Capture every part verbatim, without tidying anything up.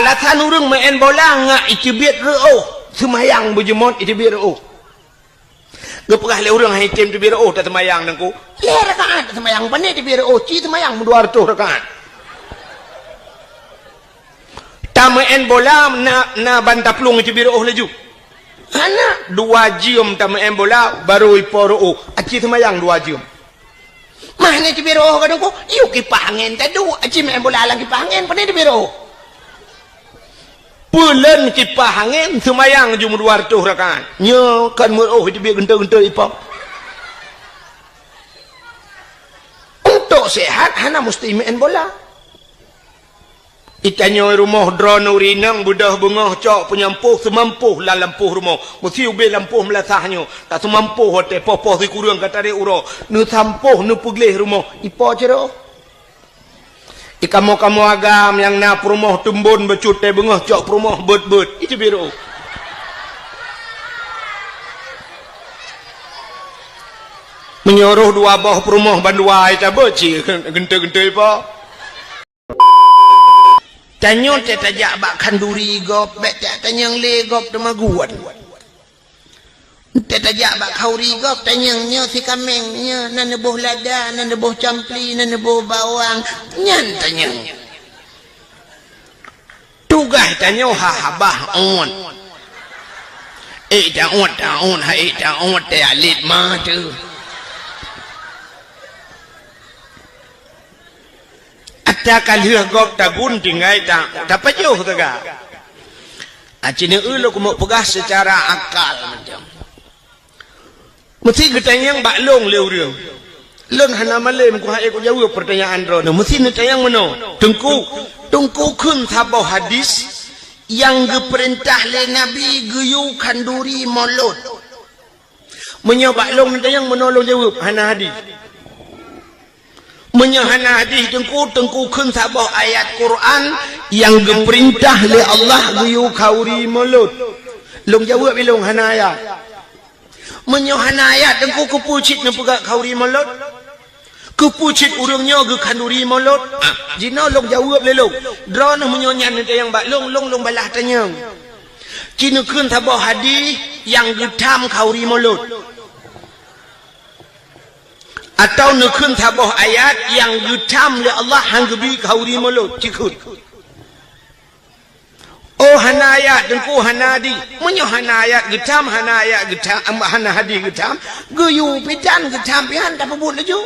Tasan ureuëng meu'en bola ngat iteubiet reuôh, seumayang beujeumot iteubiet reuôh. Geupeugah lé ureuëng hai tem teubiet reuôh taseumayang Teungku. Lhée rakaat taseumayang, pane teubiet reuôh, ci seumayang dua reutôh rakaat. Tameu'en bola na, na ban taplueng iteubiet reuôh laju. Hana, dua jeuem tameu'en bola, barô ipo reuôh, aci seumayang dua jeuem. Mah ni teubiet reuôh ka Teungku, yue kipah angén taduek, aci meu'en bola lam kipah angén, pane teubiet reuôh. Peulon kipah angén seumayang jeuem dua reutôh rakaat. Nyoe kon meureuôh iteubiet geuntôi-geuntôi ipo. Untuk sehat hana musti meu'en bola. Itanyoe rumoh droeneuh rineueng beudôh beungoh cok peunyampôh seumampoh lam lampôh rumoh. Meusi ubé lampôh meulasah nyoe, taseumampôh watée poh-poh sikureueng ka tarek uroe, neusampôh neupeugleh rumoh, ipo cit reuôh. Di kamoe-kamoe agam nyang na peurumoh teumbon bacut tée beungoh cok peurumoh beuet-beuet, iteubiet reuôh. Meunyoe rôh dua boh peurumoh bandua itabeuet cit geuntôi-geuntôi ipo. Tanyoe tée tajak bak khanduri gob, bék tajak tanyong lé gob teumaguan. Tée tajak bak khanduri gob tanyong nyoe sikaméng, nyoe na neuboh lada, na neuboh campli, na neuboh bawang, nyan tanyong. Tugaih tanyoe ha habah uet. Ék ta uet, ta uet, ha ék ta uet tée alet ma teuh. Ata ka lheueh gob tagun tinggai ta, tapajoh teuga. Aci neu lôn keumeuk peugah seucara akal macam. Meusi geutanyong bak lôn lé ureuëng. Lôn hana malém kuhai kujaweueb peurtanyaan droeneuh. Meusi neutanyong meunoe, Teungku, Teungku kheun saboh hadis nyang geupeurintah lé Nabi geuyue khanduri mulod. Meunyoe bak lôn neutanyong meunoe lôn jaweueb, hana hadis. Meunyoe hana hadis Teungku, Teungku kheun saboh ayat Quran nyang geupeurintah lé Allah geuyue khanduri mulod. Lôn jaweueb ilôn hana ayat. Meunyoe hana ayat Teungku, keupeue cit neupeugah khanduri mulod? Keupeue cit ureuëng nyoe geukhanduri mulod? Ah, jinoe lôn jaweueb lé lôn. Droeneuh meunyoe nyan neutanyong bak lôn, lôn, lôn balaih tanyong. Ci neukheun saboh hadis nyang geutham khanduri mulod. Atawa neukheun saboh ayat nyang geutham lé Allah han geubi khanduri mulod, ci kheun. Oh, hana ayat, Teungku, hana hadis. Meunyoe hana ayat geutham, hana ayat geutham, hana hadis geutham, geuyue pih tan geutham pih han tapeubuet laju.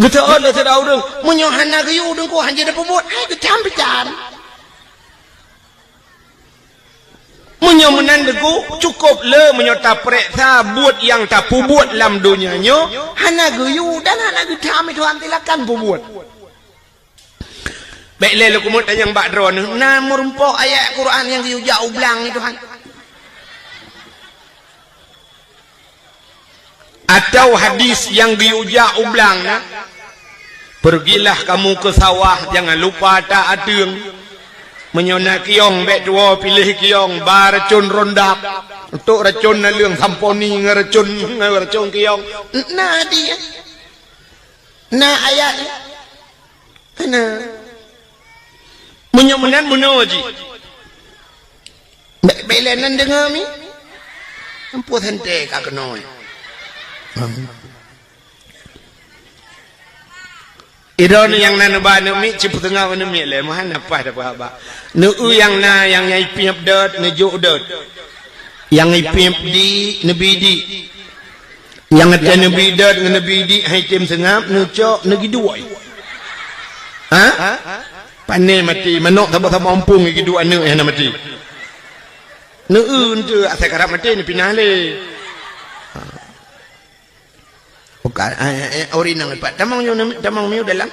Geuteuôt lé sidroe ureuëng, meunyoe hana geuyue Teungku han jeuet tapeubuet, hai geutham pih tan. Meunyoe meunan Teungku, cukôp le meunyoe tapareksa buet nyang tapeubuet lam donya nyoe, hana geuyue dan hana geutham, Tuhan silakan peubuet. Bék lé lôn keumeuk tanyong bak droeneuh, na meurumpok ayat Quran nyang geuyue jak u blang nyoe, Tuhan? Atawa hadis nyang geuyue jak u blang na, "Pergilah kamu ke sawah, jangan lupa tak ateueng. Meunyoe na kiyong, bék tuwoe piléh kiyong, ba racon rondap, tok racon naleueng samponi ngon racon, ngon racon kiyong." Na hadis, na ayat. Hana. Meunyoe meunan meunoe jih. Bék, bék lé nan deungoe mi. Ampôn santée ka keunoe. Idong nyang na neuba aneuk miet, cipeuteungoh aneuk miet lé, meuhan na paih tapeuhaba. Neu-eu nyang na, nyang, nyang ipiep dot, neujok dot. Nyang ipiep di, neubi di. Nyang ata neubi dot ngon neubi di hai tem seungab, neucok, neugiduek. Ha? Pane maté, manok saboh-saboh ompung giduek aneuk hana maté. Neu-eu enteuk asai karab maté neupinah lé. Ha. Bukan, eh, eh, eh, ori nang ipat. Tamong nyoe, tamong miu dalam.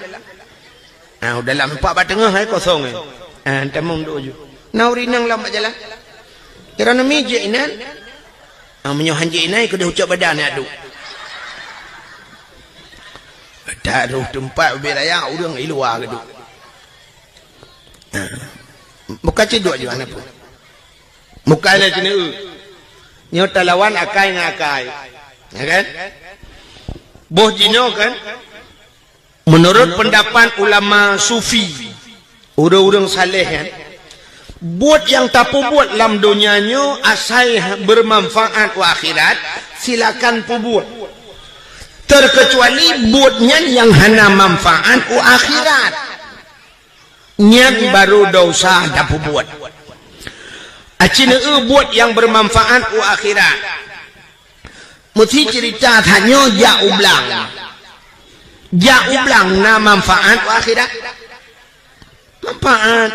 Ah, u dalam empat bak teungoh hai kosong, eh. Ah, tamong duk ju. Na uri nang lam bak jalan. Kira nami jek inan. Ah, meunyoe han jek inan, keudeh ucok badan ya duk. Taruh tempat ubé raya, ureueng i luwa keuduk. Ah. Bukan cedok ju aneuk pun. Bukan lé keuneuk. Nyoe talawan akai ngon akai. Ya kan? Boh jinoe kan? Menurut pendapat ulama sufi, Ureuëng-ureuëng saleh nyan, buet nyang tapeubuet lam donya nyoe asai bermanfaat u akhirat, silakan peubuet. Terkecuali buet nyan nyang hana manfaat u akhirat. Nyan baru dosa tapeubuet. Aci neueu buet nyang bermanfaat u akhirat. Meusi cerita tanyoe jak u blang. Jak u blang na manfaat u akhirat? Manfaat.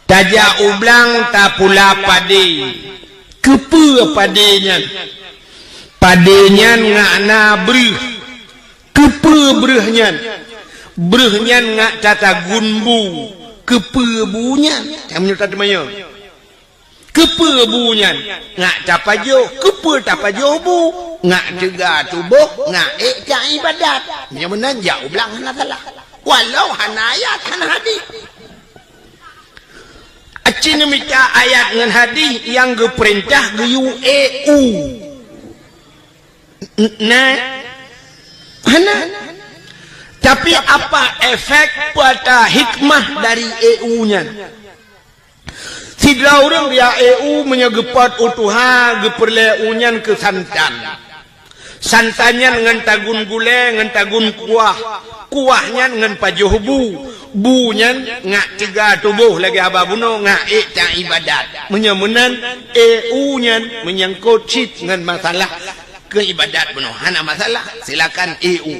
Tajak u blang tapula padé. Keupeue padé nyan? Padé nyan ngak na breueh. Keupeue breueh nyan? Breueh nyan ngak tatagun bu. Keupeue bu nyan? Nyang meunyoe tateumanyong. Keupeue bu nyan? Ngak tapajoh. Keupeue tapajoh bu? Ngak teuga tuboh, ngak ék taibadat. Meunyoe meunan jak u blang hana salah. Walau hana ayat, hana hadih. Aci neumita ayat ngon hadih nyang geupeurintah geuyue ék u. N-, na? Hana. Tapi apa efek, peue ata hikmah dari ék u nyan? Sidroe ureuëng geujak ék u, meunyoe geupot u tuha, geupeureulée u nyan keu santan. Santan nyan ngon tagun gulée, ngon tagun kuah. Kuah nyan ngon pajoh bu. Bu nyan ngak teuga tuboh lagée haba bunoe, ngak ék taibadat. Meunyoe meunan, ék u nyan meunyangkot cit ngon masalah keu ibadat bunoe. Hana masalah, silakan ék u.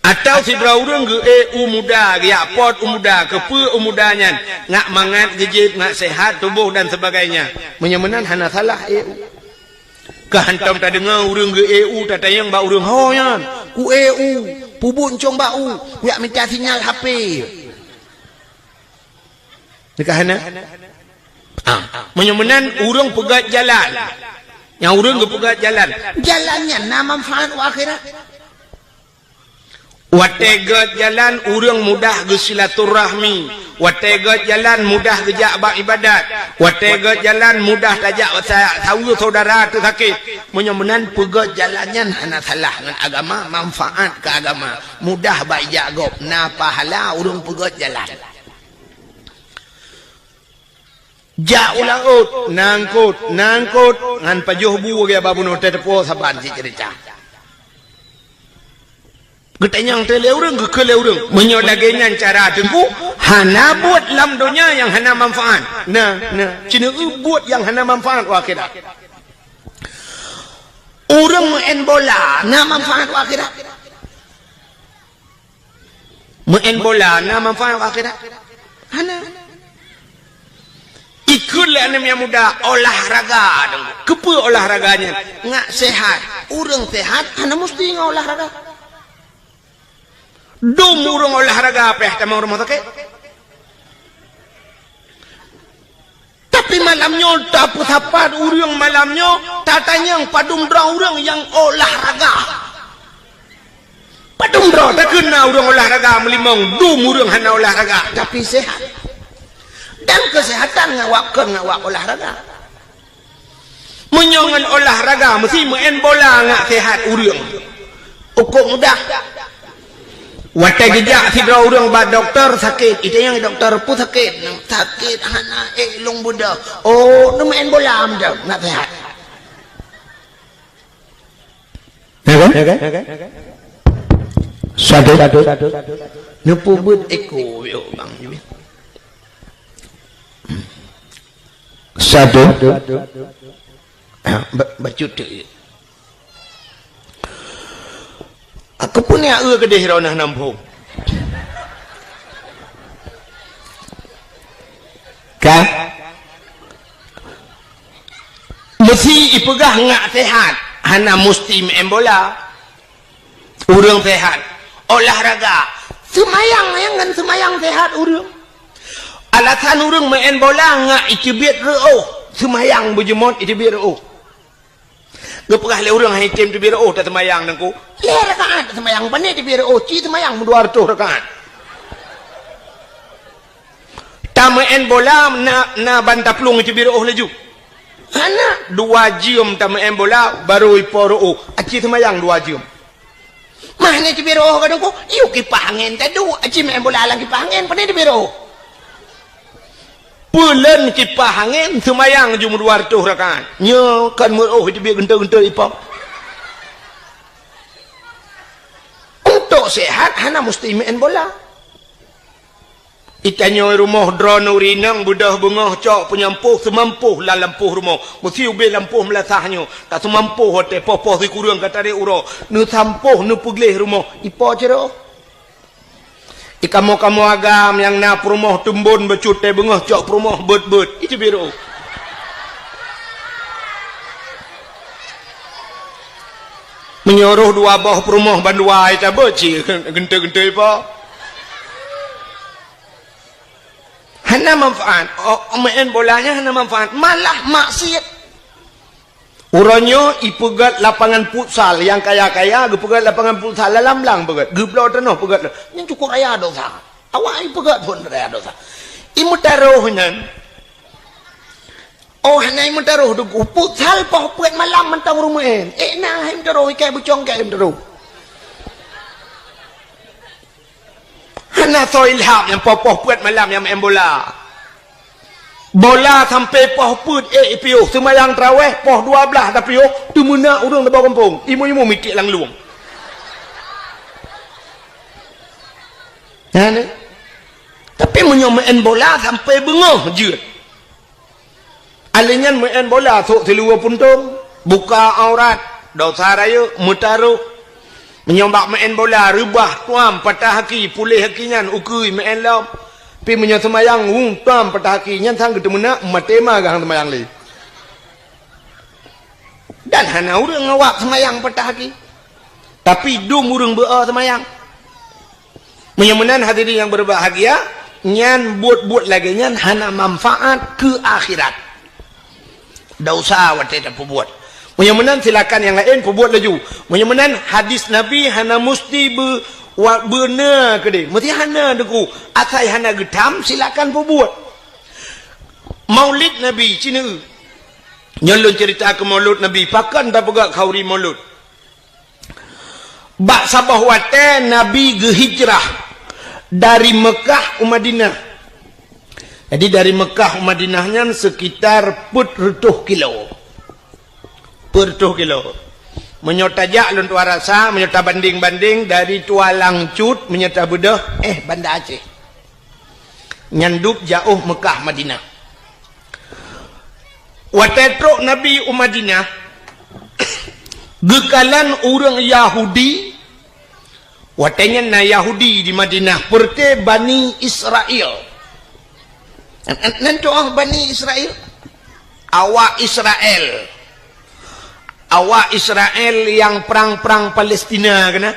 Atawa sidroe ureuëng geuék u muda, geujak pot u muda, keupeue u muda nyan ngak mangat, geujieb, ngak sehat tuboh dan sebagainya. Meunyoe meunan hana salah ék u. Ka hantom tadeungoe ureuëng geuék u, tatanyong bak ureuëng, "Ho nyan, kuék u, peubuet cong bak u, kujak mita sinyal H P." Nyan ka hana? Ah, meunyoe meunan ureuëng peugét jalan. Nyang ureuëng geupeugét jalan. Jalan nyan na manfaat u akhirat. Watée gét jalan, ureuëng mudah geusilaturahmi. Watée gét jalan, mudah geujak bak ibadat. Watée gét jalan, mudah tajak sa-, saweue syedara teusakét. Meunyoe meunan peugét jalan nyan hana salah ngon agama, manfaat keu agama. Mudah bak ijak gob, na pahala ureuëng peugét jalan. Jak u laôt, na eungkôt, na eungkôt, ngon pajoh bu lagée haba bunoe, teuteupue saban cit ceurita. Geutanyong teulé ureuëng, geukheun lé ureuëng. Meunyoe lagée nyan cara Teungku, hana buet lam donya nyang hana manfaat. Na, na, ceuneuk buet nyang hana manfaat u akhirat. Ureuëng meu'en bola na manfaat u akhirat? Meu'en bola na manfaat u akhirat? Hana. Ikheun lé aneuëk nyang muda olahraga. Keupeue olahraga nyan? Ngak sehat. Ureuëng sehat hana musti ngon olahraga. Dum ureuëng olahraga pih tamong rumoh sakét. Tapi malam nyoe tapeusapat ureuëng, malam nyoe tatanyong padum droe ureuëng nyang olahraga. Padum droe takheun na ureuëng olahraga meulimong, dum ureuëng hana olahraga, tapi sehat. Dan kesehatan ngawak kon ngawak olahraga. Meunyoe ngon olahraga meusti meu'en bola ngak sehat ureuëng. Ukok mudah. Watée geujak sidroe ureuëng bak dokto sakét, itanyong dokto peue sakét, sakét hana ék lôn beudôh. Oh, neumeu'en bola meudoh, ngak sehat. Ya kan? Satu. Neupeubuet éko, yo, bang. Satu. Ba-, bacut tu. Aku pun ya, eh, kedeh rona nampung. Ka? Meusti ipeugah ngak sehat, hana musti meu'en bola. Ureuëng sehat, olahraga, seumayang, nyang ngon seumayang sehat ureuëng. Alasan ureuëng meu'en bola ngak iteubiet reuôh, seumayang beujeumot iteubiet reuôh. Geupeugah lé ureuëng, "Hai tem teubiet reuôh taseumayang Teungku." Lhée rakaat seumayang, pane teubiet reuôh, ci seumayang meudua reutôh rakaat. Tameu'en bola na, na ban taplueng teubiet reuôh laju. Hana, dua jeuem tameu'en bola, barô ipo reuôh. Aci seumayang dua jeuem. Mah ni teubiroh ka dengku, yuk kipah angén tadu, aci main bola lam kipah angén, pane teubiroh. Peulon kipah angén, seumayang jumeuet dua ratus rakaat. Nyoe kan meuroh teubiet geuntôi-geuntôi ipo. Untuk sehat, hana mesti main bola. Itanyoe rumoh droeneuh rinong beudôh beungoh cok peunyampôh seumampoh lam lampôh rumoh. Meusi ubé lampôh meulasah nyoe. Ka seumampoh watée poh-poh sikureueng ka tarek uroe. Neusampôh neupeugleh rumoh. Ipo cit roh? Ikamoe-kamoe agam nyang na peurumoh teumbon bacut tée beungoh cok peurumoh beuet-beuet. Itu biru. Meunyoe roh dua boh peurumoh bandua ita beuet cit geuntôi-geuntôi ipo. Hana manfaat. Oh, main bola nyan hana manfaat, malah maksiat. Uroe nyoe ipeugét lapangan futsal, nyang kaya-kaya geupeugét lapangan futsal, lam blang peugét, geubloe tanoh peugét. Nyan cukôp raya dosa. Awak ipeugét phon raya dosa. Imeutarôh nyan. Oh, hana imeutarôh deuku. Futsal poh peuet malam mantong ureuëng main. Eh, na hai meutarôh, ikai bucong kai meutarôh. Hana soe ilham nyang poh-poh peuet malam nyang main bola. Bola sampai poh peuet ék ipiôh, seumayang taraweh poh dua blaih tapiôh, teumeunak ureuëng di bawah gampông, imeum-imeum miték lam lueng. Nah, nah. Tapi meunyoe main bola sampai beungoh jeuet. Alèh nyan meu'en bola sôk siluweue puntông, buka aurat, dosa rayeuk, meutarôh. Meunyoe bak meu'en bola reubah tuam patah aki, puléh aki nyan ukeue meu'en lom. Pi meunyoe seumayang, wung tuam patah aki, nyan sang geuteumeunak maté ma gahang seumayang lé. Dan hana ureuëng awak seumayang patah aki. Tapi dum ureuëng beu-o seumayang. Meunyoe meunan hadirin nyang berbahagia, nyan buet-buet lagée nyan hana manfaat keu akhirat. Dosa watée tapeubuet. Meunyoe meunan silakan nyang laén peubuet laju. Meunyoe meunan hadis Nabi hana musti beu-, wa-, beuna keudeh. Meusti hana deuku. Asai hana geutam silakan peubuet. Maulid Nabi, cineue. Nyoe lôn cerita keu Maulud Nabi, pakon tapeugah khauri Maulud. Bak saboh watée Nabi geuhijrah dari Meukah u Madinah. Jadi dari Meukah u Madinah nyan sekitar peuet reutôh kilo. Peuet reutôh kilo. Meunyoe tajak lôn tuan rasa, meunyoe tabandeng-bandeng dari Tualang Cut, meunyoe tabeudôh, eh, Banda Aceh. Nyan dub jaoh Meukah Madinah. Watée trok Nabi u Madinah, geukalon ureuëng Yahudi, watée nyan na Yahudi di Madinah, peureuté Bani Israel. Nan, nan, nan tuoh Bani Israel? Awak Israel. Awak Israel nyang prang-prang Palestina keunan?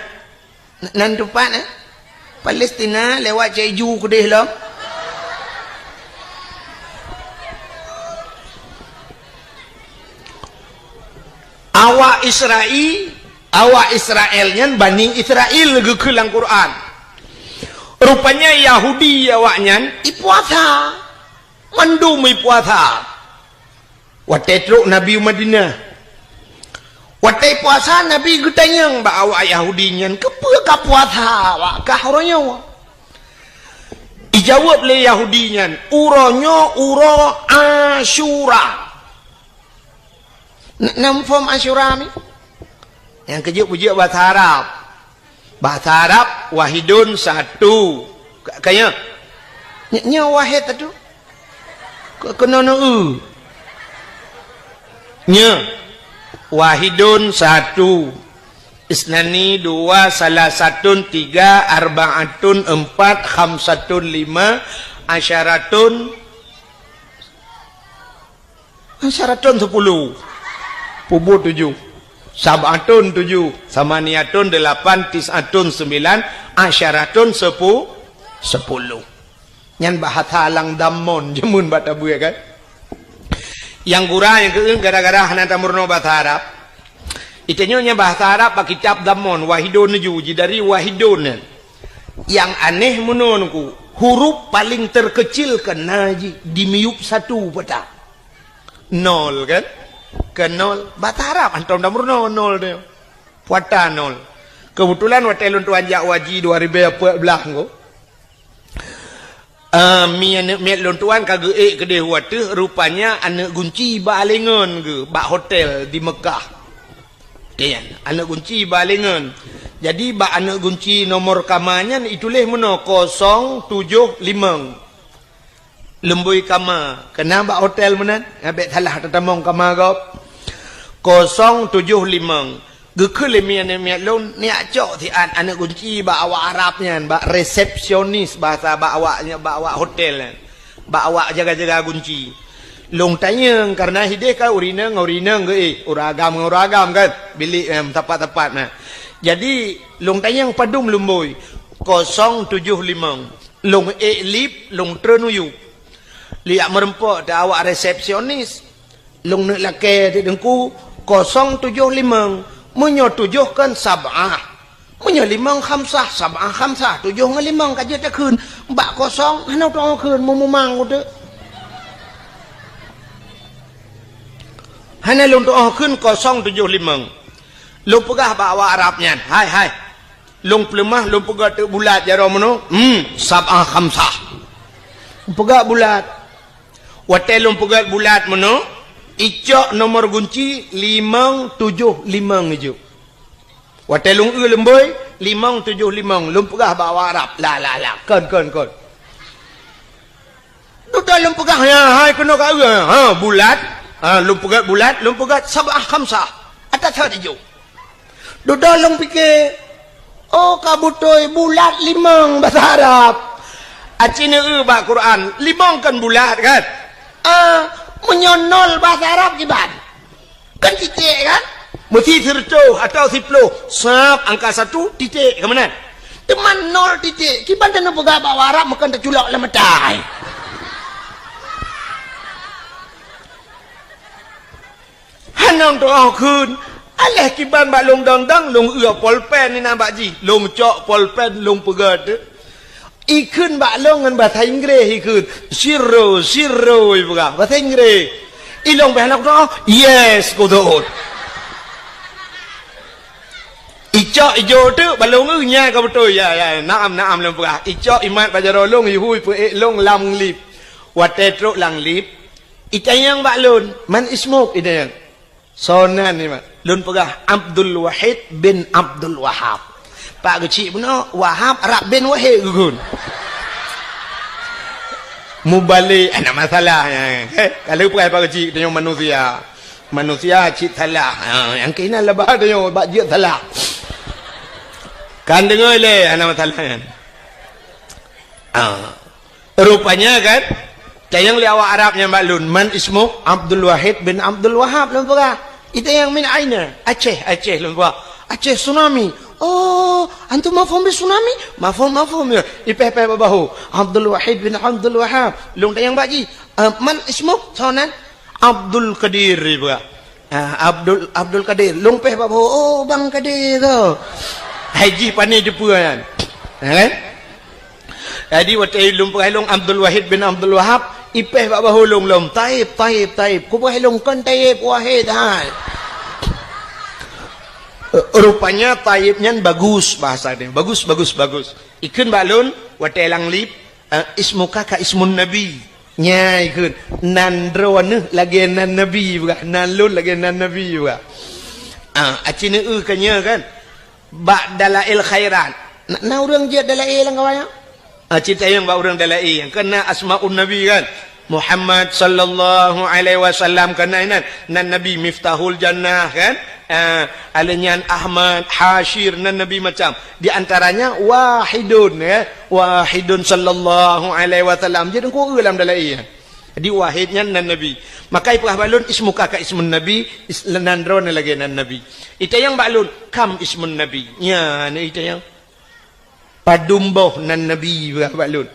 N-, nan teumpat, eh? Palestina lewat Cik Ju keudeh lom. Awak Israel, awak Israel nyan Bani Israel geukheun lam Quran. Rupanya Yahudi awak nyan ipuasa. Mandum ipuasa. Watée trok Nabi u Madinah. Watée puasa, Nabi geutanyong bak awak Yahudi nyan, "Keupeue ka puasa awak kah uroe nyoe?" Ijaweueb lé Yahudi nyan, "Uroe nyoe uroe Asyura." N-, na muphom Asyura mi? Nyang keujeuet peujeuet bahasa Arab. Bahasa Arab, wahidun satu. Ka, ka nyoe? Ny-, nyoe wahid satu. Ke-, keunoe neu-eu. Nyoe. Wahidun satu. Isnani dua, salasatun tiga, arbaatun empat, khamsatun lima, asyaratun Asyaratun sepuluh. Peubuet tujoh. Sab'atun tujoh. Samaniatun delapan. Tis'atun sembilan. Asyaratun sepu-, sepuluh. Nyan bahasa lam dhammon jameun bak tabeuet kan. Nyang gura nyang keueun gara-gara hana tameurunoe bahasa Arab. Itanyoe nyan bahasa Arab bak kitab dhammon, wahidun tujoh, ji dari wahidun nyan. Nyang aneh meunoe nungku, huruf paling terkecil keunan jih di miyueb satu pata. Nol kan? Ke nol. Bahasa Arab hantom tameurunoe nol tu. Pata nol. Keubeutulan watée lôn tuan jak u haji dua ribée peuet blaih nyoe, eh, mi aneuëk miet lôn tuan ka geuék keudeh u ateueh, rupanya aneuëk gunci bak aléngon geuh bak hotel di Meukah. Nyan, aneuëk gunci bak aléngon. Jadi, bak aneuëk gunci nomor kama nyan ituléh meunoe kosong tujoh limong. Leumbôi kama, keunan bak hotel meunan, bék salah tatamong kama gob. Kosong tujoh limong. Geukheun lé mi aneuëk miet lôn, neujak cok siat aneuëk gunci bak awak Arab nyan, bak resepsionis bahasa bak awak, bak awak hotel nyan. Bak awak jaga-jaga gunci. Lôn tanyong, kareuna hideh ka ureuëng inong ngon ureuëng inong geuék, ureuëng agam ngon ureuëng agam kan, bilék, em, tapat-tapat na. Jadi, lôn tanyong padum leumbôi, kosong tujoh limong. Lôn ék lip, lôn treun u yup. Lé jak meureumpok teuh awak resepsionis. Lôn neuk lakée teuk Teungku, kosong tujoh limong. Meunyoe tujoh kan sab'ah. Meunyoe limong khamsah, sab'ah khamsah, tujoh ngon limong ka jeuet takheun. Bak kosong, hana teu'oh kheun, meumumang ku teuk. Hana lôn teu'oh kheun kosong tujoh limong. Lôn peugah bak awak Arab nyan, "Hai, hai. Lôn peuleumah, lôn peugét teuk bulat jaroe meunoe. Hmm, sab'ah khamsah." Peugét bulat. Watée lôn peugét bulat meunoe, icok nomor gunci limong tujoh limong ijok. Watée lôn eu leumbôi, limong tujoh limong, lôn peugah bak awak Arab. La, la, la, kon, kon, kon. Dudoe lôn peugah, ya, hai keunoe ka eu, ha, bulat. Ha, lôn peugét bulat, lôn peugét sab'ah khamsah. Ata that ijok. Dudoe lôn pike, oh, ka beutôi bulat limong bahasa Arab. Aci neu eu bak Quran, limong kan bulat kan? Ah, meunyoe nol bahasa Arab kiban? Kan titik kan? Meusi sireutôh atawa siploh, sab angka satu titik, ka meunan. Teuma nol titik, kiban taneuk peugah bak Arab meukan taculok lam mata. Hana teu'oh kheun, aléh kiban bak lôn dong-dong, lôn eu polpen inan bak jih, lôn cok polpen, lôn peugét. Ikheun bak lôn ngon bahasa Inggréh ikheun, "Zero, zero," ipeugah, bahasa Inggréh. Ilôn beh hana kuteu'oh, "Yes," kuteu'oh. Icok ijok teuk bak lôn eu nyan ka beutôi, ya, ya, naam, naam lôn peugah. Icok imat bak jaroe lôn, ihui peuék lôn lam lip. Watée trok lam lip, itanyong bak lôn, "Man ismuk?" itanyong. Soe nan nyoe, Mak? Lôn peugah, Abdul Wahid bin Abdul Wahab. Pak Geuchik bunoe, Wahab rab bin Wahid geukheun. Mubalek, hana masalah nyan. Heh, ka lheueh peugah Pak Geuchik, tanyoe manusia. Manusia cit salah. Ha, nyang keunan laba tanyoe bak jeuet salah. Kan deungoe lé, hana masalah nyan. Ha. Rupanya kan, tanyong lé awak Arab nyan bak lôn, "Man ismuk?" "Abdul Wahid bin Abdul Wahab," lôn peugah. Itanyong, "Min aina?" "Aceh, Aceh," lôn peugah. "Aceh tsunami." "Oh, antum mafhum bi tsunami?" "Mafhum, mafhum," ya. Ipéh-péh bak bahô. "Abdul Wahid bin Abdul Wahab." Lôn tanyong bak jih, "Eh, man ismuk?" "Soe nan?" "Abdul Qadir," ipeugah. Ah, Abdul, Abdul Kadir. Lôn péh bak bahô, "Oh, Bang Kadir tu." Hai jih pane teupeue nyan. Ha, kan? Jadi, watée lôn peugah lôn Abdul Wahid bin Abdul Wahab, ipéh bak bahô lôn lom, "Taib, Taib, Taib." Kupeugah lôn, "Kon Taib, Wahid hai." Rupanya Taib nyan bagus bahasa dia. Bagus, bagus, bagus. Ikheun bak lôn, watée lam lip, Eh, "Ismuka ka ismun Nabi." Nyan ikheun, "Nan droeneuh lagée nan Nabi," peugah, "Nan lôn lagée nan Nabi," peugah. Ah, aci neu-eu ka nyoe kan? Bak Dalail Khairat. Na, na ureuëng jeuet Dalail lam kawan nyan? Aci tanyong bak ureuëng Dalail. Kan na Asmaun Nabi kan? Muhammad sallallahu alaihi wasallam kan na inan. Nan Nabi Miftahul Jannah kan? Ah, alèh nyan Ahmad, Hasyir, nan Nabi macam. Di antaranya Wahidun, ya. Wahidun sallallahu alaihi wasallam. Jadi, ku eu lam dalam iya. Jadi, Wahid nyan nan Nabi. Maka ipeugah bak lôn, "Ismuka ka ismun Nabi," is-, nan droeneuh lagèe nan Nabi. Itanyong bak lôn, "Kam ismun Nabi?" Nyan, itanyong. Padum boh nan Nabi, ipeugah bak lôn.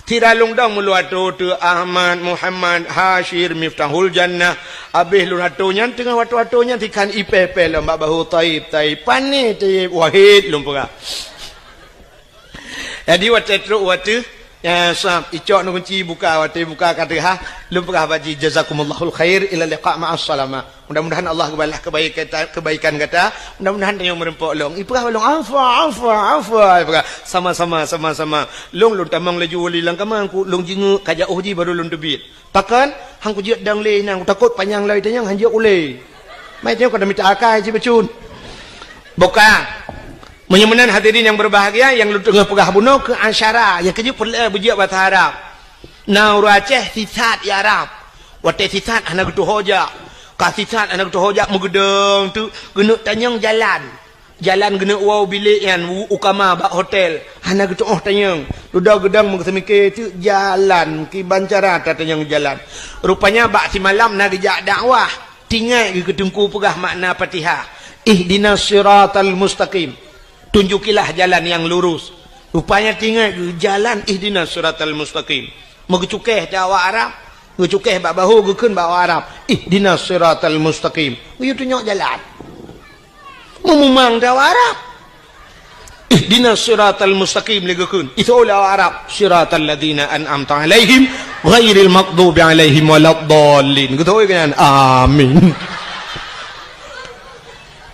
Sira lôn dong meulôn atô teu Ahmad, Muhammad, Hasyir, Miftahul Jannah. Abéh lôn atô nyan, teungoh watô-watô nyan, sikhan ipèh-pèh lom bak bahô, "Taib, Taib." "Pané Taib?" "Wahid," lôn peugah. Jadi, watèe trôk u ateueh, ya, sab, icok ngon gunci buka, watèe buka ka teuhah, lôn peugah bak jih, "Jazakumullahul khair, ila liqa ma'as salamah." Mudah-mudahan Allah geubalah kebaikan, kebaikan gata. Mudah-mudahan tanyoe meureumpok lôn. Ipeugah bak lôn, "Afwa, afwa, afwa." Ipeugah, "Sama-sama, sama-sama." Lôn, lôn tamong laju u lam kama, ku lôn jingeuk ka jiôh jih baru lôn teubiet. Pakon? Han kujeuet dong lé nyan, kutakot panyang lom tanyong han jeuet ulée. Mai tanyoe ka mita akai cit bacut. Boh ka. Meunyoe meunan hadirin nyang berbahagia, nyang lôn teungoh peugah bunoe keu asyara, nyang keujeuet peureulée beujeuet bahasa Arab. Na ureuëng Aceh sisat i Arab. Watée sisat hana geutuho jak. Ka sisat hana geutuho jak meugeudong teuk geuneuk tanyong jalan. Jalan geuneuk woe u bilék nyan u, u kama bak hotel. Hana geutuoh tanyong. Dudoe geudong meugeuseumiké teuk jalan kiban cara tatanyong jalan. Rupanya bak simalam na geujak dakwah. Tingai geuh keu teungku peugah makna Fatihah. Ihdinas siratal mustaqim. Tunjukilah jalan yang lurus. Rupanya tingai geuh jalan ihdinas siratal mustaqim. Meugeucukeh teuh awak Arab, geucukeh bak bahu geukheun bak awak Arab, "Ihdinas siratal mustaqim." Geuyue tunyok jalan. Meumumang teuh awak Arab. "Ihdinas siratal mustaqim," lé geukheun. Iseuôt lé awak Arab, "Siratal ladzina an'amta 'alaihim ghairil maghdubi 'alaihim waladdallin." Geutôi keunan. Amin.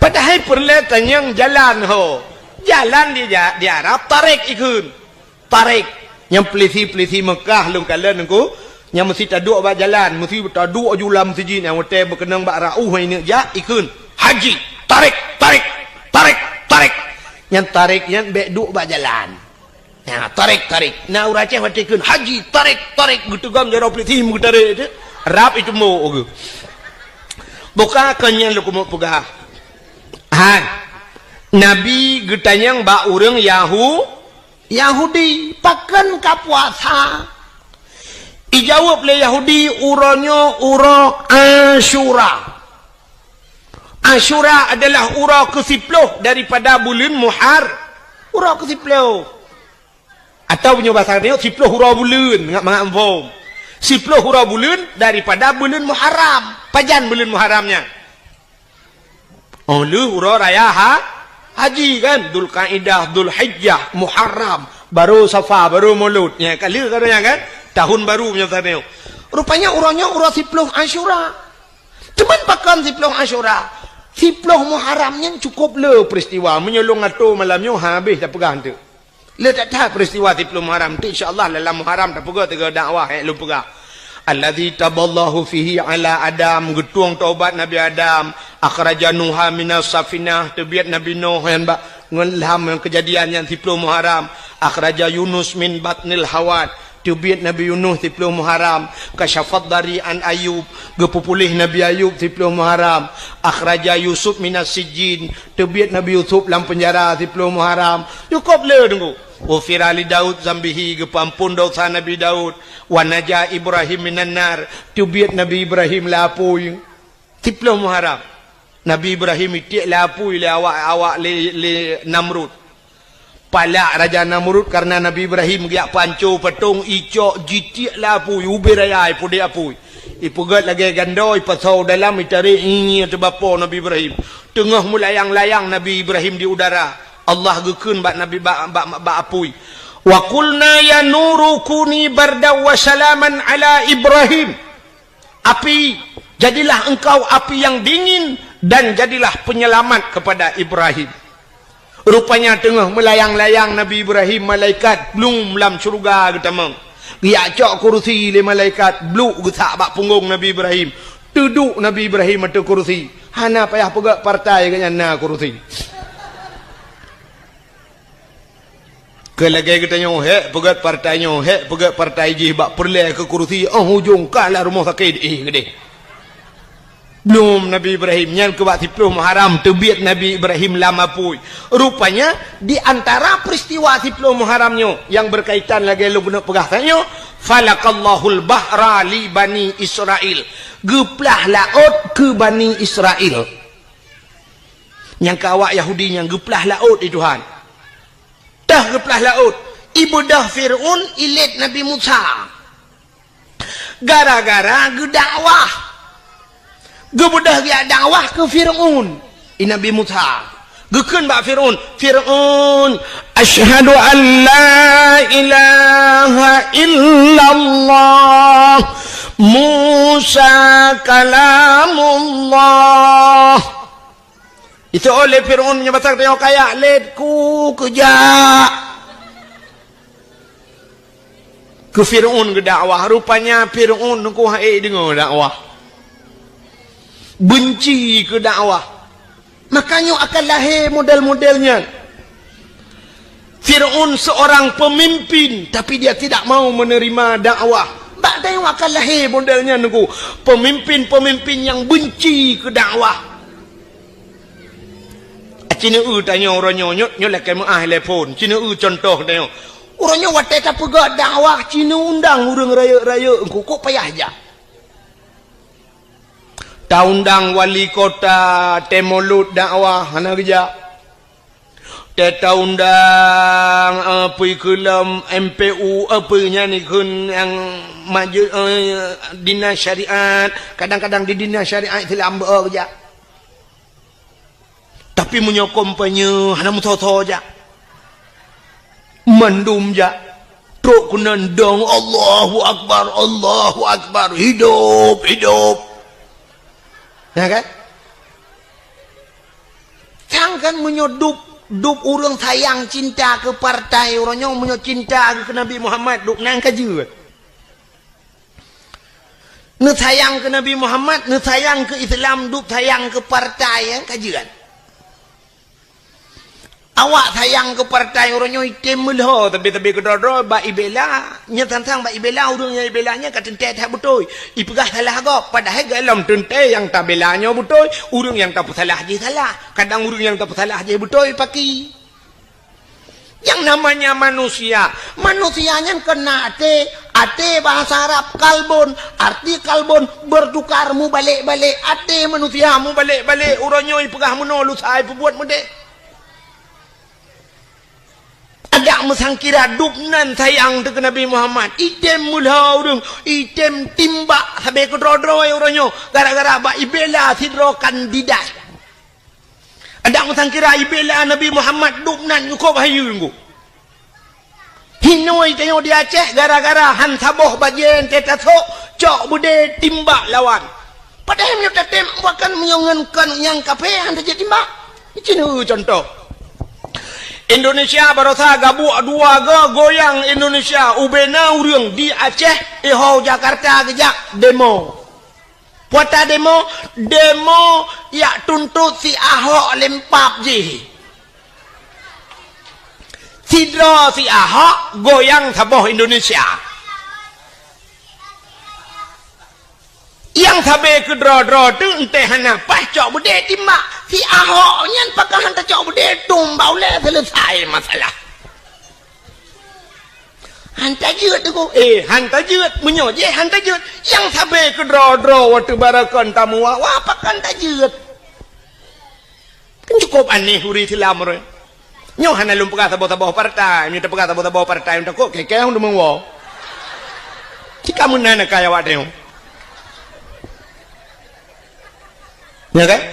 Padahai peureulée tanyong jalan ho. Jalan di ja-, di Arab tarik ikheun. Tarik. Nyang peulisi-peulisi Mekah lôn kalon nyan ku, nyang meusi taduek bak jalan, meusi taduek ju lam sijin nyang watée beukeunong bak rauh hai neuk jak, ikheun, "Haji, tarik, tarik, tarik, tarik." Nyang tarik nyan bék duek bak jalan. Nah, tarik, tarik. Na ureuëng Aceh watée kheun, "Haji, tarik, tarik," geuteugom jaroe peulisi meugeutarék teuh. Rab itu mo geuh. Boh ka kon nyan lôn keumeung peugah. Hai. Nabi geutanyong bak ureuëng Yahu-, Yahudi, "Pakon ka puasa?" Ijaweueb lé Yahudi, "Uroe nyoe uroe Asyura." Asyura adalah uroe keusiploh daripada buleuen Muhar-, uroe keusiploh. Atawa meunyoe basa tanyoe, siploh uroe buleuen, ngat mangat muphom. Siploh uroe buleuen daripada buleuen Muharram. Pajan buleuen Muharram nyan? Oh, lheueh uroe raya ha-, haji kan, Dzulqaidah, Dzulhijjah, Muharram, baru Safar, baru Maulud. Nya ka lheueh ka nyan kan, tahun baru meunyoe tanyoe. Rupanya uroe nyoe uroe siploh Asyura. Cuman pakon siploh Asyura? Siploh Muharram nyan cukup le peristiwa. Meunyoe lôn atô malam nyoe habéh tapeugah teuk. Le that-that peristiwa siploh Muharram tu, insya Allah dalam Muharram tapeugah tiga dakwah, eh, lôn peugah. Alladzi taballahu fihi ala Adam, geutueng taubat Nabi Adam, akhraja Nuha minas safinah, teubiet Nabi Nuh nyan bak ngon lam ngon keujadian nyan siploh Muharram, akhraja Yunus min batnil hawat, teubiet Nabi Yunus siploh Muharram, kasyafad dari an Ayub, geupeupuléh Nabi Ayub siploh Muharram, akhraja Yusuf minas sijjin, teubiet Nabi Yusuf lam peunjara siploh Muharram. Cukup le teungku. Ghufira li Daud zambihi, geupeuampon dosa Nabi Daud. Wa naja Ibrahim minan nar, teubiet Nabi Ibrahim lam apui. Siploh Muharram. Nabi Ibrahim itiek lam apui lé awak, awak lé, lé Namrud. Palak Raja Namrud karena Nabi Ibrahim geujak panco patong, icok jitiek lam apui, ubé raya ipudek apui. Ipeugét lagée gandô, ipasoe dalam, itarek, ié teubapo Nabi Ibrahim. Teungoh meulayang-layang Nabi Ibrahim di udara, Allah geukheun bak Nabi, bak, bak, bak apui, "Wa qulna ya nuru kuni bardan wa salaman ala Ibrahim." Api, jadilah engkau api yang dingin dan jadilah penyelamat kepada Ibrahim. Rupanya teungoh meulayang-layang Nabi Ibrahim, malaikat blum lam syeuruga geutamong. Geujak cok kurusi lé malaikat, bluk geusak bak punggong Nabi Ibrahim. Teuduek Nabi Ibrahim ateueh kurusi. Hana payah peugét partai geuhnyan na kurusi. Keu lagée geutanyoe hék peugét partai nyoe, hék peugét partai jih bak peureulée keu kurusi, óh ujong ka lam rumoh sakét, eh, geudeh. Blum Nabi Ibrahim, nyan keu bak siploh Muharram teubiet Nabi Ibrahim lam apui. Rupanya, di antara peristiwa siploh Muharram nyoe nyang berkaitan lagée lôn keuneuk peugah tanyoe, "Falaqallahul bahra li Bani Israil." Geuplah laôt keu Bani Israil. Nyang keu awak Yahudi nyan geuplah laôt di Tuhan. Teuh geuplah laôt, ibeudôh Fir'aun ilét Nabi Musa. Gara-gara geudakwah. Geubeudôh geujak dakwah keu Fir'aun, i Nabi Musa. Geukheun bak Fir'aun, "Fir'aun, asyhadu an la ilaha illallah Musa kalamullah. Itu oleh Firaun meunyoe basa tanyoe kaya, "Lét ku keujak." Keu Firaun geudakwah, rupanya Firaun teungku hana deungoe dakwah. Beunci keu dakwah. Maka nyoe akan lahé model-model nyan. Firaun seorang pemimpin, tapi dia tidak mau menerima dakwah. Bak tanyoe akan lahé model nyan teungku. Pemimpin-pemimpin nyang beunci keu dakwah. Ci neueu tanyoe uroe nyoe, nyoe, nyoe lakée meuáh lé phon. Ci neueu cuntoh tanyoe. Uroe nyoe watée tapeugah dakwah, ci neuundang ureuëng rayeuk-rayeuk teungku, kok payah jak. Taundang wali kota, tée mulod dakwah, hana geujak. Tée taundang, eh, peue keu lom M P U, eh, peue nyan ikheun nyang maju, eh, dinas syariat, kadang-kadang di dinas syariat Islam beu geujak. Tapi meunyoe kampanye hana meusoe-soe jak. Mandum jak. Trok keunan dong, "Allahu Akbar, Allahu Akbar, hidup, hidup." Ya kan? Sang kan meunyoe dub, dub ureuëng sayang cinta keu partai uroe nyoe, meunyoe cinta keu Nabi Muhammad, dub nan ka jeuet. Neusayang keu Nabi Muhammad, neusayang keu Islam, dub sayang keu partai, ya, ka jeuet. Awak sayang keu partai uroe nyoe item meulhô, tapi-tapi keudroe-droe bak ibela, nyan sang-sang bak ibela, ureuëng nyang ibela nyan ka teuntée that beutôi. Ipeugah salah gob, padahai golom teuntée nyang tabela nyoe beutôi, ureuëng nyang tapeusalah jih salah. Kadang ureuëng nyang tapeusalah jih beutôi paki. Yang namanya manusia, manusia nyan kon na até, até bahasa Arab kalbun, arti kalbun bertukar, mubalek-balek, até manusia mubalek-balek, uroe nyoe ipeugah meunoe, lusa ipeubuet meudeh. Adak meusangkira dub nan sayang teuh keu Nabi Muhammad, item meulhô ureuëng, item timbak sabe keudroe-droe uroe nyoe, gara-gara bak ibela sidroe kandidat. Adak meusangkira ibela Nabi Muhammad dub nan cukôp hayeue teungku. Hinoe tanyoe di Aceh gara-gara han saboh bajée teuh tasok cok beudé timbak lawan. Padahai meunyoe tatem bahkan meunyoe ngon kon nyang kafé han tajeuet timbak. Icin cuntoh. Indonesia barosa gabuek dua go goyang Indonesia ubena ureuëng di Aceh iho Jakarta geujak demo. Puata demo, demo yak tuntot si Ahok lempap jih. Sidroe si Ahok goyang saboh Indonesia. Nyang sabe keudroe-droe teuh enteh hana paih cok beudé timbak. Si Ahok nyan pakon han tacok beudé tumbak ulée selesai masalah. Han tajeuet teungku. Eh, han tajeuet. Meunyoe jih han tajeuet, nyang sabe keudroe-droe watée barakon tamuwa, wah pakon tajeuet. Kan cukôp aneh ureuëng Islam roh. Nyoe hana lôn peugah saboh-saboh partai, meunyoe tapeugah saboh-saboh partai, takot keu-keu hana meuwoe. Cika meunan kaya awak tanyoe. Ya kan?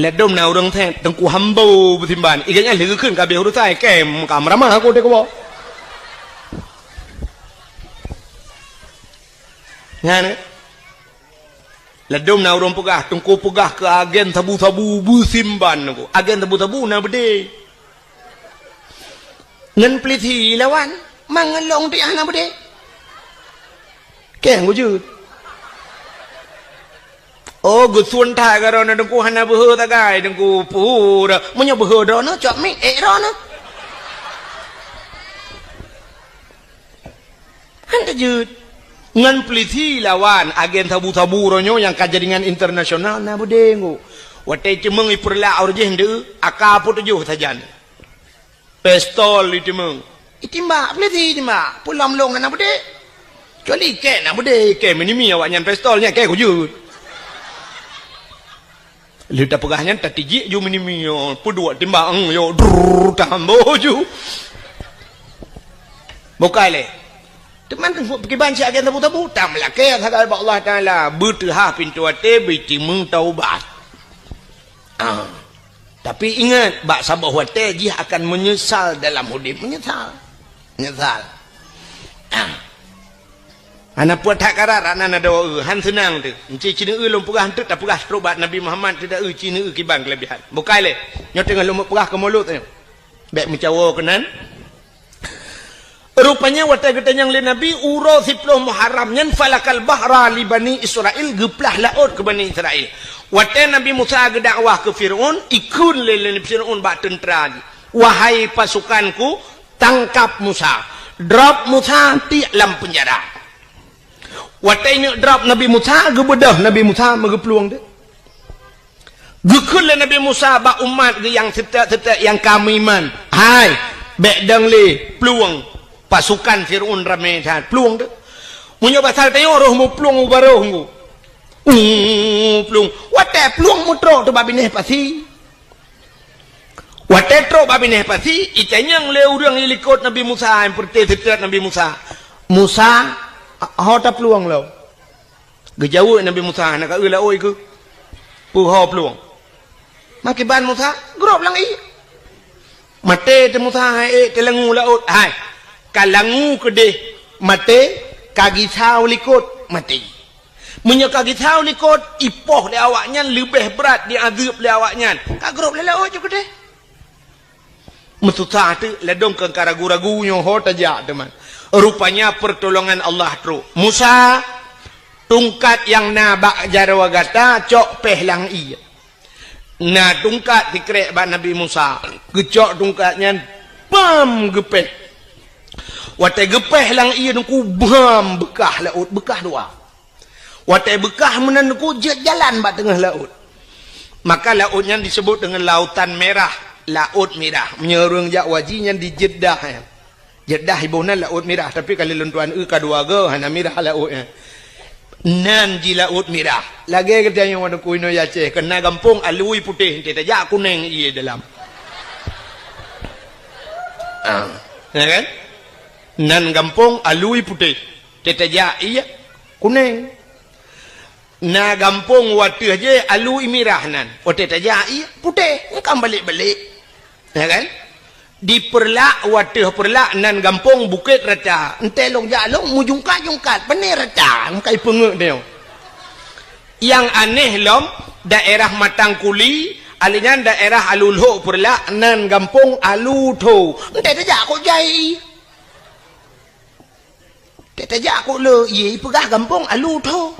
Ladom na ureuëng thét teungku hambo beusimban. Iga nyan lheueh kheun ka habéh urusan, kém ka meuramah aku teuka. Nyan, eh? Ladom na ureuëng peugah, teungku peugah keu agen sabu-sabu beusimban aku. Agen sabu-sabu na beudé. Ngon peulisi lawan, mangelong di hana beudé. Keng gujut. Oh, geusun that keu droeneuh teungku hana beuhe sagai teungku pura. Meunyoe beuhe droeneuh, cok mic ék droeneuh. Han tajeuet. Ngon peulisi lawan agen sabu-sabu uroe nyoe nyang ka jaringan internasional na beudé ngok. Watée ceumeung ipeurlak uroe jih ndeu, aka peutujoh sajan. Pistol itimbak. Itimbak, peulisi itimbak. Pulam long na beudé. Kecuali ikée na beudé, ikée meunimi awak nyan pistol nyan, ikée kujut. Lheueh tapeugah nyan, tatijik ju meunimi, yo, peuduek timbak, eng, yo, drrrr, tahambo ju. Bukai lé. Teuma kiban cit agen tabu-tabu, tameulakée sagai bak Allah Taala, beuteuhah pintoe até, beutimeung taubat. Ah. Tapi ingat, bak saboh watée jih akan meunyeusal dalam udeb, meunyeusal. Meunyeusal. Ah. Hana puet that karat, hana na dua eu, han seunang teuh. Enci cineue lôn peugah eunteuk tapeugah trok bak Nabi Muhammad teuh da eu cineue kiban keulebihan. Bukai lé, nyoe teungoh lôn peugah keu mulod nyoe. Bèk meucawo keunan. Rupanya watèe geutanyong lé Nabi uroe siploh Muharram nyan falakal bahra li Bani Israel, geuplah laôt keu Bani Israel. Watèe Nabi Musa geudakwah keu Firaun, ikheun lé, lé Firaun bak teuntra jih, "Wahai pasukanku, tangkap Musa, drop Musa tiek lam peunjara." Watèe neuk drop Nabi Musa, geubeudôh Nabi Musa meugeuplueng teuh. Geukheun lé Nabi Musa bak umat geuh nyang seutôt-seutôt nyang ka meuiman, "Hai, bèk dong lé plueng, pasukan Firaun ramé that, plueng teuh. Meunyoe pasal tanyoe roh meuplueng u barôh nyoe." Uh, plueng. Watèe plueng meutrok teuh bak binéh pasi. Watèe trok bak binéh pasi, itanyong lé ureueng likot Nabi Musa, nyang peureuté seutôt Nabi Musa, "Musa, ho taplueng lom?" Geujaweueb Nabi Musa, "Hana ka eu laôt keuh, peue ho plueng." Makiban Musa, grob lam ié. Maté teuh Musa, hai ék teulangu laôt. Hai, ka langu keudeh maté, ka gisau likot maté. Meunyoe ka gisau likot, ipoh lé awaknyan leubeh brat, diazeueb lé awaknyan. Ka grob lé laôt ju keudeh. Meususah teuk, ladôm keu ka ragu-ragu nyoe ho tajak teuma. Rupanya pertolongan Allah trok. "Musa, tungkat nyang na bak jaroe gata cok péh lam ié." Na tungkat sikrek bak Nabi Musa. Geucok tungkat nyan, bam, geupéh. Watèe geupéh lam ié nyoe, bam, beukah laôt, beukah dua. Watèe beukah meunan nyoe jeuet jalan bak teungoh laôt. Maka laôt nyan disebut deungon Lautan Merah, Laôt Mirah. Meunyoe ureueng jak haji nyan di Jeddah, ya. Jeddah iboh nan Laôt Mirah, tapi ka lheueh lôn tuan eu ka dua goe, hana mirah laôt nyan. Nan jih Laôt Mirah. Lagèe geutanyoe wan keunoe Aceh, keu na gampông alui putéh, enteuk tajak kunéng ié dalam. Ah, ya kan? Nan gampông alui putéh, enteuk tajak ié kunéng. Na gampông watèe jih alui mirah nan. Watèe tajak ié putéh, engkam balek-balek. Ya kan? Di Peureulak, watèe Peureulak nan gampông Bukét Rata. Enteuk lôn jak lôn meujungkat-jungkat, pané rata, engkai peungeut nyoe. Nyang aneh lom, daerah Matang Kuli, alèh nyan daerah Alu Lhok Peureulak, nan gampông Alu Tho. Enteuk tajak kok jai. Teutajak kok lhok ié, ipeugah gampông Alu Tho.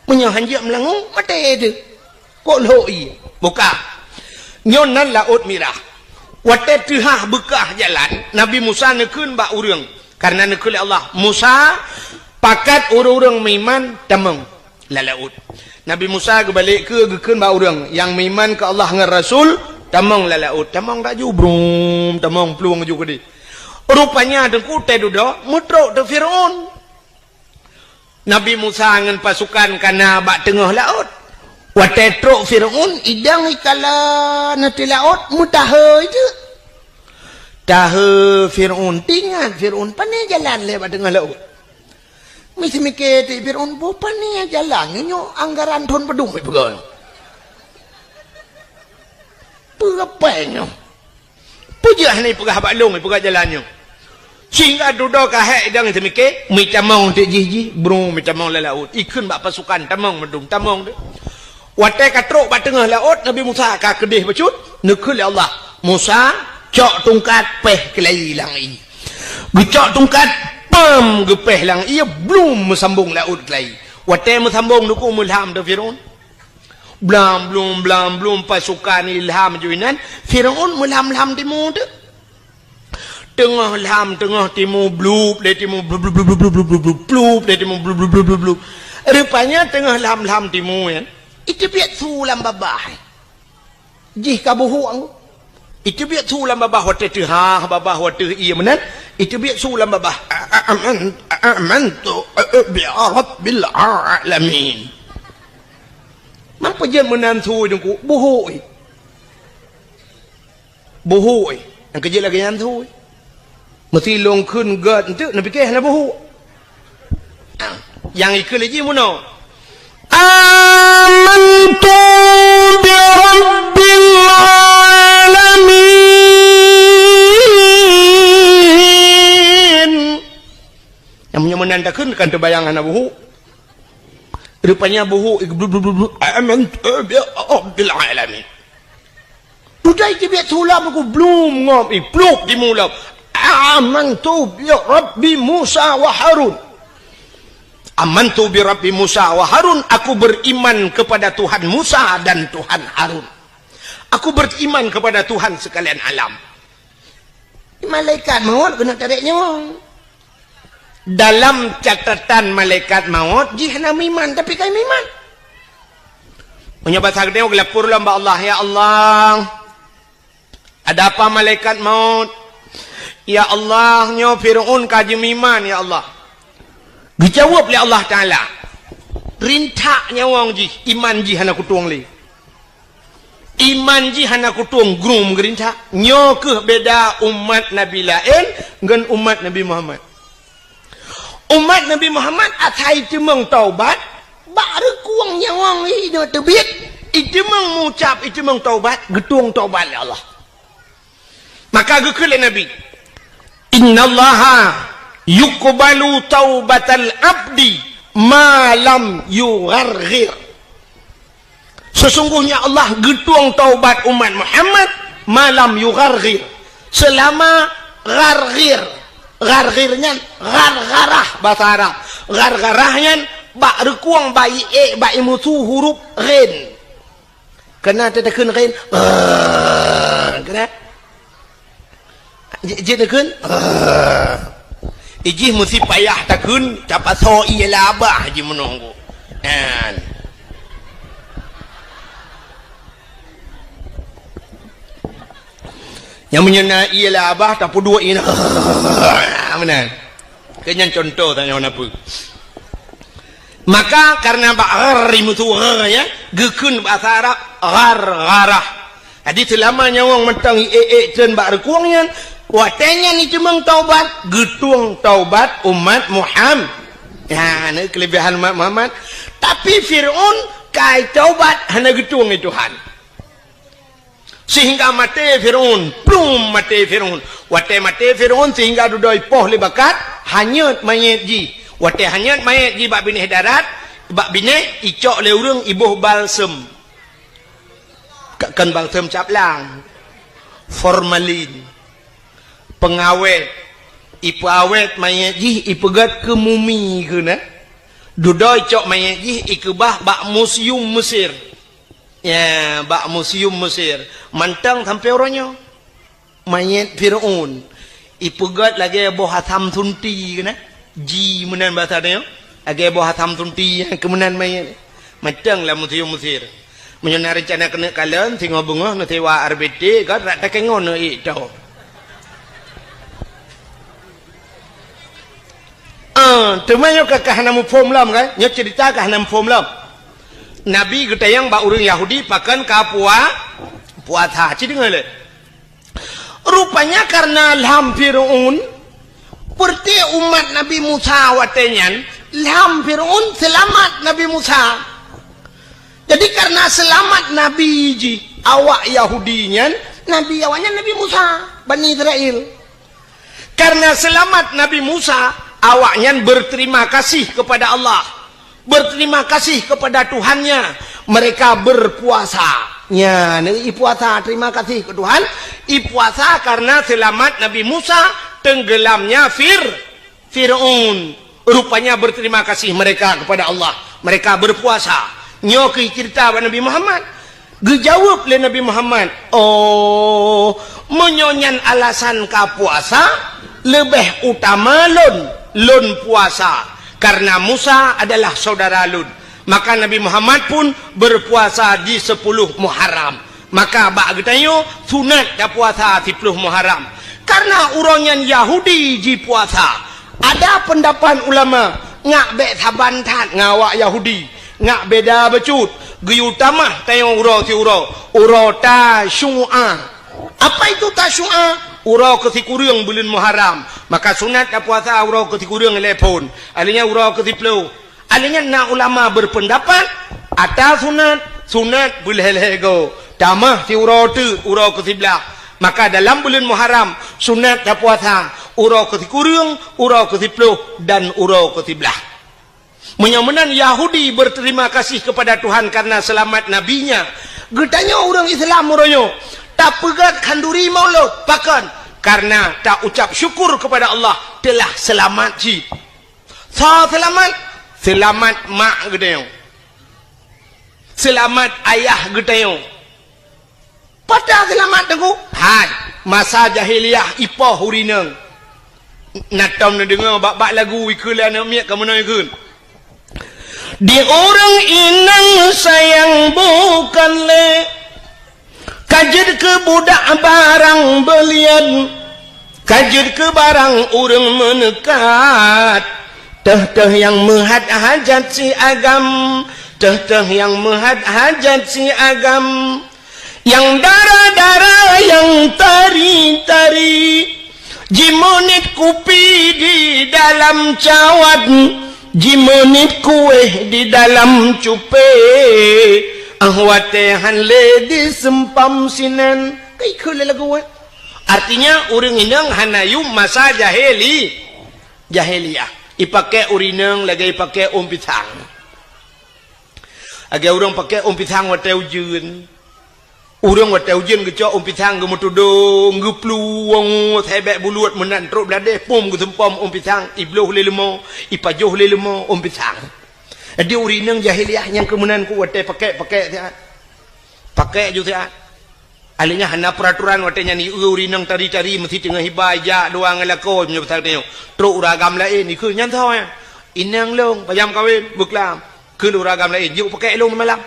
Meunyoe hanjeuet meulangue, maté teuh. Kok lhok ié? Bukah. Nyoe nan Laôt Mirah. Watèe teuhah beukah jalan, Nabi Musa neukheun bak ureueng. Kareuna neukheun lé Allah, "Musa, pakat ureueng-ureueng meuiman tamong lam laôt." Nabi Musa geubalek keu geukheun bak ureueng nyang meuiman keu Allah ngon Rasul, "Tamong lam laôt." Tamong laju, brum, tamong plueng ju keudeh. Rupanya teungku teududoe meutrok teuh Firaun. Nabi Musa ngon pasukan ka na bak teungoh laôt. Watèe trok Firaun, idong ikalon ateueh laôt, meutahe jeuet. Tahe Firaun, teuingat Firaun, pané jalan lé bak teungoh laôt. Miseumiké teuk Firaun, boh pané jalan nyoe, nyoe anggaran thon padum ipeugah. Peue pèng nyoe? Peue jeuet hana ipeugah bak lôn, ipeugah jalan nyoe. Sehingga dudoe ka hék idong teumiké, meutamong teuk jih jih, bru meutamong lam laôt. Ikheun bak pasukan, tamong mandum, tamong teuk. Watèe ka trok bak teungoh laôt, Nabi Musa ka keudeh bacut, neukheun lé Allah, "Musa, cok tungkat, péh keulayi lam ié." Geucok tungkat, pam, geupéh lam ié, blum meusambong laôt keulayi. Watèe meusambong teungku, meulham teuh Firaun. Blam blum, blam blum, pasukan ilham ju inan, Firaun meulham-lham timu teuk. Teungoh lham, teungoh timu, blup lé timu, blup, blup, blup. Rupanya teungoh lham-lham timu nyan, iteubiet su lam babah. Jih ka buhuk anggô. Iteubiet su lam babah watèe teuhah, babah watèe ié meunan, iteubiet su lam babah. "A-, a-, aman-, a-, amantu, a-, a-, bi rabbil alamin." Man peue jeuet meunan su teungku, buhuk, eh. Buhuk, eh. Nyang keujeuet lagèe nyan su, eh. Meusi lôn kheun gèt eunteuk, neupiké hana buhuk. Ah, nyang ikheun lé jih meunoe. "Amantu bi rabbil alamin." Nyang meunyoe meunan takheun kan teubayang hana buhuk. Rupanya buhuk, blu, blu, blu, blu. Amantu bi rabbil alamin. Dudoe teubiet sulam ku blum ngom, i, plup di mulam. Amantu bi Rabbi Musa wa Harun. Amantu bi Rabbi Musa wa Harun, aku beriman kepada Tuhan Musa dan Tuhan Harun. Aku beriman kepada Tuhan sekalian alam. Malaikat maut keuneuk tarek nyawöng. Dalam catatan malaikat maut, jih hana meuiman, tapi ka meuiman. Meunyoe basa geutanyoe geulapor lom bak Allah, "Ya Allah, ada apa malaikat maut? Ya Allah, nyoe Fir'aun ka jimeuiman, ya Allah." Geujaweueb lé Allah Taala, "Rintak nyawöng jih, iman jih hana kutueng lé." Iman jih hana kutueng, grung geurintak. Nyoe kheueh beda umat Nabi laén ngon umat Nabi Muhammad. Umat Nabi Muhammad asai teumeung taubat, bak reukueng nyawöng inoe teubiet, iteumeung mucab, iteumeung taubat, geutueng taubat lé Allah. Maka geukheun lé Nabi, "Innallaha yuqbalu taubatal abdi ma lam yugharghir." Sesungguhnya Allah geutueng taubat umat Muhammad ma lam yugharghir, seulama gharghir. Gharghir nyan ghargharah basa Arab. Ghargharah nyan bak reukueng, bak iék, bak imusu huruf ghin. Keunan teuteukheun ghin, ghin. Keunan. Ji-, jeuet takheun? Ah. Ijih meusti payah takheun, tapasoe ié labah jih meununggu. Nyan. Nyang meunyoe na ié labah, tapeuduek ié na. Meunan. Keu nyan contoh tanyoe na peue. Maka karena bak ghar imusu gha, ya, geukheun bahasa Arab ghargharah. Jadi seulama nyawöng mantong iék-ék treun bak reukueng nyan, watée nyan iteumeung taubat, geutueng taubat umat Muhammad. Ya, ni kelebihan umat Muhammad. Tapi Fir'aun kai taubat hana geutueng lé Tuhan. Sehingga maté Fir'aun, plum maté Fir'aun. Watée maté Fir'aun sehingga dudoe ipoh lé bakat, hanyot manyét jih. Watée hanyot manyét jih bak binéh darat, bak binéh icok lé ureuëng iboh balsem. Ka-, kon balsem caplang. Formalin. Pengawét. Ipeuawét manyét jih, ipeugét keu mumi keunan. Dudoe icok manyét jih, ikeubah bak museum Mesir. Ya, bak museum Mesir. Mantong sampoe uroe nyoe. Manyét Fir'aun. Ipeugét lagée boh asam sunti keunan. Ji meunan basa tanyoe. Lagée boh asam sunti nyang keumeunan manyét. Mantong lam museum Mesir. Meunyoe na reuncana keuneuk kalon, singoh beungoh neusewa R B T, kan rak takengon neuék tho. Ah, teuma nyoe ka, ka hana muphom lom, kan? Nyoe cerita ka hana muphom lom. Nabi geutanyong bak ureuëng Yahudi pakon ka pua-, puasa. Ci deungoe lé. Rupanya karena lham Fir'aun, peureuté umat Nabi Musa watée nyan, lham Fir'aun seulamat Nabi Musa. Jadi karena seulamat Nabi jih awak Yahudi nyan, Nabi awaknyan Nabi Musa, Bani Israel. Karena seulamat Nabi Musa, awaknyan berterima kasih kepada Allah, berterima kasih kepada Tuhannya, mereka berpuasa. Nya, ipuasa, terima kasih ke Tuhan, ipuasa karena seulamat Nabi Musa, tenggelamnya Fir-, Fir'aun. Rupanya berterima kasih mereka kepada Allah. Mereka berpuasa. Nyoe keuh cerita bak Nabi Muhammad. Geujaweueb lé Nabi Muhammad, "Oh, meunyoe nyan alasan ka puasa, leubeh utama lôn, lôn puasa, karena Musa adalah saudara lôn." Maka Nabi Muhammad pun berpuasa di sepuluh Muharram. Maka bak geutanyoe sunat tapuasa siplôh Muharram. Karena uroe nyan Yahudi jipuasa. Ada peundapat ulama, ngak bék saban that ngon awak Yahudi, ngak beda bacut, geuyue tamah tanyoe uroe siuroe, uroe Tasyu'a. Apa itu Tasyu'a? Uroe keusikureueng buleuen Muharram. Maka sunat tapuasa uroe keusikureueng ilée phon. Alheuh nyan uroe keusiplôh. Alheuh nyan na ulama berpendapat, ata sunat, sunat beulhée-lhée goe. Tamah siuroe teuk uroe keusiblaih. Maka dalam buleuen Muharram, sunat tapuasa Uroe keusikureueng, uroe keusiploh, dan uroe keusiblaih. Meunyoe meunan Yahudi berterima kasih kepada Tuhan karena selamat nabinya, geutanyoe ureuëng Islam uroe nyoe tapeugét khanduri Maulud. Pakon? Karena taucap syukur kepada Allah telah selamat cit. Soe seulamat? Seulamat mak geutanyoe. Seulamat ayah geutanyoe. Peue seulamat teungku? Hai, masa jahiliyah ipoh ureuëng inong. Na tom neudeungoe bak-bak lagu ikheun lé aneuëk miet ka meunoe ikheun. Di ureuëng inong sayang bukan lé. Ka jeuet keu budak barang beulian, ka jeuet keu barang ureuëng meuneukat. Teuh-teuh nyang meuhat hajat si agam, teuh-teuh nyang meuhat hajat si agam. Nyang dara-dara, nyang tari-tari, jimeuniet kupi di dalam cawat, jimeuniet kueh di dalam cupée, ah watée han lé diseumpam sinan. Ka ikheun lé lagu, eh? Artinya, ureuëng inong hana yum masa jahili-, jahiliyah. Ipaké ureuëng inong lagée ipaké ôn pisang. Lagée ureuëng paké ôn pisang watée ujeuen. Ureuëng watée ujeuen geucok ôn pisang geumeutudong, geuplueng, sebek buluet meunan trok beuladeh, pom geuseumpom ôn pisang, ibloh lé leumo, ipajoh lé leumo ôn pisang. Jadi ureuëng inong jahiliyah nyang keu meunan ku watée paké-paké siat. Paké ju siat. Akhirnya hana peuraturan watée nyan, ieu ureuëng inong tari-tari meusti teungoh iba ijak dua ngon lakoe meunyoe pasal tanyoe. Trok ureuëng agam laén, ikheun nyan soe nyan? Inong lôn, pajam kawén, beuklam. Kheun ureuëng agam laén, jeuet paké lôn malam.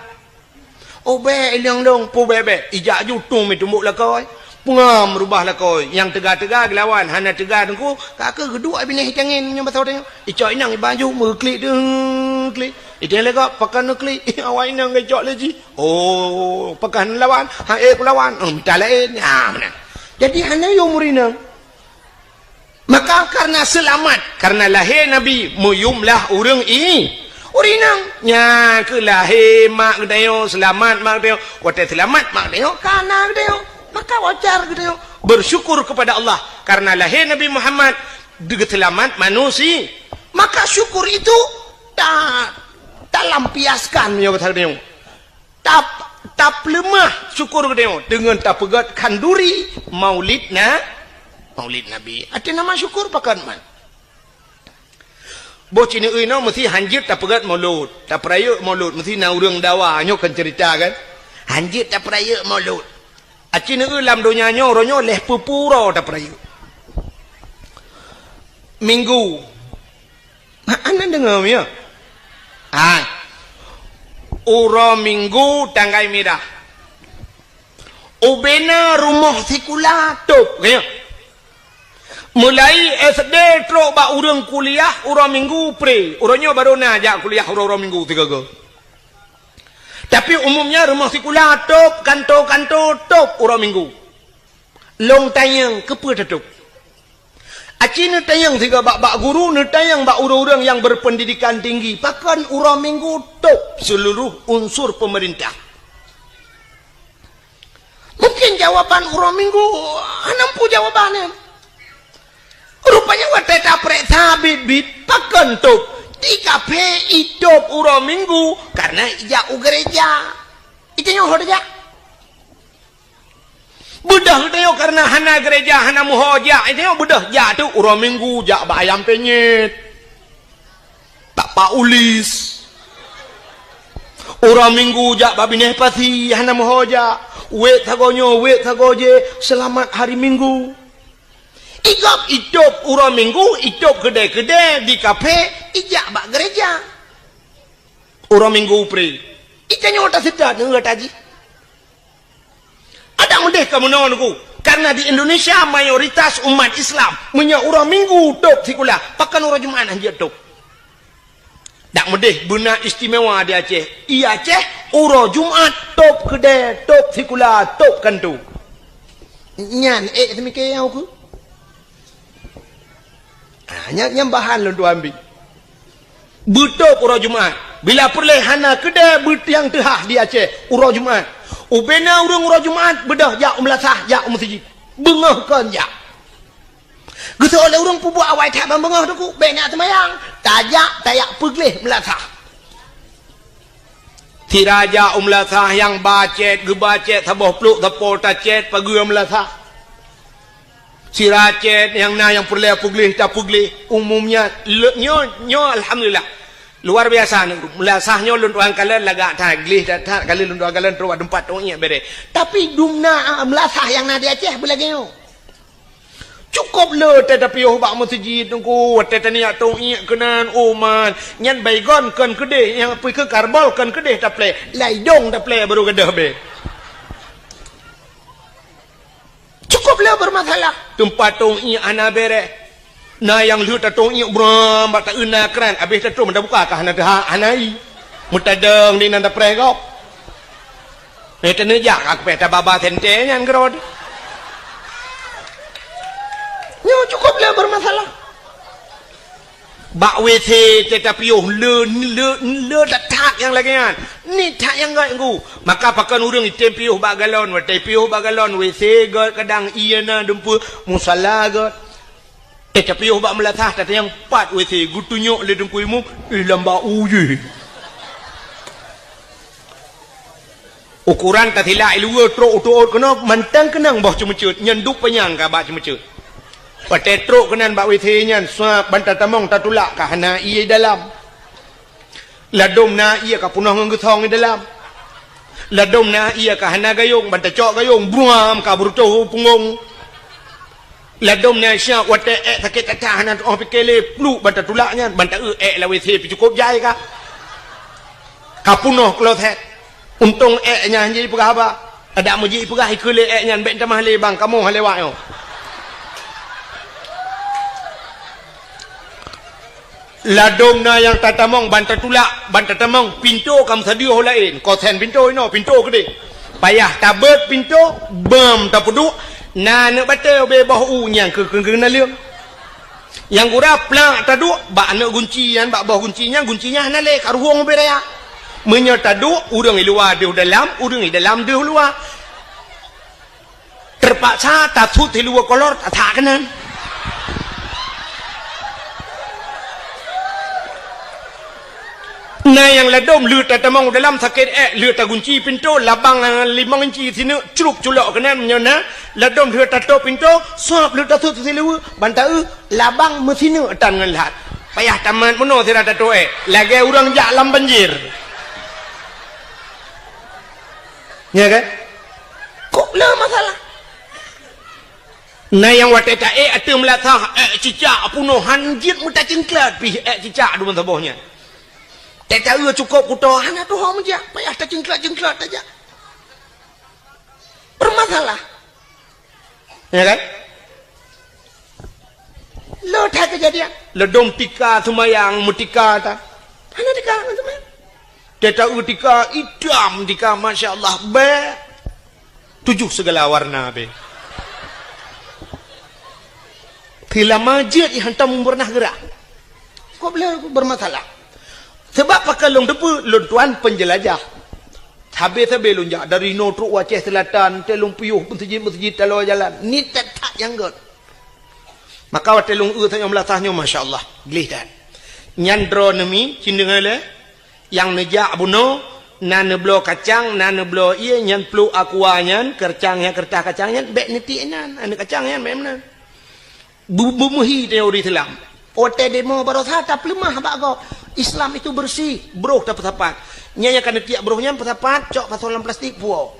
Oh bék, inong lôn, peue bék-bék. Ijak ju tueng meutumbok lakoe. Peungam rubah lakoe. Nyang teuga-teuga geulawan, hana teuga teungku, ka keuh geuduek binéh itangen nyoe basa tanyoe. Icok inong iba ju meuklik deuh klik. Iteng lé gob, pakon neuklik. Awak inong geucok lé jih. Oh, pakon lawan. Ha, ék kulawan. Oh, mita laén. Ha, meunan. Jadi hana yum ureuëng inong. Maka karena seulamat, karena lahé Nabi, meuyum lah ureuëng i-, ureuëng inong. Nyan keuh lahé mak geutanyoe, seulamat mak geutanyoe. Watée seulamat mak geutanyoe, ka na geutanyoe. Maka wajar geutanyoe bersyukur kepada Allah karena lahé Nabi Muhammad, geuseulamat manusia. Maka syukur itu ta-, talampiaskan, meunyoe basa geutanyoe. Tap-, tapeuleumah syukur geutanyoe deungon tapeugét khanduri Maulid na-, Maulid Nabi. Até nama syukur pakon man. Boh ci neueu inoe meusti hanjeuet tapeugét Maulud, tapeurayeuk Maulud, meusti na ureuëng dawa, nyoe kan ceurita kan. Hanjeuet tapeurayeuk Maulud. Aci neueu lam donya nyoe, uroe nyoe lhée peuet ploh uroe tapeurayeuk. Minggu. Hana deungoe, ya? Ha. Uroe Minggu tanggai mirah. Ubena rumoh sikula tôb, ya. Mulai S D trok bak ureuëng kuliah uroe Minggu pre. Uroe nyoe barô na jak kuliah uroe-uroe Minggu sigoe-goe. Tapi umumnya rumoh sikula tôb, kanto-kanto tôb uroe Minggu. Lôn tanyong, keupeue tatôb? Aci neutanyong sigoe bak, bak guru, neutanyong bak ureuëng-ureuëng nyang berpendidikan tinggi, pakon uroe Minggu tôb seuluruh unsur peumeurintah? Mungkin jawaban uroe Minggu hana muphom jawaban nyan. Rupanya watée tapeuriksa biet-biet, pakon tôb? Di kaphé itôb uroe Minggu karena ijak u gereja. Itanyoe ho tajak. Beudôh tanyoe karena hana gereja, hana muho jak, itanyoe beudôh jak tu uroe Minggu jak bak ayam penyet. Bak Pak Ulis. Uroe Minggu jak bak binéh pasi, hana muho jak. Wék sagoe nyoe, wék sagoe jéh, seulamat hari Minggu. Igob itôb uroe Minggu, itôb keudée-keudée di kaphé, ijak bak gereja. Uroe Minggu pre. Itanyoe taseutôt ngon gata jih. Adak meudeh ka meunoe Teungku, karena di Indonesia mayoritas umat Islam, meunyoe uroe Minggu tôb sikula, pakon uroe Jumat hanjeuet tôb? Dak meudeh beuna istimewa di Aceh. I Aceh, uroe Jumat tôb keudée, tôb sikula, tôb kanto. Nyan ék teumike nyang ukeue. Ah, nyan, nyan bahan lôn tuan ambi. Beutôb uroe Jumat. Bila peureulée hana keudée beutiang teuhah di Aceh uroe Jumat. Ubena ureuëng uroe Jumat beudôh jak u meulasah, jak u meuseujid. Beungoh kon jak. Geusoe lé ureuëng peubuet awai that ban beungoh teungku, bék na seumayang. Tajak, tajak peugleh meulasah. Sira jak u meulasah nyang ba cét, geuba cét saboh plôk sapo tacét pageue meulasah. Sira cét nyang na nyang peureulée peugleh tapeugleh. Umumnya, le-, nyoe, nyoe alhamdulillah. Luar biasa, meulasah nyoe lôn tuan kalon lagak that, gleh that, that, ka lheueh lôn tuan kalon trok bak teumpat tong iek bereh. Tapi dum na, ah, meulasah nyang na di Aceh beulagée nyoe. Cukôp le watée tapiôh bak meuseujid teungku, watée taniyak tong iek keunan, oh man, nyan baygon kon keudeh, nyang pih keu karbol kon keudeh taplée, laidong taplée baru gadôh bée. Cukôp le beureumasalah. Teumpat tong iek hana bereh. Na nyang lheueh tatong iek bram bak taeu na kran, abéh tatrok meuda buka ka hana teuha, hana i. Meutadong di nan tapreh gob. Eh, teuneujak ka kupéh tababa sente nyan keurot. Nyoe cukôp le beureumasalah. Bak W C teuh tapiôh le, le, le that-that nyang lagée nyan. Ni that nyang gét ngku. Maka pakon ureuëng item piôh bak galon, watée piôh bak galon, W C gét kadang ié na dumpeue, musala gét. Teuh tapiôh bak meulasah, tatanyong pat W C geutunyok lé teungku imum, ih lam bak u jih. Ukoran tasilak i luwa trok u teuôt keunoe mantong keunong boh ceumeuceuet, nyan duek panyang ka bak ceumeuceuet. Watée trok keunan bak W C nyan, suab ban tatamong tatulak ka hana ié dalam. Ladôm na ié ka peunoh ngon geusong i dalam. Ladôm na ié ka hana gayông, ban tacok gayông, bruam ka beurutoh u punggong. Ladôm na siap watée ék sakét that-that hana teuoh pike lé, pluek ban tatulak nyan, ban taeu ék lam W C pih cukôp jai ka. Ka peunoh kloset. Untông ék nyan jih peugah haba. Adak meujih peugah ikeue lé ék nyan bék tamah lé bang kamoe lewat nyoe. Ladôm na nyang tatamong ban tatulak, ban tatamong, pintoe ka meusadeuh laén, kosen pintoe inoe, pintoe keudeh. Payah tabeuet pintoe, beuem tapeuduek, na aneuk batée ubé boh u nyang keu, keu, keu naleueng. Nyang gura plak taduek, bak aneuk gunci nyan, bak boh gunci nyan, gunci nyan hana lé, ka ruhueng ubé raya. Meunyoe taduek, ureuëng i luwa deuh dalam, ureuëng i dalam deuh luwa. Teupaksa tasut siluweue kolor, tasak keunan. Na nyang ladôm lheueh tatamong u dalam sakét ék, lheueh tagunci pintoe, labang limong inci sineuk, crup culok keunan meunyoe na, ladôm lheueh tatôp pintoe, suab lheueh tasut siluweue, ban taeu, labang meusineuk tan ngon lhat. Payah tamat meunoe sira tatôp ék, lagée ureuëng jak lam banjir. Nya kan? Kok le masalah? Na nyang watée taék ateueh meulasah, ék cicak peunoh han jeuet meutacingklat pih ék cicak dum saboh nyan. Tée taeu cukôp kuto hana tuho meujak, payah tacingklat-cingklat tajak. Bermasalah. Ya kan? Lo that keujadian. Ladôm tika seumayang meutika ta. Hana tika, hana seumayang. Tée taeu tika itam tika, masya Allah, bée. Tujoh sigala warna bée. Seulama jeuet i hantom pernah gerak. Kok beliau bermasalah? Sebab pakon lôn teupeue, lôn tuan penjelajah. Sabe-sabe lôn jak dari noe trok u Aceh Selatan, tée lôn piôh meuseujid-meuseujid taloe jalan. Ni that-that nyang gét. Maka watée lôn eu tanyoe meulasah nyoe, masya Allah, gleh that. Nyan droeneuh mi, cit deungoe lé, nyang neujak bunoe, na neubloe kacang, na neubloe ié, nyan pluek aqua nyan, kacang nyan, keureutah kacang nyan, bék neutiek nyan, aneuk kacang nyan bék meunan. Bu-, beumeuhi teori Islam. Watée demo barosa tapeuleumah bak gob. Islam itu bersih, broh tapeusapat. Nyan nyang ka neutiek broh nyan peusapat, cok pasoe lam plastik, puwoe.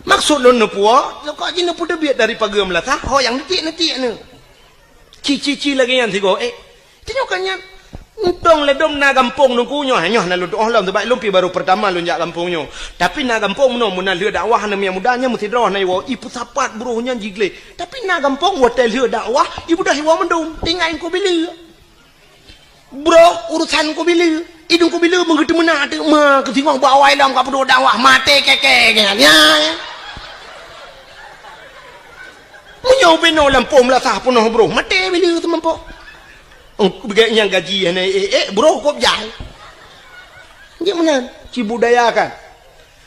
Maksud lôn neupuwoe, kok jih neupeuteubiet dari pageue meulasah, ho nyang neutiek-neutiek neu. Ci-ci-ci lagée nyan sigoe, eh. Tanyoe ka nyan. Untông ladôm na gampông nungku nyoe, nyoe na lôn tuoh lom, sabab lôn pih barô peurtama lôn jak gampông nyoe. Tapi na gampông meunoe, meunan lheueh dakwah na miet muda nyan meusidroe na iwoe, ipeusapat broh nyan jigleh. Tapi na gampông watée lheueh dakwah, ibeudôh iwoe mandum, tinggai Teungku Bileue. Broh urosan Teungku Bileue, idong Teungku Bileue meugeuteumeunak teuk ma keusingoh bak awai lom ka peuduek dakwah, maté keke nyan. Ya, ya. Meunyoe binoe lampôh meulasah peunoh broh, maté Bileue teumampôh. Eng-, beuget nyang gaji hana ék-ék, broh kop jai. Jeuet meunan, cibudayakan.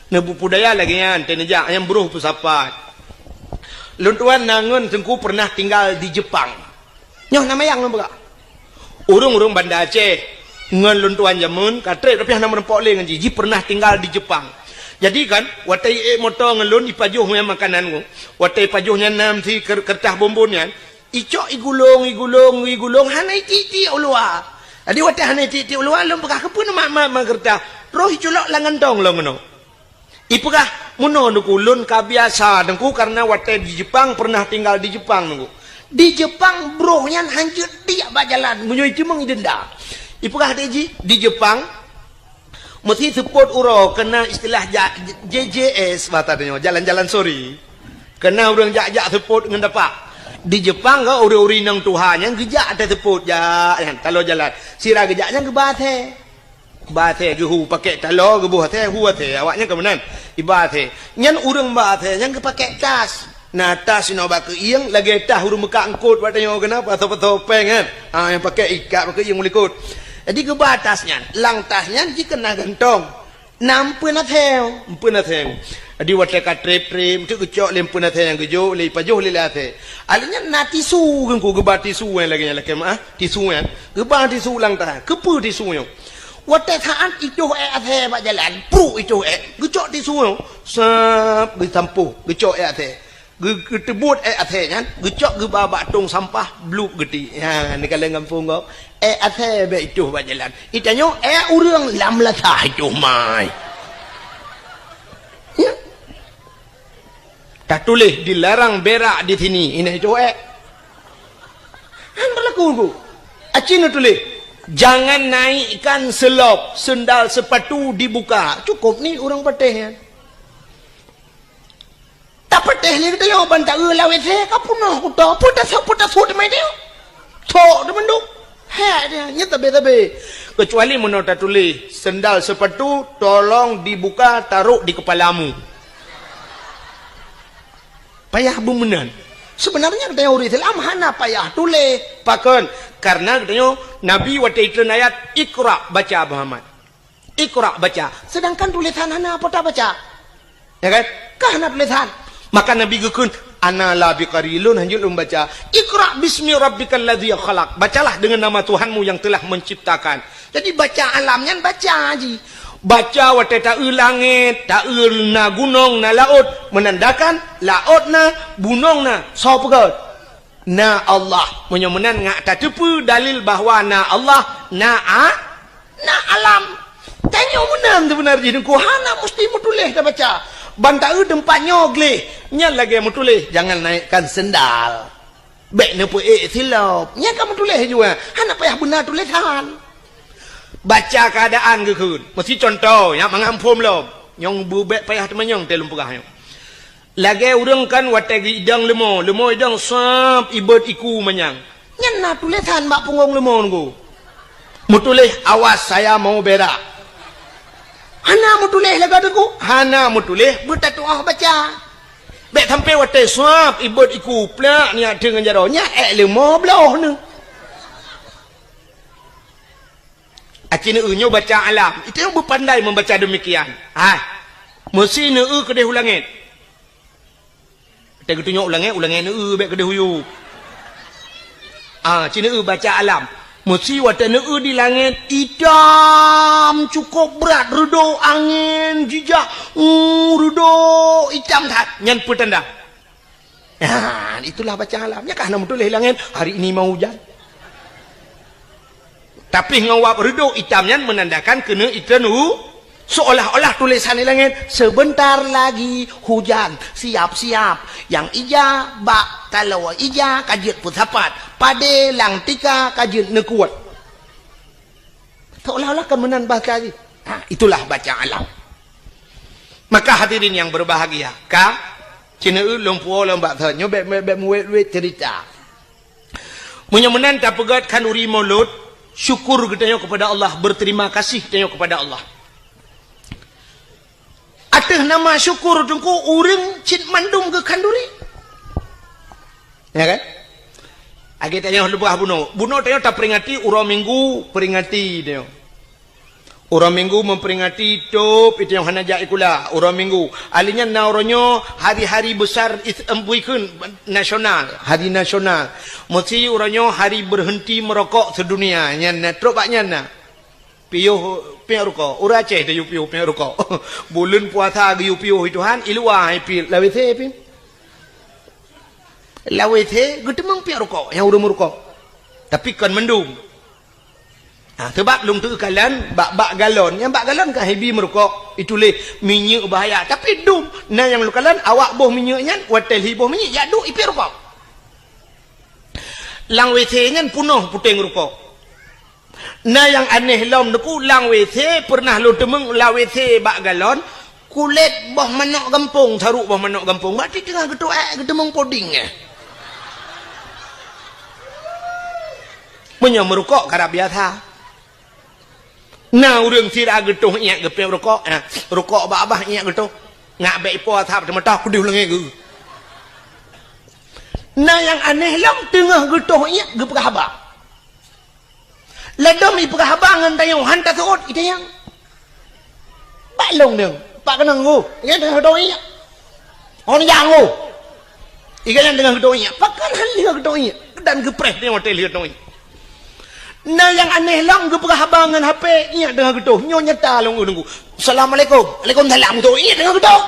Neubeubudaya lagée nyan, teuneujak nyang broh peusapat. Lôn tuan na ngon teungku pernah tinggal di Jepang. Nyoh na mayang lôn peugah. Ureuëng-ureuëng Banda Aceh ngon lôn tuan jameun ka treb tapi hana meureumpok lé ngon jih. Jih pernah tinggal di Jepang. Jadi kan, watée ék moto ngon lôn ipajoh nyan makanan ku. Watée ipajoh nyan nam si ker- kertas bonbon nyan, icok igulong, igulong, igulong, hana itiek-tiek u luwa. Jadi watée hana itiek-tiek u luwa, lôn peugah, "Keupeue neumat-mat ma kertas?" Roh iculok lam gantong lom keunoe. Ipeugah, "Meunoe Teungku, lôn ka biasa Teungku, karena watée di Jepang pernah tinggal di Jepang Teungku." Di Jepang broh nyan hanjeuet tiek bak jalan, meunyoe iteumeung idenda. Ipeugah lé jih, di Jepang meusi seupôt uroe keunan istilah ja-, J J S bata tanyoe, jalan-jalan sore. Keunan ureuëng jak-jak seupôt ngon dapak. Di Jepang ka ureuëng-ureuëng inong tuha nyan geujak até seupôt jak nyan, taloe jalan. Sira geujak nyan geuba asèe. Ba asèe geuhu pakèk taloe, geuboh asèe, hu asèe. Awaknyan ka meunan. Iba asèe. Nyan ureuëng ba asèe nyan geupakék tas. Na tas inoe bak keuieng, lagée tas ureuëng meukak eungkôt bak tanyoe keunan, pasoe-pasoe péng kan. Ha, nyang pakèk ikat bak keuieng u likot. Jadi geuba tas nyan. Lam tas nyan jih keunan gantong. Na empeuen asèe, empeuen asèe. Jadi watée ka treb-treb, teuk geucok lé empeuen asèe nyang geujok, lé ipajoh lé, lé asèe. Alèh nyan na tisu Teungku, geuba tisu nyang lagée nyan lakée meuah, tisu nyan. Geuba tisu lam tas. Keupeue tisu nyoe? Watée saát itoh ék asèe bak jalan, pruk itoh ék, geucok tisu nyoe, sab, geusampôh, geucok ék asèe. Geu-, geuteubuet ék asèe nyan, geucok geuba bak tong sampah, blueb geuti. Ha, neukalon gampông gob. Ék asèe bék itoh bak jalan. Itanyoe ék ureuëng lam lasah itoh mai. Ya. Tatuléh dilarang berak di sini. Ina itoh ék. Han berlaku Teungku. Aci neutuléh, "Jangan naikkan selop, sendal sepatu dibuka." Cukup ni ureuëng patéh nyan. Tapatéh lé geutanyoe ban taeu lam W C ka peunoh kuto. Peue tasok, peue tasok teuma dia. Sok teumandum. Hek dia, nyan tabe-tabe. Kecuali meunoe tatuléh, "Sendal sepatu tolong dibuka, taruh di kepalamu." Payah beumeunan. Sebenarnya geutanyoe ureuëng Islam hana payah tuléh. Pakon? Karena geutanyoe Nabi watée itreun ayat, "Iqra, baca Muhammad. Iqra, baca." Sedangkan tulésan hana, peue tabaca? Ya kan? Ka hana tulésan. Maka Nabi geukheun, "Ana la biqari, lôn hanjeuet lôn baca." "Iqra bismi rabbikal ladzi khalaq." Bacalah dengan nama Tuhanmu yang telah menciptakan. Jadi baca alam nyan baca jih. Baca watée taeu langét, taeu na gunong, na laôt, menandakan laôt na, gunong na, soe peugöt? Na Allah. Meunyoe meunan ngat tateupeue dalil bahwa na Allah, na a-, na alam. Tanyoe meunan seubeuna jih Teungku, hana musti meutuléh tabaca. Ban taeu teumpat nyoe gleh, nyan lagée meutuléh, "Jangan naikkan sendal." Bék neupeuék silop. Nyan ka meutuléh jua. Hana payah beuna tulésan. Baca keuadaan geukheun. Meusi cuntoh, nyak mangat muphom lom. Nyang beubék payah teumanyong teuh lôn peugah nyoe. Lagée ureuëng kan watée geuidong leumo, leumo idong sab ibot iku manyang. Nyan na tulésan bak punggong leumo Teungku. Meutuléh, "Awas, saya mau berak." Hana meutuléh lagée Teungku. Hana meutuléh, beutatuah baca. Bék sampai watée sab ibot iku plak nyak teungon jaroe, nyak ék leumo bloh neuh. Aci neueu nyoe baca alam. Itu yang beupandai membaca demikian. Hai. Meusi neueu keudeh u langét. Watée geutunyok u langét, u langét neueu bék keudeh u yub. Ah, ci neueu baca alam. Meusi watée neueu di langét itam cukôp brat, reudôk angén jijak, uh, reudôk itam that. Nyan peutanda. Nah, itulah baca alam. Nyan ka hana meutuléh langét, "Hari ini mau hujan." Tapi ngon wab reudôk itam nyan menandakan keuneuk itreun u-, seolah-olah tulésan di langét, "Sebentar lagi hujan, siap-siap. Nyang ija bak taloe ija ka jeuet peusapat, padé lam tika ka jeuet neukuet." Seolah-olah kan meunan bahasa jih. Ha, itulah baca alam. Maka hadirin yang berbahagia, ka, ci neueu lôn puwoe lôn bak thon, nyoe bék, bék, bék meuwét-wét cerita. Meunyoe meunan tapeugét khanduri mulod, syukur geutanyoe kepada Allah, berterima kasih geutanyoe kepada Allah. Ateueh nama syukur Teungku ureuëng cit mandum geukhanduri. Ya kan? Lagée tanyoe leubeh bunoe. Bunoe tanyoe taperingati uroe Minggu, peringati tanyoe. Uroe Minggu memperingati tôb itu nyang hana jak sikula. Uroe Minggu. Ali nyan na uroe nyoe hari-hari besar is-, em, bukan nasional, hari nasional. Mesti uroe nyoe hari berhenti merokok sedunia. Nyan na, trok bak nyan na. Piôh piek rukok. Ureuëng Aceh tayue piôh piek rukok. Buleuen puasa geuyue piôh i Tuhan, i luwa hai piôh, lam W C piôh. Lam W C geuteumeung piek rukok nyang ureuëng meurukok. Tapi kon mandum. Ha, sebab lôn teukalon bak, bak galon. Nyang bak galon kan hibi meurukok, ituléh minyeuk bahaya. Tapi dum, na nyang lôn kalon awak boh minyeuk nyan, watée lhi boh minyeuk, jak duek i piôh rukok. Lam W C nyan punoh puténg rukok. Na nyang aneh lom Teungku, lam W C pernah lôn teumeung lam W C bak galon, kulét boh manok gampông, saruk boh manok gampông. Berarti teungoh geutuek, geuteumeung puding, eh. Meunyoe meurukok karab biasa. Na ureuëng sira geutoh iék geupiôh rukok, eh, rukok bak babah iék geutoh. Ngak bék ipo asab teumeutah kudeuh leungée geuh. Na nyang aneh lom teungoh geutoh iék geupeugah haba. Ladom ipeugah haba ngon tanyoe han taseuôt itanyong. Bak lông deueng, bak keunong geuh, nyan teungoh geutoh iék. Hon nyang geuh. Iga nyan teungoh geutoh iék. Pakon han lheueh geutoh iék. Dan geupreh teungoh watée lheueh geutoh iék. Na nyang aneh lom geupeugah haba ngon H P, iék teungoh geutoh. Nyoe nyata lông ureuëng geuh. Assalamualaikum. Waalaikumsalam. Geutoh iék teungoh geutoh.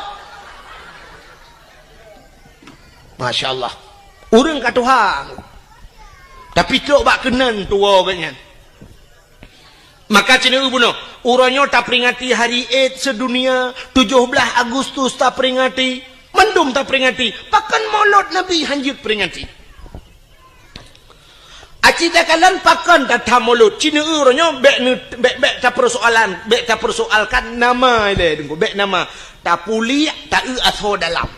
Masya Allah. Ureuëng ka tuha. Tapi trok bak keunan tuwoe geuh nyan. Maka cina bunoe, uroe nyoe taperingati hari Id sedunia, tujoh blaih Agustus taperingati, mandum taperingati. Pakon Maulud Nabi hanjeuet peringati? Aci takalon pakon tatham Maulud? Cina uroe nyoe bék ne-, bék, bék tapersoalan, bék tapersoalkan nama ilée Teungku, bék nama. Tapuliek, taeu asoe dalam.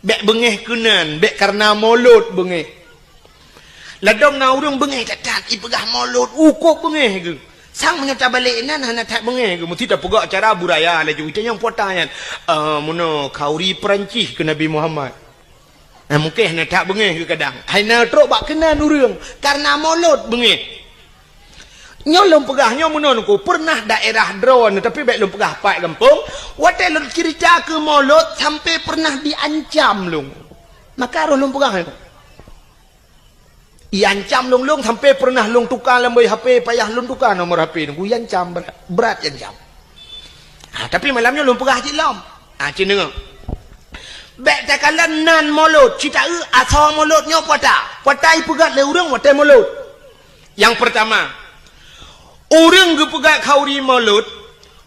Bék beungéh keunan, bék kareuna Maulud beungéh. Ladom na ureuëng beungéh that-that, ipeugah Maulud, ukôb beungéh geuh. Sang meunyoe tabalek inan hana that beungéh geuh, meusti tapeugah cara budaya laju. Itanyong puata nyan, "Eh, meunoe khauri Peurancih keu Nabi Muhammad." Nah, mungken hana that beungéh geuh kadang. Hai na trok bak keunan ureuëng, kareuna Maulud beungéh. Nyoe lôn peugah nyoe meunoe Teungku, pernah daerah droeneuh, tapi bék lôn peugah pat gampông, watée lôn cerita keu Maulud sampai pernah diancam lôn. Maka roh lôn peugah nyoe. Iancam lôn, lôn sampai pernah lôn tuka lam boh H P, payah lôn tuka nomor H P Teungku, iancam brat, brat iancam. Ha, tapi malam nyoe lôn peugah cit lom. Ha, cit deungoe. Bék takalon nan Maulud, cit taeu asoe Maulud nyoe puata. Puata ipeugah lé ureuëng watée Maulud. Nyang peurtama, ureuëng geupeugah khauri Maulud,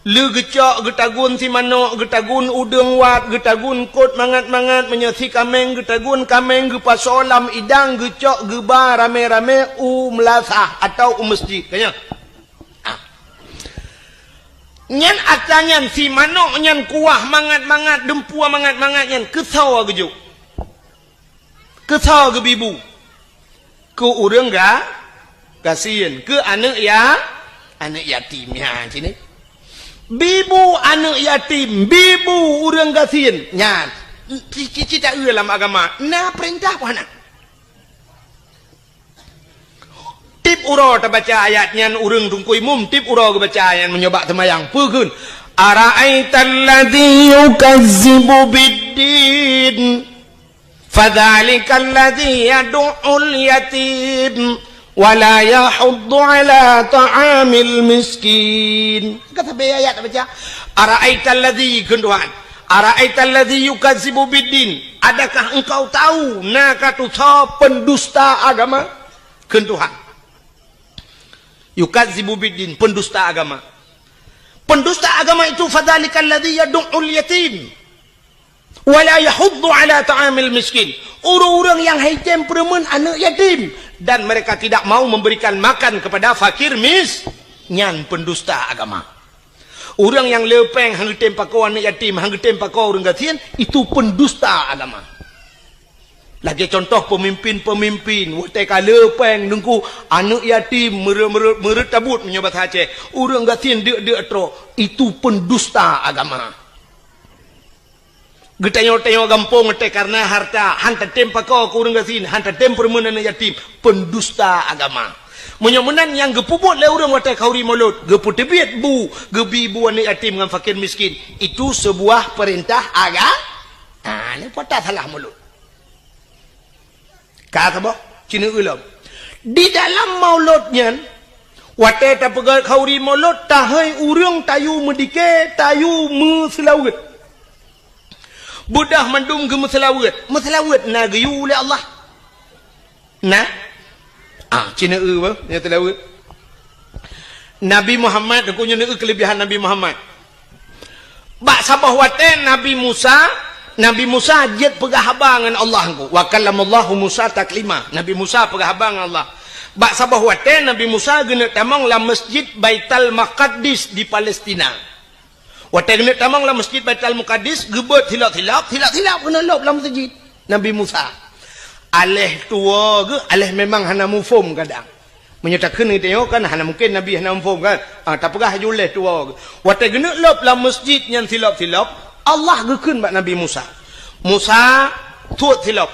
lé geucok, geutagun si manok, geutagun udeueng wat, geutagun kot mangat-mangat, meunyoe si kaméng, geutagun kaméng, geupasoe lam idang, geucok geuba ramé-ramé u meulasah atawa u meuseujid. Ka nyan? Ah. Nyan atra nyan si manok nyan kuah mangat-mangat, dumpeue mangat-mangat nyan keusoe geujok. Keusoe geubibu? Keu ureuëng ga-, gasien, keu aneuëk ya-, aneuëk yatim nyan cit. Bibu aneuëk yatim, bibu ureuëng gasien. Nyan, ci-, ci-, cit taeu lam agama, na peurintah peue hana? Tieb uroe tabaca ayat nyan ureuëng Teungku Imum, tieb uroe geubaca ayat meunyoe bak seumayang. Peue kheun? "Ara'aital ladzi yukazzibu biddin, fadzalikal ladzi yadu'ul yatim, wa la yahuddu ala ta'amil miskin." Ka sabe ayat tabaca. "Ara'aital ladzi," kheun Tuhan. "Ara'aital ladzi yukazzibu biddin." Adakah engkau tahu na ka tusoe pendusta agama? Kheun Tuhan. Yukazzibu biddin, pendusta agama. Pendusta agama itu fadzalikal ladzi yadu'ul yatim. Wa la yahuddu ala ta'amil miskin. Ureuëng-ureuëng nyang han item peureumeun aneuëk yatim. Dan mereka tidak mau memberikan makan kepada fakir mis-, nyan pendusta agama. Ureuëng nyang le péng han geutem pakoe aneuëk yatim, han geutem pakoe ureuëng gasien, itu pendusta agama. Lagée contoh peumimpin-peumimpin, watée ka le péng Teungku, aneuëk yatim meureuet-meureuet, meureuet tabot meunyoe basa Aceh, ureuëng gasien deuk-deuk troh, itu pendusta agama. Geutanyoe-tanyoe gampông watée kareuna harta, han tatem pakoe keu ureuëng gasien, han tatem peureumeun aneuëk yatim, pendusta agama. Meunyoe meunan nyang geupeubuet lé ureuëng watée khauri mulod, geupeuteubiet bu, geubi bu aneuëk yatim ngon fakir miskin, itu seubuah peurintah aga-, ha, nyan peurintah salah mulod. Ka saboh, ci neueu lom. Di dalam mulod nyan, watée tapeugét khauri mulod, tahôi ureuëng tayue meudike, tayue meuseulaweuet. Beudôh mandum geumeuseulaweuet. Meuseulaweuet na geuyue lé Allah. Na? Ah, ci neueu bah, nyoe seulaweuet. Nabi Muhammad, aku nyoe neueu keuleubihan Nabi Muhammad. Bak saboh watée Nabi Musa, Nabi Musa jeuet peugah haba ngon Allah engko. Wa kallamallahu Musa taklima. Nabi Musa peugah haba ngon Allah. Bak saboh watée Nabi Musa geuneuk tamong lam Masjid Baitul Maqdis di Palestina. Watée geuneuk tamong lam Masjid Baitul Maqdis, geubeuet silop-silop, silop-silop geuneuk lop lam masjid Nabi Musa. Aléh tuwoe geuh, aléh memang hana muphom kadang. Meunyoe takheun geutanyoe kan hana mungken Nabi hana muphom kan? Ah, tapeugah laju lé tuwoe geuh. Watée geuneuk lop lam masjid nyan silop-silop, Allah geukheun bak Nabi Musa, "Musa, suet silop."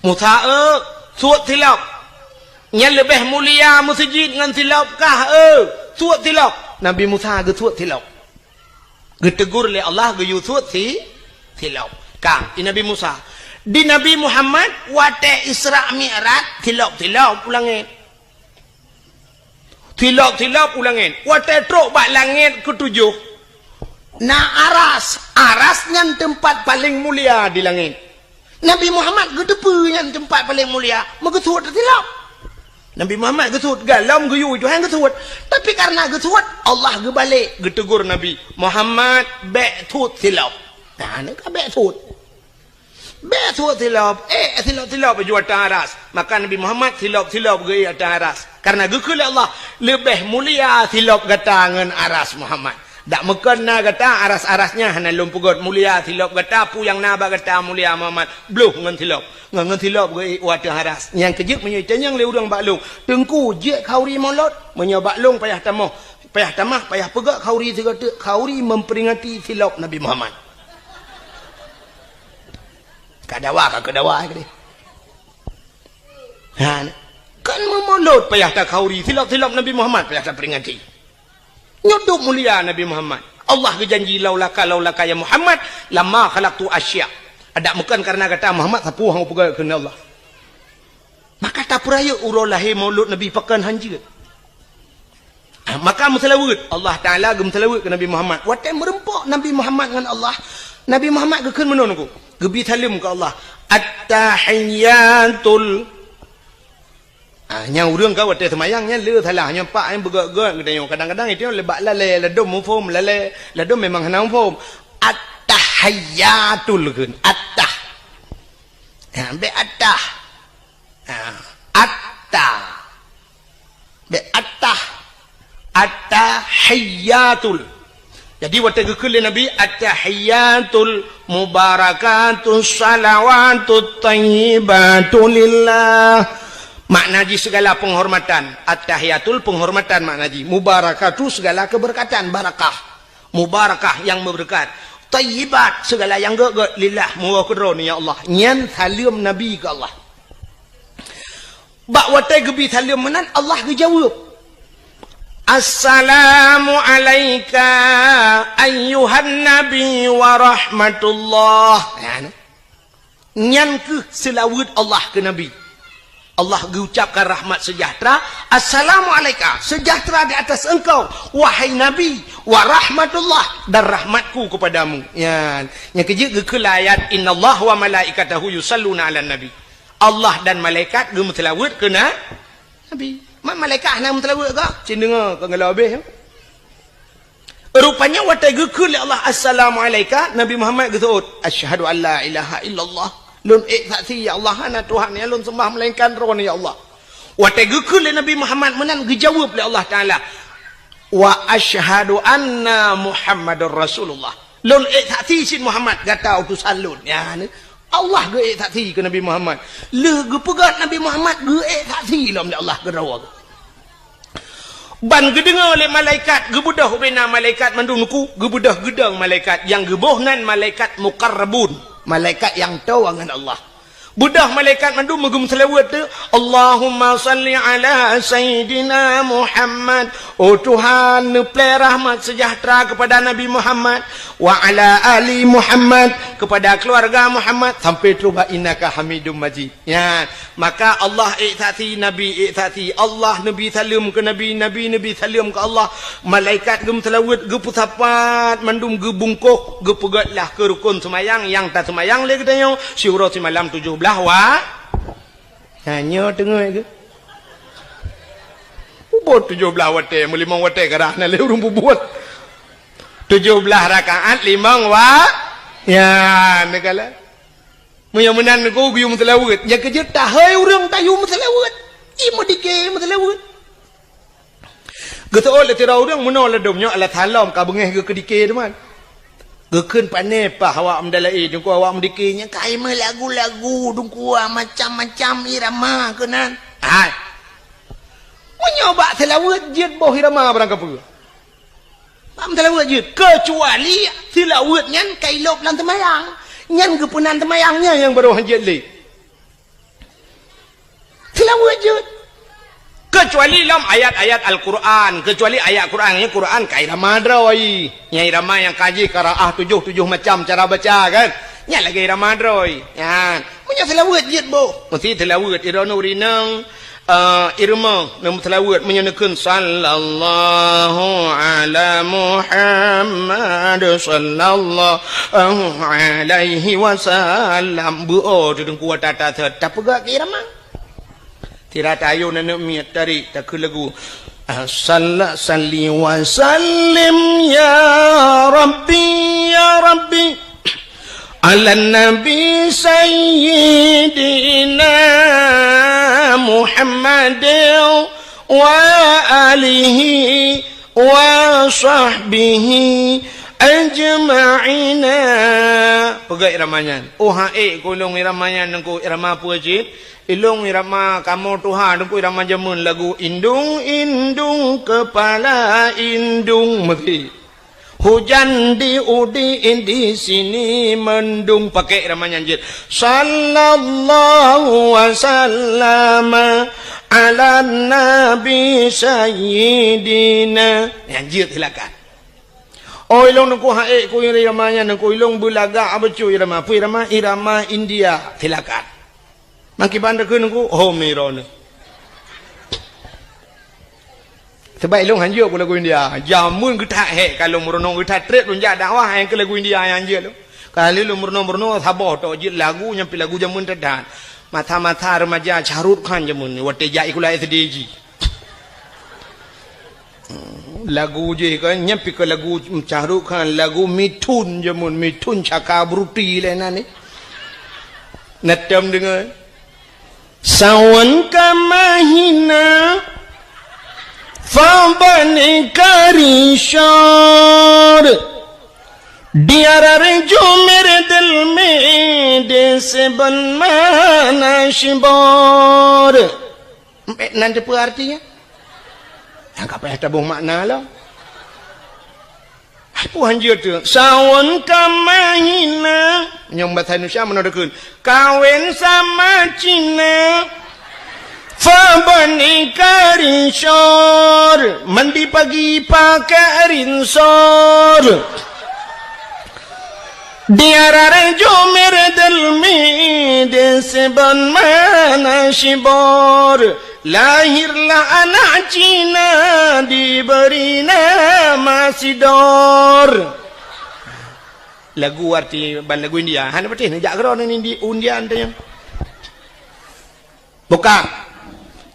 "Musa, eu, suet silop. Nyan leubeh mulia meuseujid ngon silop kah, eu, suet silop." Nabi Musa geusuet silop. Geutegur lé Allah geuyue suet si, silop. Ka, di Nabi Musa. Di Nabi Muhammad, watée Isra Mi'raj, silop-silop u langét. Silop-silop u langét. Watée trok bak langét keutujoh, na aras. Aras nyan teumpat paleng mulia di langét. Nabi Muhammad geuteupeue nyan teumpat paleng mulia, meugeusuet silop. Nabi Muhammad geusuet, galom geuyue Tuhan geusuet. Tapi kareuna geusuet, Allah geubalek geutegur Nabi, "Muhammad, bék suet silop." Nah, nyan ka bék suet. Bék suet silop, ék silop-silop laju ateueh aras. Maka Nabi Muhammad silop-silop geuék ateueh aras. Kareuna geukheun lé Allah, "Leubeh mulia silop gata ngon aras Muhammad." Dak meukon na gata aras-aras nyan hana lôn peugét, mulia silop gata, peue nyang na bak gata mulia Muhammad, bloh ngon silop. Ngon, ngon silop geuék u ateueh aras. Nyang keujeuet meunyoe itanyong lé ureuëng bak lôn, "Teungku, jeuet khauri mulod?" Meunyoe bak lôn payah tamoh, payah tamah, payah peugét khauri sigoe teuk, khauri memperingati silop Nabi Muhammad. Ka dawa, ka keu dawa ai keudeh. Ha, kan meumulot payah takhauri, silop-silop Nabi Muhammad payah taperingati. Nyoe dum mulia Nabi Muhammad. Allah geujanji, "Laulaka, laulaka ya Muhammad, lama khalaqtu asya." Adak meukon kareuna gata Muhammad, sapeue han peugah keuneuk Allah. Maka tapeurayeuk uroe lahé maulud Nabi pakon han jeuet. Ah, maka meuseulaweuet, Allah Taala geumeuseulaweuet keu Nabi Muhammad. Watée meureumpok Nabi Muhammad ngon Allah, Nabi Muhammad geukheun meunan ku, geubi saleuem keu Allah. At-tahiyyatul. Ah, nyang ureuëng ka watée seumayang nyan le salah, nyang pak nyang beugét-gét geutanyoe. Kadang-kadang itu le bak lalée, ladom muphom lalée, ladom memang hana muphom. At-tahiyyatul kheun, at-tah. Ha, bék at-tah. Ha, at-tah. Bék at-tah. At-tahiyyatul. Jadi, watée geukheun lé Nabi, "At-tahiyyatul mubarakatus salawatut thayyibatu lillah." Makna jih segala penghormatan. At-tahiyyatul penghormatan makna jih. Mubarakatu segala keberkatan, barakah. Mubarakah yang memberkat. Thayyibat segala yang gét-gét lillah, meuwoe keu Droeneuh ya Allah. Nyan saleuem Nabi keu Allah. Bak watée geubi saleuem meunan, Allah geujaweueb, "Assalamu alaika ayyuhan nabi wa rahmatullah." Nyan, nyan kheueh seulaweuet Allah keu Nabi. Allah geuucapkan rahmat sejahtera, "Assalamu alaika, sejahtera di atas engkau, wahai Nabi, wa rahmatullah, dan rahmatku kepadamu." Nyan, nyang keujeuet geukheun lam ayat, "Innallaha wa malaikatahu yusalluna 'alan nabi." Allah dan malaikat geumeuseulaweuet keu na-, Nabi. Ma-, malaikat hana meuseulaweuet kah? Cit deungoe keu geula habéh. Rupanya watée geukheun lé Allah, "Assalamu alaika," Nabi Muhammad geuseuôt, "Asyhadu an la ilaha illallah." Lôn ék saksi, ya Allah, hana Tuhan nyang lôn seumbah melainkan Droeneuh, ya Allah. Watée geukheun lé Nabi Muhammad meunan geujaweueb lé Allah Taala, "Wa asyhadu anna Muhammadar Rasulullah." Lôn ék saksi cit Muhammad gata utosan lôn. Ya, ni. Allah geuék saksi keu Nabi Muhammad. Lheueh geupeugét Nabi Muhammad geuék saksi lom lé Allah keudroe. Ban geudeungoe lé malaikat, geubeudôh ubena malaikat mandum nuku, geubeudôh geudong malaikat nyang geuboh nan malaikat muqarrabun, malaikat nyang toe ngon Allah. Beudôh malaikat mandum meugeumeuseulaweuet teuh, "Allahumma salli ala Sayyidina Muhammad." Oh Tuhan, neuplée rahmat seujahteura keupada Nabi Muhammad, "wa ala ali Muhammad," keupada keuluwarga Muhammad, sampai troh bak "innaka Hamidum Majid." Nyan, maka Allah ék saksi, Nabi ék saksi, Allah neubi saleuem keu Nabi, Nabi neubi saleuem keu Allah. Malaikat geumeuseulaweuet, geupeusapat, mandum geubungkôh, geupeugét lah keu rukon seumayang nyang taseumayang lé geutanyoe siuroe simalam tujoh blaih wa-, ha, nyoe teungoh geuh. Peubuet tujoh blaih watée, meulimong watée karah na lé ureuëng peubuet. Tujoh blaih rakaat limong wa-, ya, neugala. Meunyoe meunan Teungku geuyue meuseulaweuet, nyang keujeuet tahôi ureuëng tayue meuseulaweuet. Ie meudike meuseulaweuet. Geuseuôt lé sidroe ureuëng meunoe ladôm nyoe alah salom ka beungéh geuh keudike teuma. Geukheun pané paih awak meudalaé, Teungku, awak meudike nyan ka meulagu-lagu, Teungku, macam-macam irama keunan. Hai. Meunyoe bak seulaweuet jeuet boh irama barang kapeue. Bak meuseulaweuet jeuet, keucuali seulaweuet nyan ka ilôb lam teumayang. Nyan geupeunan teumayang nyan nyang barô hanjeuet lé. Seulaweuet jeuet. Keucuali lam ayat-ayat Al-Quran, keucuali ayat Quran, nyan Quran ka irama droe. Nyan irama nyang ka jih qiraah tujoh, tujoh macam cara baca kan. Nyan lagée irama droe. Nyan. Meunyoe seulaweuet jeuet boh. Meusti seulaweuet, droeneuh ureuëng inong, eh, irama, neumeuseulaweuet, meunyoe neukheun, "Sallallahu ala Muhammad, sallallahu alaihi wasallam." Beu-o teuh Teungku ata-ata sot, tapeugah keu irama. Sira tayue aneuk miet tarék takheun lagu, "Salla-, salli wa sallim ya Rabbi, ya Rabbi, ala Nabi Sayyidina Muhammad wa alihi wa sahbihi ajma'ina." Peugah irama nyan. Oh, ha'ék keu lôn irama nyan, Teungku, irama peue cit? Ilôn irama kamoe tuha, Teungku, irama jameun lagu indung-indung kepala indung meuti. Hujan di udi di sini mendung, pakai irama nyan jeuet. Sallallahu wasallam ala nabi sayyidina. Nyan jeuet silakan. Oh, ilôn Teungku ha'ék keu irama nyan, Teungku, ilôn beulagak bacut irama. Peue irama? Irama India. Silakan. Makiban takheun Teungku, hom ni droeneuh. Sabab ilôn hanjeuet keu lagu India. Jameun geuthat hék ka lôn meurunoe, geuthat trép lôn jak dakwah nyang keu lagu India nyang hanjeuet lôn. Ka lheueh lôn meurunoe-meurunoe saboh tok jeuet lagu nyang pih lagu jameun that-that. Masa-masa remaja Shah Rukh Khan jameun watée jak sikula S D jih. Lagu jih kan, nyan pih ka lagu Shah Rukh Khan, lagu Mithun jameun, Mithun Chakraborty lé nan ni. Na tom deungoe. Sawan ka mahina, fa bani karishor. Diarar jumer dil me de seban mana shibor. Nan teupeue artinya? Nyang ka payah taboh makna lom. Peue hanjeuet teuh? Sawan ka mahina. Nyang bahasa Indonesia meunoe takheun. Kawin sama Cina. Fa bani karishor. Mandi pagi pakai rinsor. Diarar jumer dil me de seban mana shibor. Lahirlah anak Cina diberi nama Sidor. Lagu arti ban lagu India. Hana beutih neujak keudroe ngon Indi-, India teuh nyan. Bukan.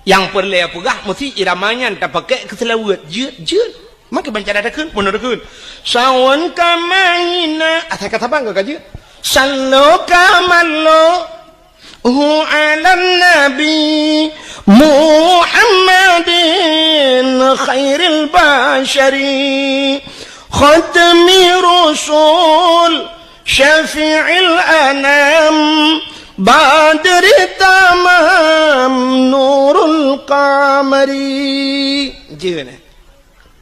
Nyang peureulée peugah meusti irama nyan tapakék keu seulaweuet. Jeuet, jeuet. Makai ban cara takheun, meunoe takheun. Sawan ka mahina. Asai ka saban ka jeuet. Sallo ka mallo. Hu ala nabi Muhammadin khairil bashari khatmi rusul syafi'il anam badri tamam nurul qamari. Jeuet, eh?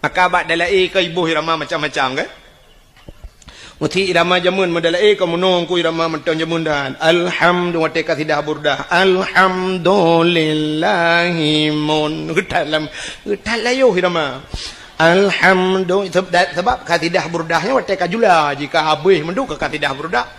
Maka bak dalaé ka iboh irama macam-macam, kan? Meusti irama jameun meudalae ka meunoe ku irama mantong jameun dan. Alhamdu watée kasidah burdah. Alhamdulillahi mun. Geutat lam, geutat layoh irama. Alhamdu, seb-, da-, sebab kasidah burdah nyoe watée ka jula, jika habéh meuduk ka kasidah burdah.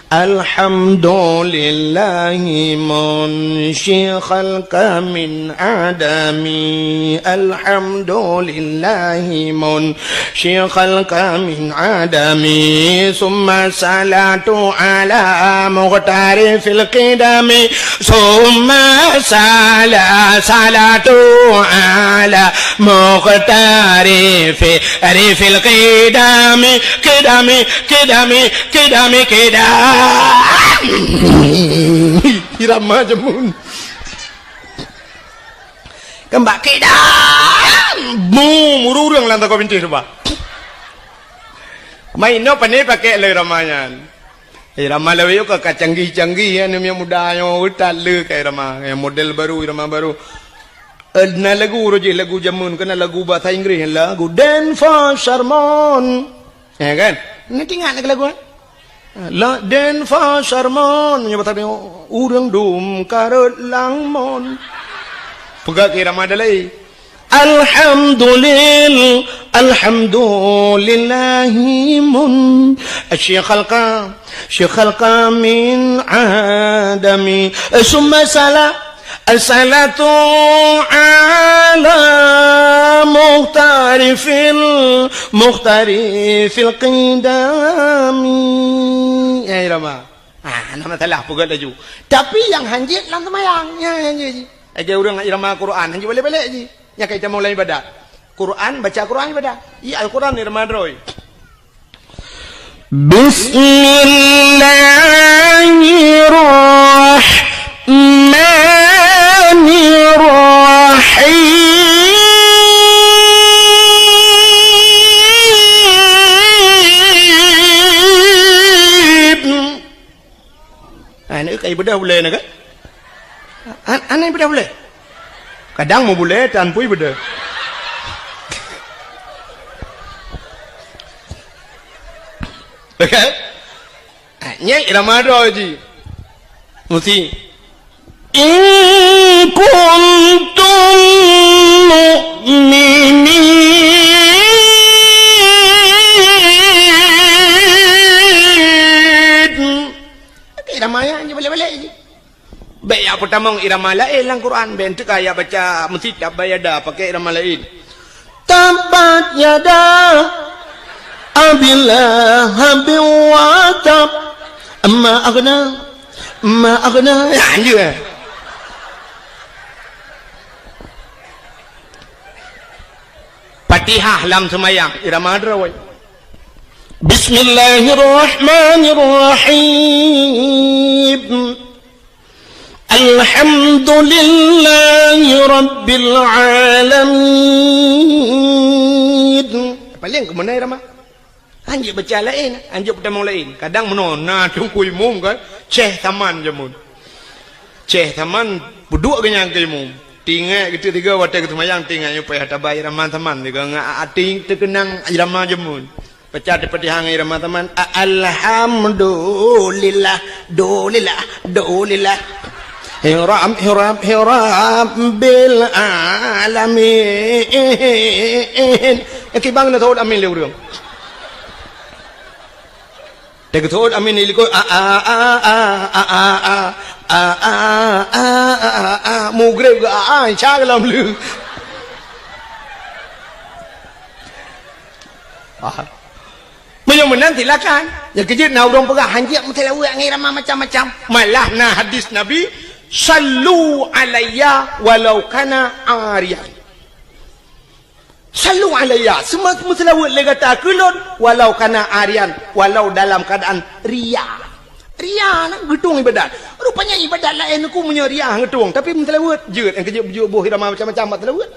Alhamdulillahi munsyi khalqa min adami. Alhamdulillahi munsyi khalqa min adami. Summa salatu ala mukhtari fil qidami. Summa sala-, salatu ala mukhtari fi, ri fil qidami. Qidami, qidami, Kidami, kidam. Irama jameun. Keumbak kidam. Bum, ureueng lam takot bintéh tu, bah. Main no pane pakai le irama nyan. Irama lawét ka, ka canggih-canggih, ya, ni yang muda, yang utat le ka irama, yang model baru, irama baru. Eh, na lagu, roh jih lagu jameun, kena lagu bahasa Inggris, lagu Dan Foster Mon. Ya kan? Nanti ingat lagi lagu, eh? La Dan Foster Mon, meunyoe bahasa dia, ureueng dum karot lam mon. Peugah keu irama dalai. Alhamdulil, alhamdulillahi mun. Syekh khalqa, syekh khalqa min adami. Summa sala, As-salatu ala muhtari fil, muhtari fil qidami. Ya, irama. Ah, nama salah peugah laju. Tapi yang hanjit lam semayang. Ya, hanjit ji. Lagi ureueng irama Quran, hanjit balik-balik ji. Nya kai tamong lam ibadat. Quran, baca Quran ibadat. Iya, Al-Quran irama droe. Bismillahirrahmanirrahim. Ah, ni kai bedah ulai na kan? An-, aneh bedah ulai. Kadang mau bulai, tan pui bedah. Okey? Ah, nyai irama droe ji. Mesti. In kuntum mu'minin. Okey, irama nyan ji balik-balik ji. Bèk jak peutamong irama laén lam Quran, bèk teuka jak baca meusitab bayada pakai irama laén. Tabbat yada Abi Lahabin wa tab. Ma aghna, ma aghna. Ya, anjir. Fatihah lam seumayang, irama droe. Bismillahirrahmanirrahim. Alhamdulillahi rabbil alamin. Paléng keumeuna irama. Hanjeuet baca laén, hanjeuet peutamong laén. Kadang meunoe na teungku imum kan, Syekh Saman jameun. Syekh Saman peuduek geuh nyan keu imum. Teuingat geuteuk tiga watèe geuseumayang teuingat nyoe payah taba irama Saman tiga ngon até teukeunang irama jameun. Baca Al-Fatihah ngon irama Saman. A-, alhamdulillah, dulillah, dulillah. Hiram, hiram, hiram bil alamin. Nyang kibang na teuhôt amin lé ureueng. Teuhôt amin lé likot. A, a, a, a. Mugreb geu a, a, insya Allah lom lé. Ah. Meunyoe meunan silakan. Nyang keujeuet na ureueng peugah hanjeuet meuseulaweuet ngon irama macam-macam. Malah na hadis Nabi, "Sallu alayya walau kana ariyan." Sallu alayya, seuma-, meuseulaweuet lé gata keu lôn walau kana ariyan, walau dalam keadaan ria. Ria na geutueng ibadat. Rupanya ibadat laén ku meunyoe ria geutueng, tapi meuseulaweuet jeuet, nyang keujeuet beujeuet boh irama macam-macam bak seulaweuet.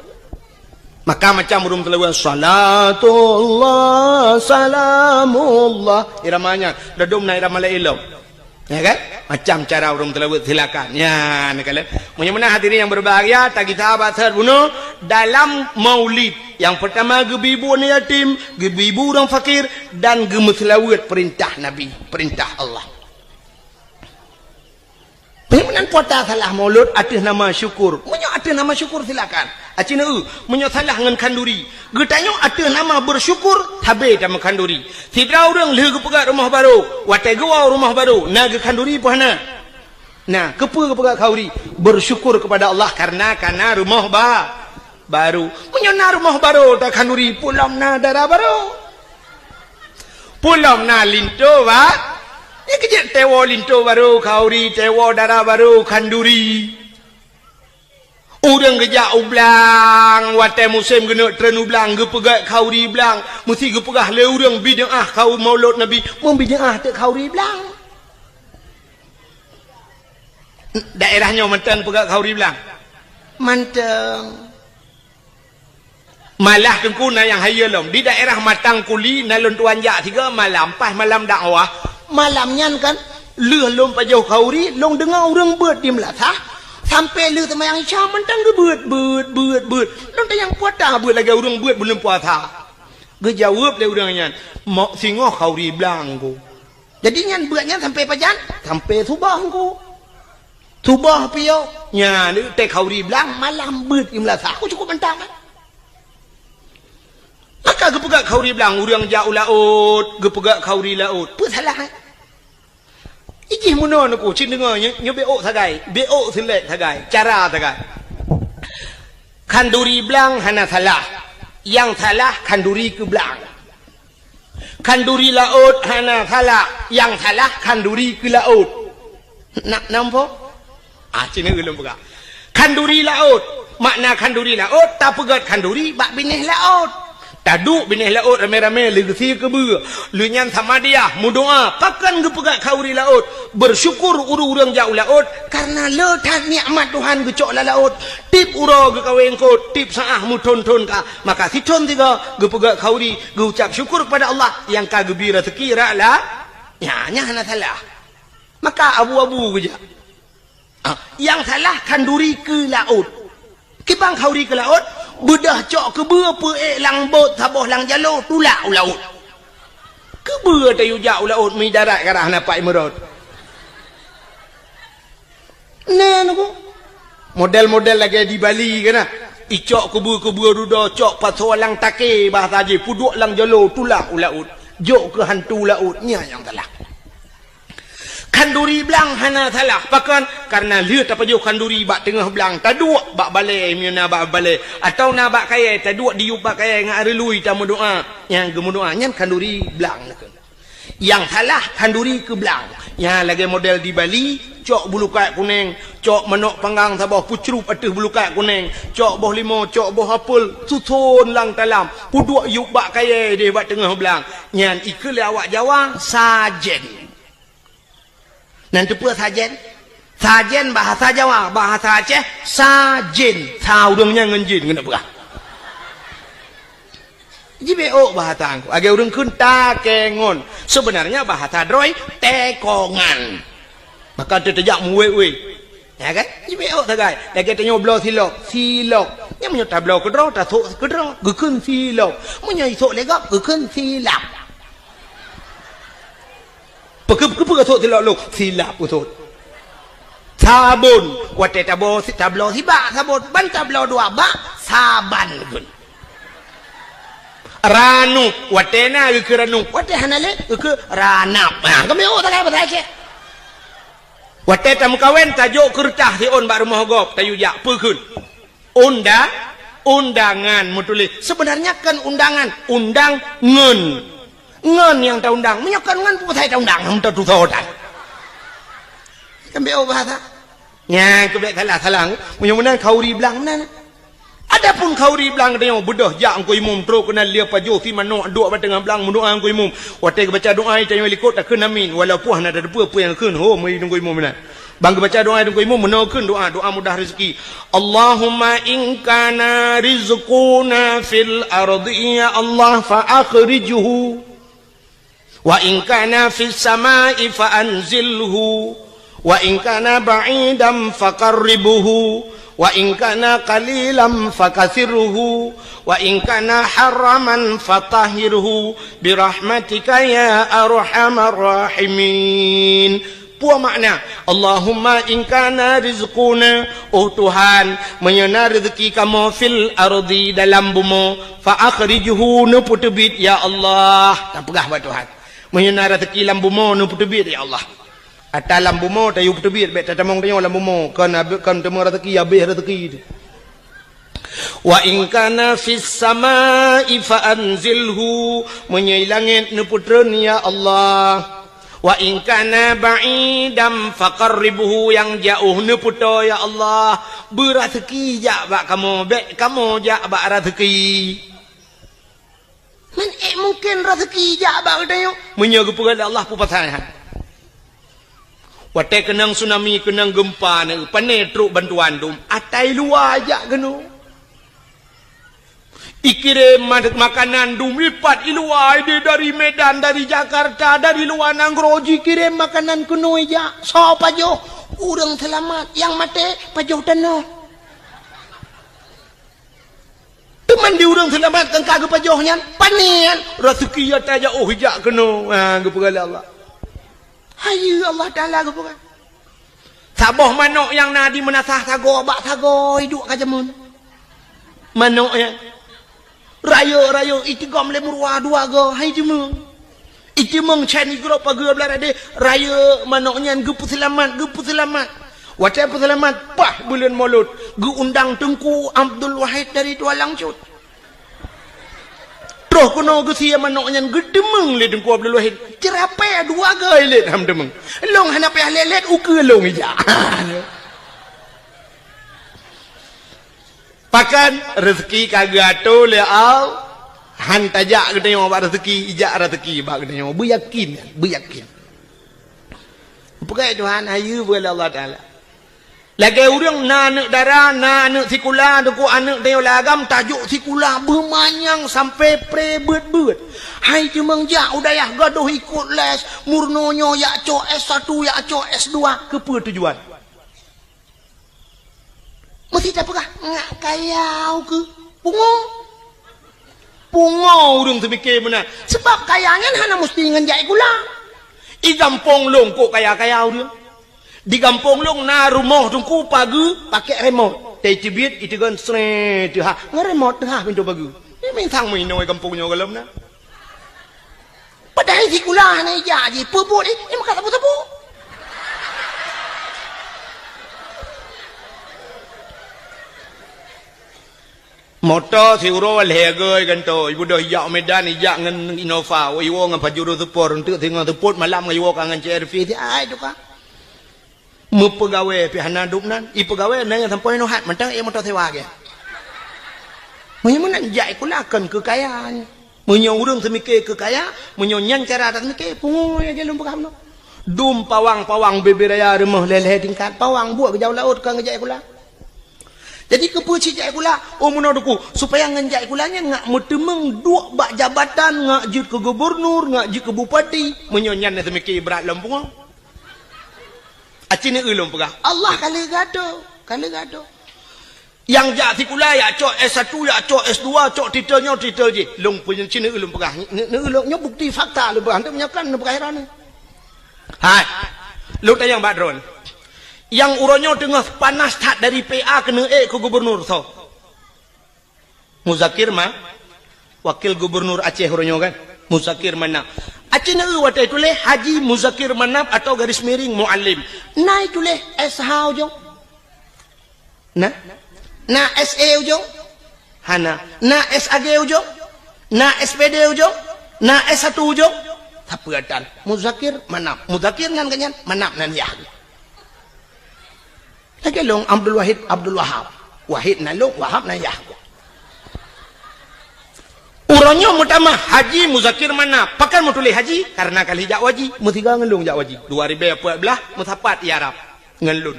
Maka macam ureueng meuseulaweuet, salatullah, salamullah. Irama nyan, dadum na irama laén lom. Ya kan? Macam cara ureueng meuseulaweuet, silakan. Ya, ni kalian. Meunyoe meunan hadirin yang berbahagia, tagih sahabat seuhat bunoe dalam maulid. Nyang peurtama, geubri bu aneuk yatim, geubri bu ureuëng fakir, dan geumeuseulaweuet peurintah Nabi, peurintah Allah. Meunan puasa salah Maulud ateueh nama syukur. Meunyoe ateueh nama syukur, silakan. Aci neu, meunyoe salah ngon khanduri. Geutanyoe ateueh nama bersyukur, sabe tameukhanduri. Sidroe ureuëng lheueh geupeugöt rumoh barô, watée geuwoe rumoh barô, na geukhanduri peue hana? Na, keupeue geupeugöt khanduri? Bersyukur kepada Allah karena kana rumoh ba-, barô. Meunyoe na rumoh barô takhanduri, peue lom na dara barô. Peue lom na linto ba-, nyan keuh jeuet teuwoe linto barô khanduri, teuwoe dara barô khanduri. Ureuëng geujak u blang, watée musém geuneuk treun u blang, geupeugöt khanduri blang, meusti geupeugah lé ureuëng bid'ah khanduri Maulud Nabi, meubid'ah teuk khanduri blang. Daerah nyoe mantong peugöt khanduri blang? Mantong. Malah teungku na nyang hayeue lom. Di daerah Matang Kuli na lôn tuan jak sigoe malam, pas malam dakwah. Malam nyan kan, lheueh lôn pajoh khanduri, lôn deungoe ureuëng beuet di meulasah, sampoe lheueh seumayang Isya mantong geubeuet, beuet, beuet, beuet. Lôn tanyong, "Peue ata beuet lagée ureuëng beuet buleuen puasa?" Geujaweueb lé ureuëng nyan, "Mok singoh khanduri blang, Teungku." Jadi nyan beuet nyan sampoe pajan? Sampoe suboh, Teungku. Suboh piôh, nyan teuh khanduri blang, malam beuet di meulasah. Aku cukup mantong, kan? Maka geupeugöt khanduri blang, ureuëng jak u laôt, geupeugöt khanduri laôt. Peue salah, eh? Ijih meunoe Teungku, cit deungoe, nyoe, nyoe beuôt sagai, beuôt seulék sagai, cara sagai. Khanduri blang hana salah. Nyang salah khanduri keu blang. Khanduri laôt hana salah, nyang salah khanduri keu laôt. Na, nampak? Ah, cina ulôn peugah. Khanduri laôt, makna khanduri laôt, tapeugöt khanduri bak binéh laôt. Taduek binéh laôt ramé-ramé lheueh geusie keubeue. Lheueh nyan samadiyah, meudoá, pakon geupeugöt khanduri laôt. Bersyukur ureuëng-ureuëng jak u laôt, karena le that nikmat Tuhan geucok lam laôt. Tieb uroe geukawen eungkôt, tieb saát meuthon-thon ka. Maka sithon sigoe geupeugöt khanduri, geuucap syukur kepada Allah nyang ka geubri raseuki rot la-, nyan, nyan hana salah. Maka abu-abu geujak. Ah, nyang salah khanduri keu laôt. Kiban khanduri keu laôt, beudôh cok keubeue peuék lam bot saboh lam jaloe tulak u laôt. Keubeue tayue jak u laôt, mi darat ka rhah na pat meurot. Na, Teungku. Model-model lagée di Bali kan, na. Icok keubeue-keubeue dudoe, cok pasoe lam takée bahasa jih, peuduek lam jaloe tulak u laôt. Jok keu hantu laôt, nyan nyang salah. Khanduri blang hana salah. Pakon? Karena lheueh tapajoh khanduri bak teungoh blang, taduek bak balée, meunyoe na bak balée, atawa na bak kayée, taduek diyueb bak kayée ngon areului tameudoá. Nyang geumeudoá nyan khanduri blang nakeuh. Nyang salah khanduri keu blang. Nyan lagée model di Bali, cok bulukat kuneng, cok manok panggang saboh peucrup ateueh bulukat kuneng, cok boh limo, cok boh apel, suson lam talam, peuduek yueb bak kayée deh bak teungoh blang. Nyan ikheun lé awak Jawa, sajen. Nan teupeue sajen? Sajen bahasa Jawa, bahasa Aceh, sajen. Sa ureuëng nyan ngon jin, keuneuk peugah. Jibeuôt bahasa Teungku. Lagée ureuëng kheun takengon. Sebenarnya bahasa droe, tekongan. Maka teuh tajak meuwé-wé. Ya kan? Jibeuôt sagai. Lagée tanyoe bloe silop, silop. Nyan meunyoe tabloe keudroe, tasok keudroe, geukheun silop. Meunyoe isok lé gob, geukheun silap. Peue-, peue-, peue-, peue-, sot silop lôn? Silap usot. Sabon. Watée tabloe si-, tabloe sibak sabon, ban tabloe dua bak, saban geukheun. Ranup. Watée na geukheun ranup. Watée hana lé, geukheun ranap. Ha, kami oh, takai bahasa Aceh. Watée tameukawen, tajok keureutah siôn bak rumoh gob, tayue jak, peue kheun? Unda-, undangan meutuléh. Sebenarnya kon undangan, undang ngon. Ngon nyang taundang. Meunyoe kon ngon, peue pasai taundang? Hana tatusoe tan. Kan beuôt bahasa. Nyan keuh bék salah-salah. Meunyoe meunan khanduri blang meunan. Adapun khanduri blang tanyoe beudôh jak Teungku Imum trok keunan lheueh pajoh si manok duek bak teungoh blang meudoá Teungku Imum. Watée geubaca doá tanyoe likot takheun amin. Walaupun hana tateupeue peue nyang kheun ho meunyoe Teungku Imum meunan. Ban geubaca doá Teungku Imum meunoe kheun doá, doá mudah rezeki. Allahumma in kana rizquna fil ardi, ya Allah, fa akhrijhu. Wa in kana fis samai fa anzilhu. Wa in kana ba'idan fa qarribhu. Wa in kana qalilan fakasirhu, wa in kana haraman fatahhirhu, birahmatika ya arhamar rahimin. Peue makna, Allahumma in kana rizquna, oh Tuhan, meunyoe na reuzeuki kamoe fil ardi, dalam bumoe, fa akhrijhu, neupeuteubiet, ya Allah. Tapeugah bak Tuhan. Meunyoe na reuzeuki lam bumoe, neupeuteubiet, ya Allah. Ata lam bumoe tayue peuteubiet, bèk tatamong tanyoe lam bumoe, kon abéh, kon teuma reuzeuki, abéh reuzeuki teuh. Wa in kana fis samai fa anzilhu, meunyoe i langét neupeutreun, ya Allah. Wa in kana ba'idan faqarribhu, nyang jiôh neupeutoe, ya Allah. Beureuzeuki jak bak kamoe, bèk kamoe jak bak reuzeuki. Man ék mungken reuzeuki jak bak geutanyoe? Meunyoe geupeugah lé Allah, peue pasai han? Watèe keunong tsunami, keunong geumpa, na pane trok bantuan dum, ata i luwa jak keunoe. Ikirém ma-, makanan dum ipat i luwa, idéh dari Medan, dari Jakarta, dari luwa nanggroe jikirém makanan keunoe jak. Soe pajoh? Ureueng seulamat, nyang maté pajoh tanoh. Teuma di ureueng seulamat nyang ka geupajoh nyan, pane nyan, reuzeuki ata jak, oh, jak keunoe, ha, geupeugah lé Allah. Hayeue Allah Taala geupeugah. Saboh manok nyang na di meunasah sagoe bak sagoe iduek ka jameun. Manok nyan. Rayeuk-rayeuk itigom lé meuruwa dua goe, hai jeumeung. Iteumeung chan igrôp pageue blah radeh, rayeuk manok nyan geupeuseulamat, geupeuseulamat. Watèe peuseulamat, paih buleuen Molot, geuundang Teungku Abdul Wahid dari Tualang Cut. Troh keunoe geusie manok nyan geuteumeung lé Teungku Abdul Wahid. Ceurapée dua goe lét han teumeung. Lôn hana payah lét-lét, ukeue lôn ijak. Pakon reuzeuki ka geuatoe lé Allah, han tajak geutanyoe bak reuzeuki, ijak reuzeuki bak geutanyoe. Beuyakin, beuyakin. Peugah Tuhan, hayeue peugah lé Allah Taala. Lagèe ureueng na aneuk dara, na aneuk sikula, dukuk aneuk tanyoe lam agam, tajok sikula beumanyang sampoe pré beuet-beuet. Hai jeumeung jak u dayah gadôh ikot les, meurunoe nyoe jak cok S satu, jak cok S dua, keupeue tujuan? Meusti tapeugah, ngak kaya ukeue. Pungo. Pungo ureueng teumike meunan. Sabab kaya nyan hana meusti ngon jak sikula. I gampông lôn kok kaya-kaya ureueng. Di gampông lôn na rumoh teungku pageue pakèk remote. Teucibiet iteugon sree teuhah. Ngon remote teuhah pintoe pageue. Nyan mantong meuinoe gampông nyoe gohlom na. Padahai sikula hana ijak jih, peubuet, eh, eh, maka sapeue-sapeue. Moto siuroe lhèe goe gantoe, ibeudôh ijak u Medan, ijak ngon Innova, iwoe ngon Pajero Sport, eunteuk singoh seupôt malam ngon iwoe ka ngon C R V, si ai tu ka. Meupeugawée pih hana dum nan, ipeugawée na nyang sampoe nyoe hat mantong ék moto sewa gét. Meunyoe meunan jak sikula kon keu kaya nyan. Meunyoe ureueng seumike keu kaya, meunyoe nyan cara taseumike, pungo nyang lôn peugah bunoe. Dum pawang-pawang bubé raya rumoh lhèe-lhèe tingkat, pawang buet geujak u laôt kon geujak sikula. Jadi keupeue cit jak sikula? Oh meunoe teungku, supaya ngon jak sikula nyan ngak meuteumeung duek bak jabatan, ngak jeuet keu gubernur, ngak jeuet keu bupati. Meunyoe nyan na seumike brat lom pungo. Aci neueu lôn peugah, Allah ka lheueh geuatoe, ka lheueh geuatoe. Nyang jak sikula, jak cok S satu, jak cok S dua, cok titel nyoe, titel jih. Lôn peunyeuci neueu lôn peugah, ne-, neueu lôn, nyoe bukti fakta lôn peugah, hana meunyoe kon neupeugah heran. Hai, lôn tanyong bak droeneuh. Nyang uroe nyoe teungoh panas that dari P A keuneuk ék keu gubernur soe? Muzakir Ma-, Wakil Gubernur Aceh uroe nyoe kan? Muzakir Manaf. Aci neueu watèe tuléh Haji Muzakir Manaf atau garis miring Muallim. Na tuléh S H ujong? Na? Na S E ujong? Hana. Na S A G ujong? Na S P D ujong? Na S satu ujong? Tapi atan Muzakir Manaf. Muzakir nan geuh nyan, Manaf nan yah. Lagèe lôn Abdul Wahid Abdul Wahab. Wahid nan lôn, Wahab nan yah. Uroe nyoe meutamah Haji Muzakir Manaf. Pakon meutuléh Haji? Karena ka lheueh jak u haji. Meusigoe ngon lôn jak u haji. Dua ribèe peuet blah meusapat i Arab ngon lôn.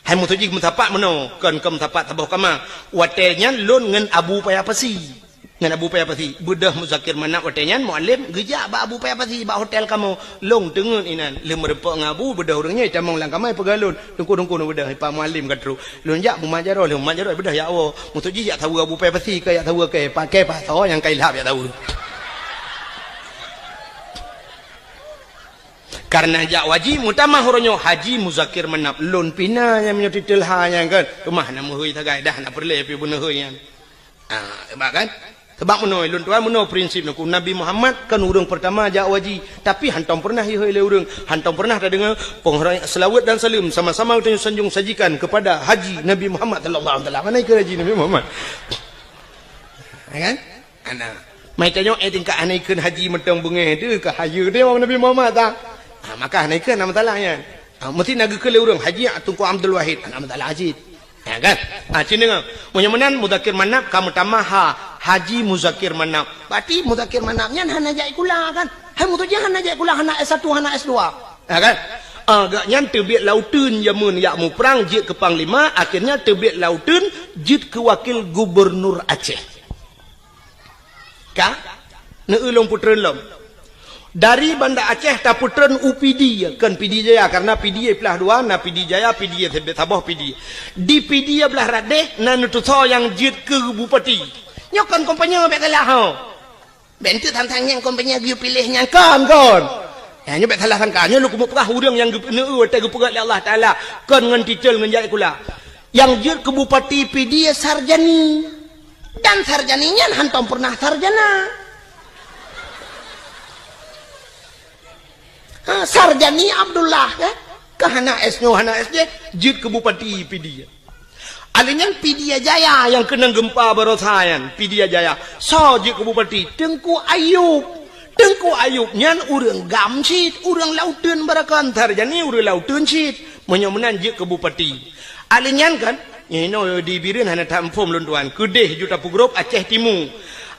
Hai meutuju meusapat meunoe, kon keu meusapat saboh kama. Watèe nyan lôn ngon Abu Paya Pasi. Ngon Abu Paya Pasi, beudôh Muzakir Manab watée nyan, Mualem geujak bak Abu Paya Pasi bak hotel kamoe, lôn teungeut inan. Lheueh meurumpok ngon Abu, beudôh ureuëng nyoe tamong lam kamai peugah lôn, "Teungku, teungku, neubeudôh, Pak Mualem ka trok." Lôn jak beumat jaroe, lheueh beumat jaroe beudôh jak woe. Musoh jih jak saweue Abu Paya Pasi, ka jak saweue kée, paké pasoe nyang ka ilhab jak saweue. Kareuna jak haji meutamah uroe nyoe Haji Muzakir Manab, lôn pih na nyang meunyoe titel ha nyan kan. Teuma hana meuhôi sagai, dah hana peureulée pih beuneuhôi nyan. Ah, hebat kan? Sebab meunoe, lôn tuan, meunoe prinsip neuku. Nabi Muhammad kan ureuëng pertama jak haji, tapi hantom pernah ihôi lé ureuëng, hantom pernah tadeungoe penghormatan, selawat dan salam sama-sama geutanyoe sanjong sajikan kepada Haji Nabi Muhammad sallallahu alaihi wasallam. Mana ikut Haji Nabi Muhammad? Ya kan? Ana. Mai tanyoe, eh, tingkat hana ikheun haji mantong beungéh teuh, ka hayeue teuh Nabi Muhammad ta. Ha, maka hana ikheun, hana masalah nyan. Ha, meusti na geukheun lé ureuëng, Haji Teungku Abdul Wahid, hana masalah cit. Ya kan? Ha, cit deungoe. Meunyoe meunan, Muzakir Manab ka meutamah ha, Haji Muzakir Manab. Berarti Muzakir Manab nyan hana jak sikula kan? Hai, musoh jih hana jak sikula, hana S satu, hana S dua. Ya kan? Ah, gobnyan teubiet lam uteuen jameun jak muprang jeuet keu panglima, akhirnya teubiet lam uteuen jeuet keu wakil gubernur Aceh. Ka? Neu-eu lôn peutreun lom. Dari Banda Aceh tapeutreun u Pidie, kon Pidie Jaya, karena Pidie plah dua, na Pidie Jaya, Pidie saboh Pidie. Di Pidie blah rot deh, na neutusoe nyang jeuet keu bupati. Nyoe kon kompanye bék salah ho. Bék enteuk sang-sang nyang kompanye geupiléh nyan kon, kon. Ya, nyoe bék salah sangka. Nyoe lôn keumeung peugah ureuëng nyang geupeuneu watée geupeugah lé Allah Taala, kon ngon titel ngon jak sikula. Nyang jeuet keu bupati Pidie Sarjani. Dan Sarjani nyan hantom pernah sarjana. Ha, Sarjani Abdullah, ya. Ka hana S nyoe, hana S jih, jeuet keu bupati Pidie. Alèh nyan Pidie Jaya nyang keunong geumpa barosa nyan, Pidie Jaya. Soe jeuet keu bupati? Teungku Ayub. Teungku Ayub nyan ureuëng GAM cit, ureuëng lam uteuen barokon, Sarjani ureuëng lam uteuen cit. Meunyoe meunan jeuet keu bupati. Alèh nyan kan, inoe di Bireuen hana taphom lôn tuan, keudeh ju tapeugrôp Aceh Timu.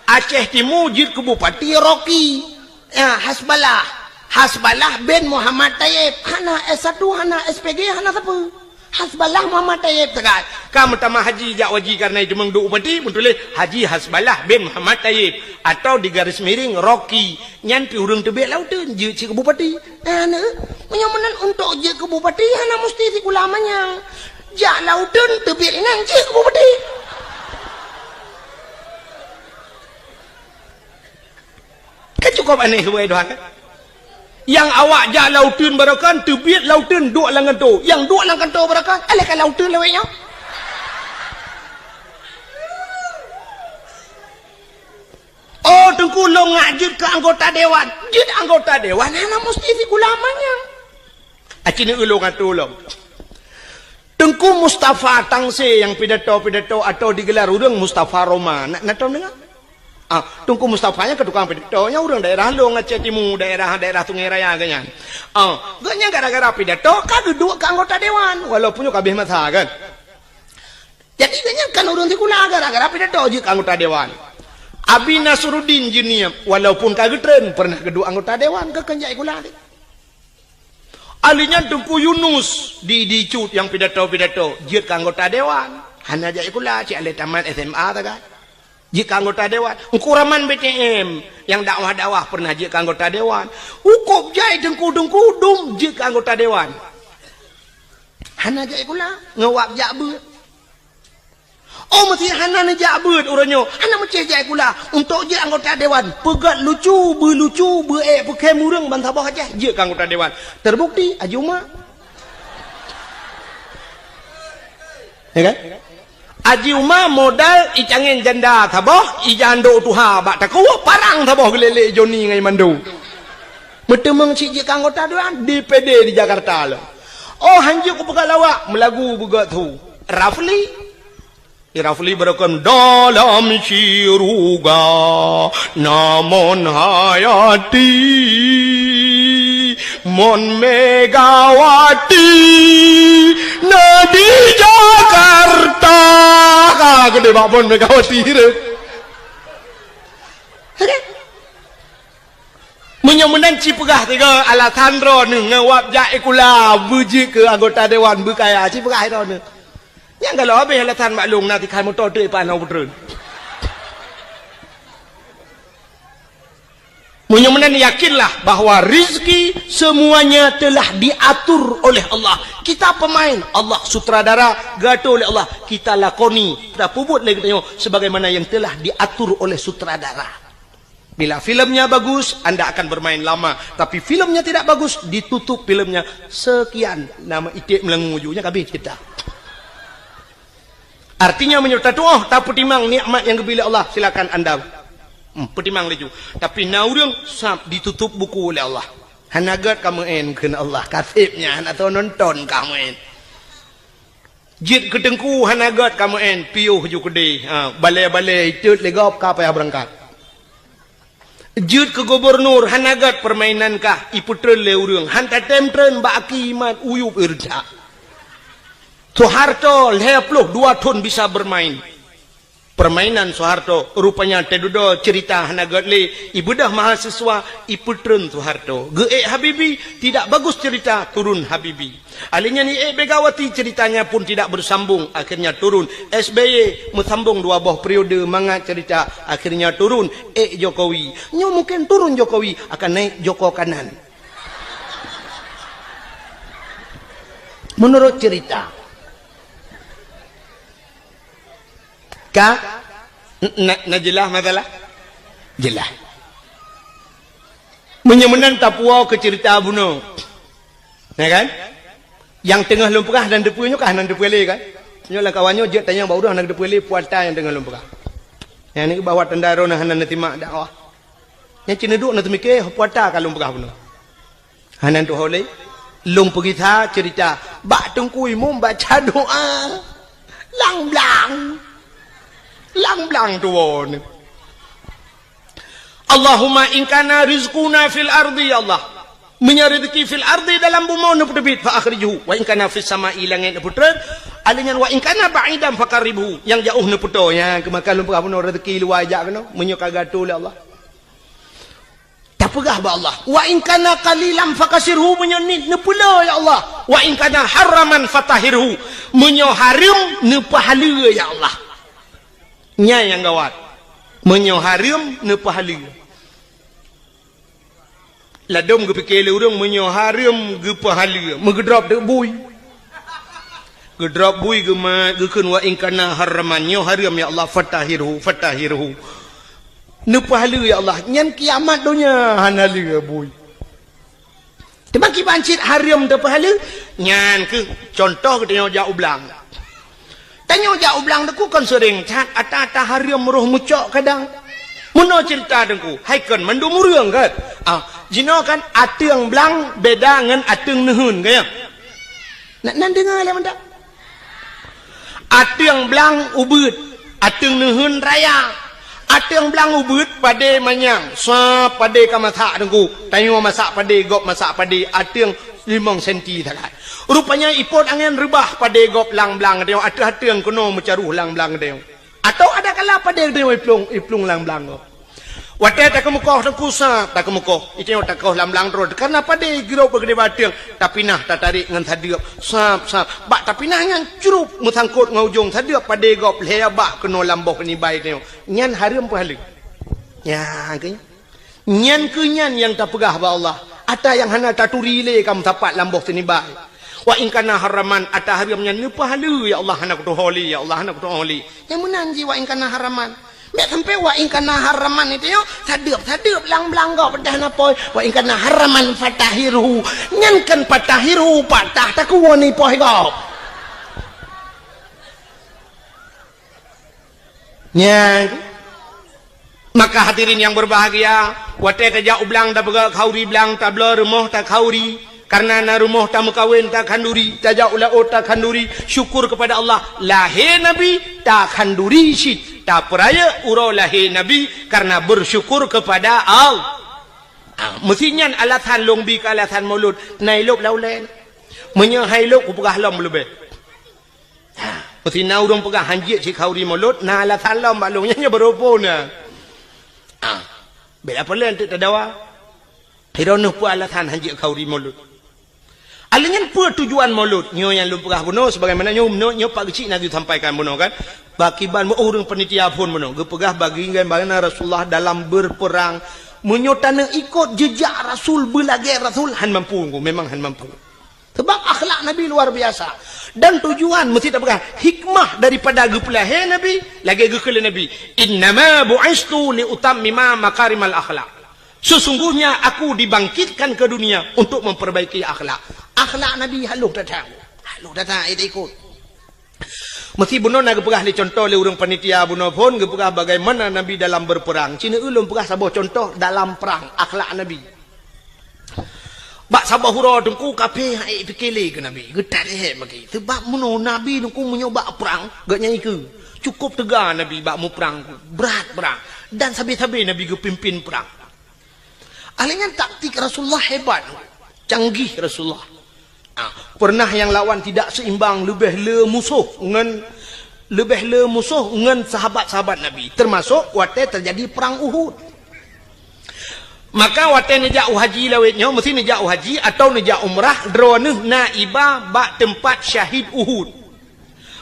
Aceh Timu jeuet keu bupati Rocky. Ya, Hasballah. Hasballah bin Muhammad Tayyib. Hana S satu, hana S P G, hana sapeue. Hasballah Muhammad Tayyib teuka. Ka meutamah haji jak haji kareuna itu meuduek bupati, meutuléh Haji Hasballah bin Muhammad Tayyib atau di garis miring Rocky. Nyan pih ureuëng teubiet lam uteuen jeuet cit keu bupati. Nah, neu, meunyoe meunan untuk jeuet keu bupati hana musti sikula manyang. Jak lam uteuen teubiet inan jeuet keu bupati. Kan cukup aneh subhanallah kan? Nyang awak jak lam uteuen barokon, teubiet lam uteuen duek lam kantô. Nyang duek lam kantô barokon, alèh ka lam uteuen lawét nyoe. Oh, Teungku lôn ngak jeuet keu anggota dewan. Jeuet anggota dewan hana musti sikula manyang. Aci neu ulôn atô lom. Teungku Mustafa Tangse nyang pidato-pidato atau digelar ureuëng Mustafa Roma. Na, na tom deungoe? Ah, Teungku Mustafa nyan keu tukang pidato, nyan ureuëng daerah lôn Aceh Timu, daerah, daerah Sungai Raya geuhnyan. Ah, geuhnyan gara-gara pidato ka geuduek keu anggota dewan, walaupun nyoe ka habéh masa kan. Jadi geuhnyan kan ureuëng sikula gara-gara pidato jeuet keu anggota dewan. Abi Nasruddin Jeunieb, walaupun ka geutreun, pernah geuduek anggota dewan keu keunjai sikula. Alèh nyan Teungku Yunus di, di Cut nyang pidato-pidato jeuet keu anggota dewan. Hana jak sikula, cit alèh tamat S M A sagai. Jeuet keu anggota dewan. Teungku Rahman B T M nyang dakwah-dakwah pernah jeuet keu anggota dewan. Cukup jai teungku-teungku dum jeuet keu anggota dewan. Hana jak sikula, ngon wab jak beuet. Oh, meusé hana neujak beuet uroe nyoe, hana meucéh jak sikula. Untuk jeuet anggota dewan, peugét lucu, beulucu, beuék peukhém ureuëng ban saboh Aceh jeuet keu anggota dewan. Terbukti, Haji Uma. Ya kan? Haji Uma modal icangén janda saboh, ijandok tuha bak takue, parang saboh geulélek Joni ngon Mando. Meuteumeung cit jeuet keu anggota dewan, D P D di Jakarta lom. Oh, hanjeuet kupeugah lawak, meulagu beugét su. Rafli. Di Rafli beureukan dalam syuruga, na Mon Hayati, Mon Megawati, na di Jakarta. Ka geude bak Mon Megawati tu. Meunyoe meunan ci peugah tiga alasan droeneuh ngon wab jak sikula beujeuet keu anggota dewan beukaya, ci peugah droeneuh. Nyang galak habéh alasan bak lôn na tikhan moto teuk ipan lôn peutreun. Meunyoe meunan, yakinlah bahwa rizki semuanya telah diatur oleh Allah. Kita pemain, Allah sutradara, geuatur oleh Allah. Kita lakoni, kita peubuet lé geutanyoe sebagaimana yang telah diatur oleh sutradara. Bila filmnya bagus, anda akan bermain lama. Tapi filmnya tidak bagus, ditutup filmnya. Sekian, nama iték meulangui ju, nyan ka habéh cerita. Artinya, meunyoe tatuoh, tapeutimang nikmat nyang geubri lé Allah, silakan anda, hmm, peutimang laju. Tapi na ureuëng sab ditutup buku lé Allah. Hana gét ka meu'en kheun Allah, ka seb nyan hana tao nonton ka meu'en. Jeuet keu teungku hana gét ka meu'en, piôh ju keudeh, ha, balée-balée itot lé gob ka payah beurangkat. Jeuet keu gubunur hana gét peurmainan kah, ipeutreun lé ureuëng, han tatém treun bak aki imat uyueb ireujak. Soeharto lhée ploh dua thon bisa bermain. Permainan Soeharto, rupanya teududoe cerita hana gét lé, ibeudôh mahasiswa, ipeutreun Soeharto. Geuék Habibie, tidak bagus cerita, turun Habibie. Ahli nyan iék Megawati, ceritanya pun tidak bersambung, akhirnya turun S B Y, meusambong dua boh periode mangat cerita, akhirnya turun, ék Jokowi. Nyoe mungkin turun Jokowi, akan naik Joko Kanan. Menurut cerita. Ka? Na, na jeulaih masalah? Jeulaih. Meunyoe meunan tapuwoe keu cerita bunoe. Ya kan? Nyang teungoh lôn peugah hana teupeue nyoe ka hana teupeue lé kan? Nyoe lam kawan nyoe jeuet tanyong bak ureuëng hana teupeue lé peue ata nyang teungoh lôn peugah. Nyang nyoe bahwa tanda droeneuh hana neusimak dakwah. Nyang cit neuduek na teumike peue ata ka lôn peugah bunoe. Hana tuho lé. Lôn peugisa cerita bak Teungku Imum baca doa. Lang blang. Lang blang tuwoe nyoe. Allahumma in kana rizquna fil ardi, ya Allah. Meunyoe rezeki fil ardi dalam bumoe neupeuteubiet, fa akhrijhu. Wa in kana fis sama'i, langét neupeutreun. Alèh nyan wa in kana ba'idan fa qarribhu. Nyang jaoh neupeutoe. Nyan keuh maka lôn peugah bunoe rezeki luwa jak keunoe. Meunyoe ka geuatur lé Allah. Tapeugah bak Allah, "Wa in kana qalilan fakasirhu," meunyoe nit neupeule, ya Allah. "Wa in kana haraman fatahhirhu," meunyoe hareuem neupeuhaleue, ya Allah. Nyan nyang gawat. Meunyoe hareuem neupeuhaleue. Ladôm geupike lé ureuëng meunyoe hareuem geupeuhaleue, meugeudrop teuk bui. Geudrop bui geumat, geukheun, "Wa in kana haraman," nyoe hareuem, ya Allah, "fatahhirhu, fatahhirhu." Neupeuhaleue, ya Allah, nyan kiamat donya hana lé bui. Teuma kiban cit hareuem teupeuhaleue, nyan keuh contoh geutanyoe jak u blang. Tanyoe jak u blang Teungku kon seuréng that, ata-ata hareuem roh meucok kadang. Meunoe ceurita Teungku, hai kon mandum ureuëng kan? Ah, jinoe kan ateueng blang beda ngon ateueng neuheun, kan ya? Nak nan deungoe lé mantap. Ateueng blang ubeuet, ateueng neuheun raya. Ateueng blang ubeuet padé manyang, sa padé ka masak Teungku. Tanyoe masak padé, gob masak padé, ateueng limong senti sagai. Rupanya ipot angén reubah padé gob lam blang tanyoe, ateueh ateueng keunoe meucaroh lam blang tanyoe. Atawa ada kala padé tanyoe iplueng, iplueng lam blang gob. Watée takeumeukoh Teungku sa, takeumeukoh, itanyoe takoh lam blang droe, karna padé girok bak keudéh ateueng, tapinah tatarek ngon sadeueb, sab, sab. Bak tapinah nyan crup meusangkot ngon ujong sadeueb padé gob lhée bah keunoe lam boh nibai tanyoe. Nyan hareuem peuhaleue. Nyan keuh nyan. Nyan keuh nyan nyang tapeugah bak Allah, ata nyang hana taturi lé ka meusapat lam boh sinibai. Wa in kana haraman, ata hareuem nyan neupeuhaleue, ya Allah, hana kutuho lé, ya Allah, hana kutuho lé. Nyang meunan jih wa in kana haraman. Meusampoe wa in kana haraman itu nyoe, sadeueb-sadeueb lam blang gob dah na poh. Wa in kana haraman fatahhirhu. Nyan kan fatahhirhu, patah takuwoe ni poh gob. Nyan. Maka hadirin yang berbahagia, watée tajak u blang tapeugah khauri blang, tabloe rumoh takhauri, karna na rumoh tameukawen takhanduri, tajak u laôt takhanduri, syukur kepada Allah, lahé Nabi takhanduri cit, tapeurayeuk uroe lahé Nabi karna bersyukur kepada Allah. Ah, meusi nyan alasan lôn bi keu alasan Maulud, na ilôb lam ulée. Meunyoe hai lôb kupeugah lom leubeh. Ha, meusi na ureuëng peugah hanjeuet cit khauri Maulud, na alasan lom bak lôn nyan nyoe beurupo na. Ha, bela peulén teuk tadawa. Hiroe neuh peue alasan hanjeuet khauri Maulud. Alèh nyan peue tujuan Maulud? Nyoe nyang lôn peugah bunoe sebagaimana nyoe, nyoe, nyoe Pak Geuchik na geusampaikan bunoe kan. Bak kiban meu ureuëng panitia phon bunoe geupeugah bagi bagaimana Rasulullah dalam berperang Meunyoe taneuk ikot jeujak Rasul, beulagée Rasul, han mampu, memang han mampu. Sebab akhlak Nabi luar biasa. Dan tujuan meusti tapeugah, hikmah daripada geupeulahé Nabi, lagée geukheun lé Nabi, "Innama bu'istu li utammima makarimal akhlak." Sesungguhnya aku dibangkitkan ke dunia untuk memperbaiki akhlak. Akhlak Nabi halôh that-that. Halôh that-that, ikot. Meusti bunoe na geupeugah lé contoh lé ureuëng panitia bunoe phon geupeugah bagaimana Nabi dalam berperang. Cina ulôn peugah saboh contoh dalam perang, akhlak Nabi. Bak saboh uroe teungku kafé hai pike lé keu Nabi, geutat lé hai bagi. Sebab meunoe Nabi teungku meunyoe bak perang, geuhnyan ikeu. Cukup teuga Nabi bak muprang, brat-brat. Dan sabe-sabe Nabi geupimpin perang. Ahli nyan taktik Rasulullah hebat, canggih Rasulullah. Ah, pernah nyang lawan tidak seimbang, leubeh le musoh ngon, leubeh le musoh ngon sahabat-sahabat Nabi, termasuk watée terjadi perang Uhud. Maka watée neujak u haji lawét nyoe, meusti neujak u haji atau neujak umrah, droeneuh na iba bak teumpat syahid Uhud.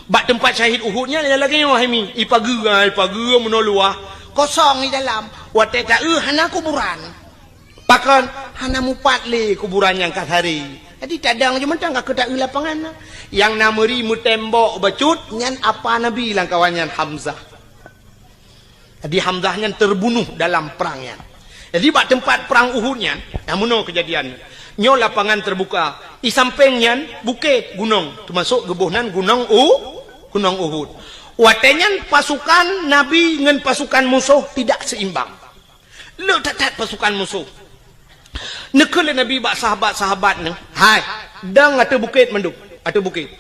Bak teumpat syahid Uhud nyan lagée nyoe hai mi, ipageue, ipageue meunoe luwah, kosong di dalam. Watée taeu hana kuburan. Pakon? Hana mupat lé kuburan nyang ka saré. Jadi tadong je mantong ka keu taeu lapangan. Nyang na meuri meutembok bacut nyan apa Nabi lam kawan nyan Hamzah. Jadi Hamzah nyan terbunuh dalam perang nyan. Jadi bak teumpat perang Uhud nyan, nyang meunoe keujadian. Nyoe lapangan terbuka. I sampéng nyan bukét, gunong, termasuk geuboh nan gunong U, gunong Uhud. Watée nyan pasukan Nabi ngon pasukan musoh tidak seimbang. Le that-that pasukan musoh. Neukheun lé Nabi bak sahabat-sahabat neuh, "Hai, dong ateueh bukét mandum, ateueh bukét."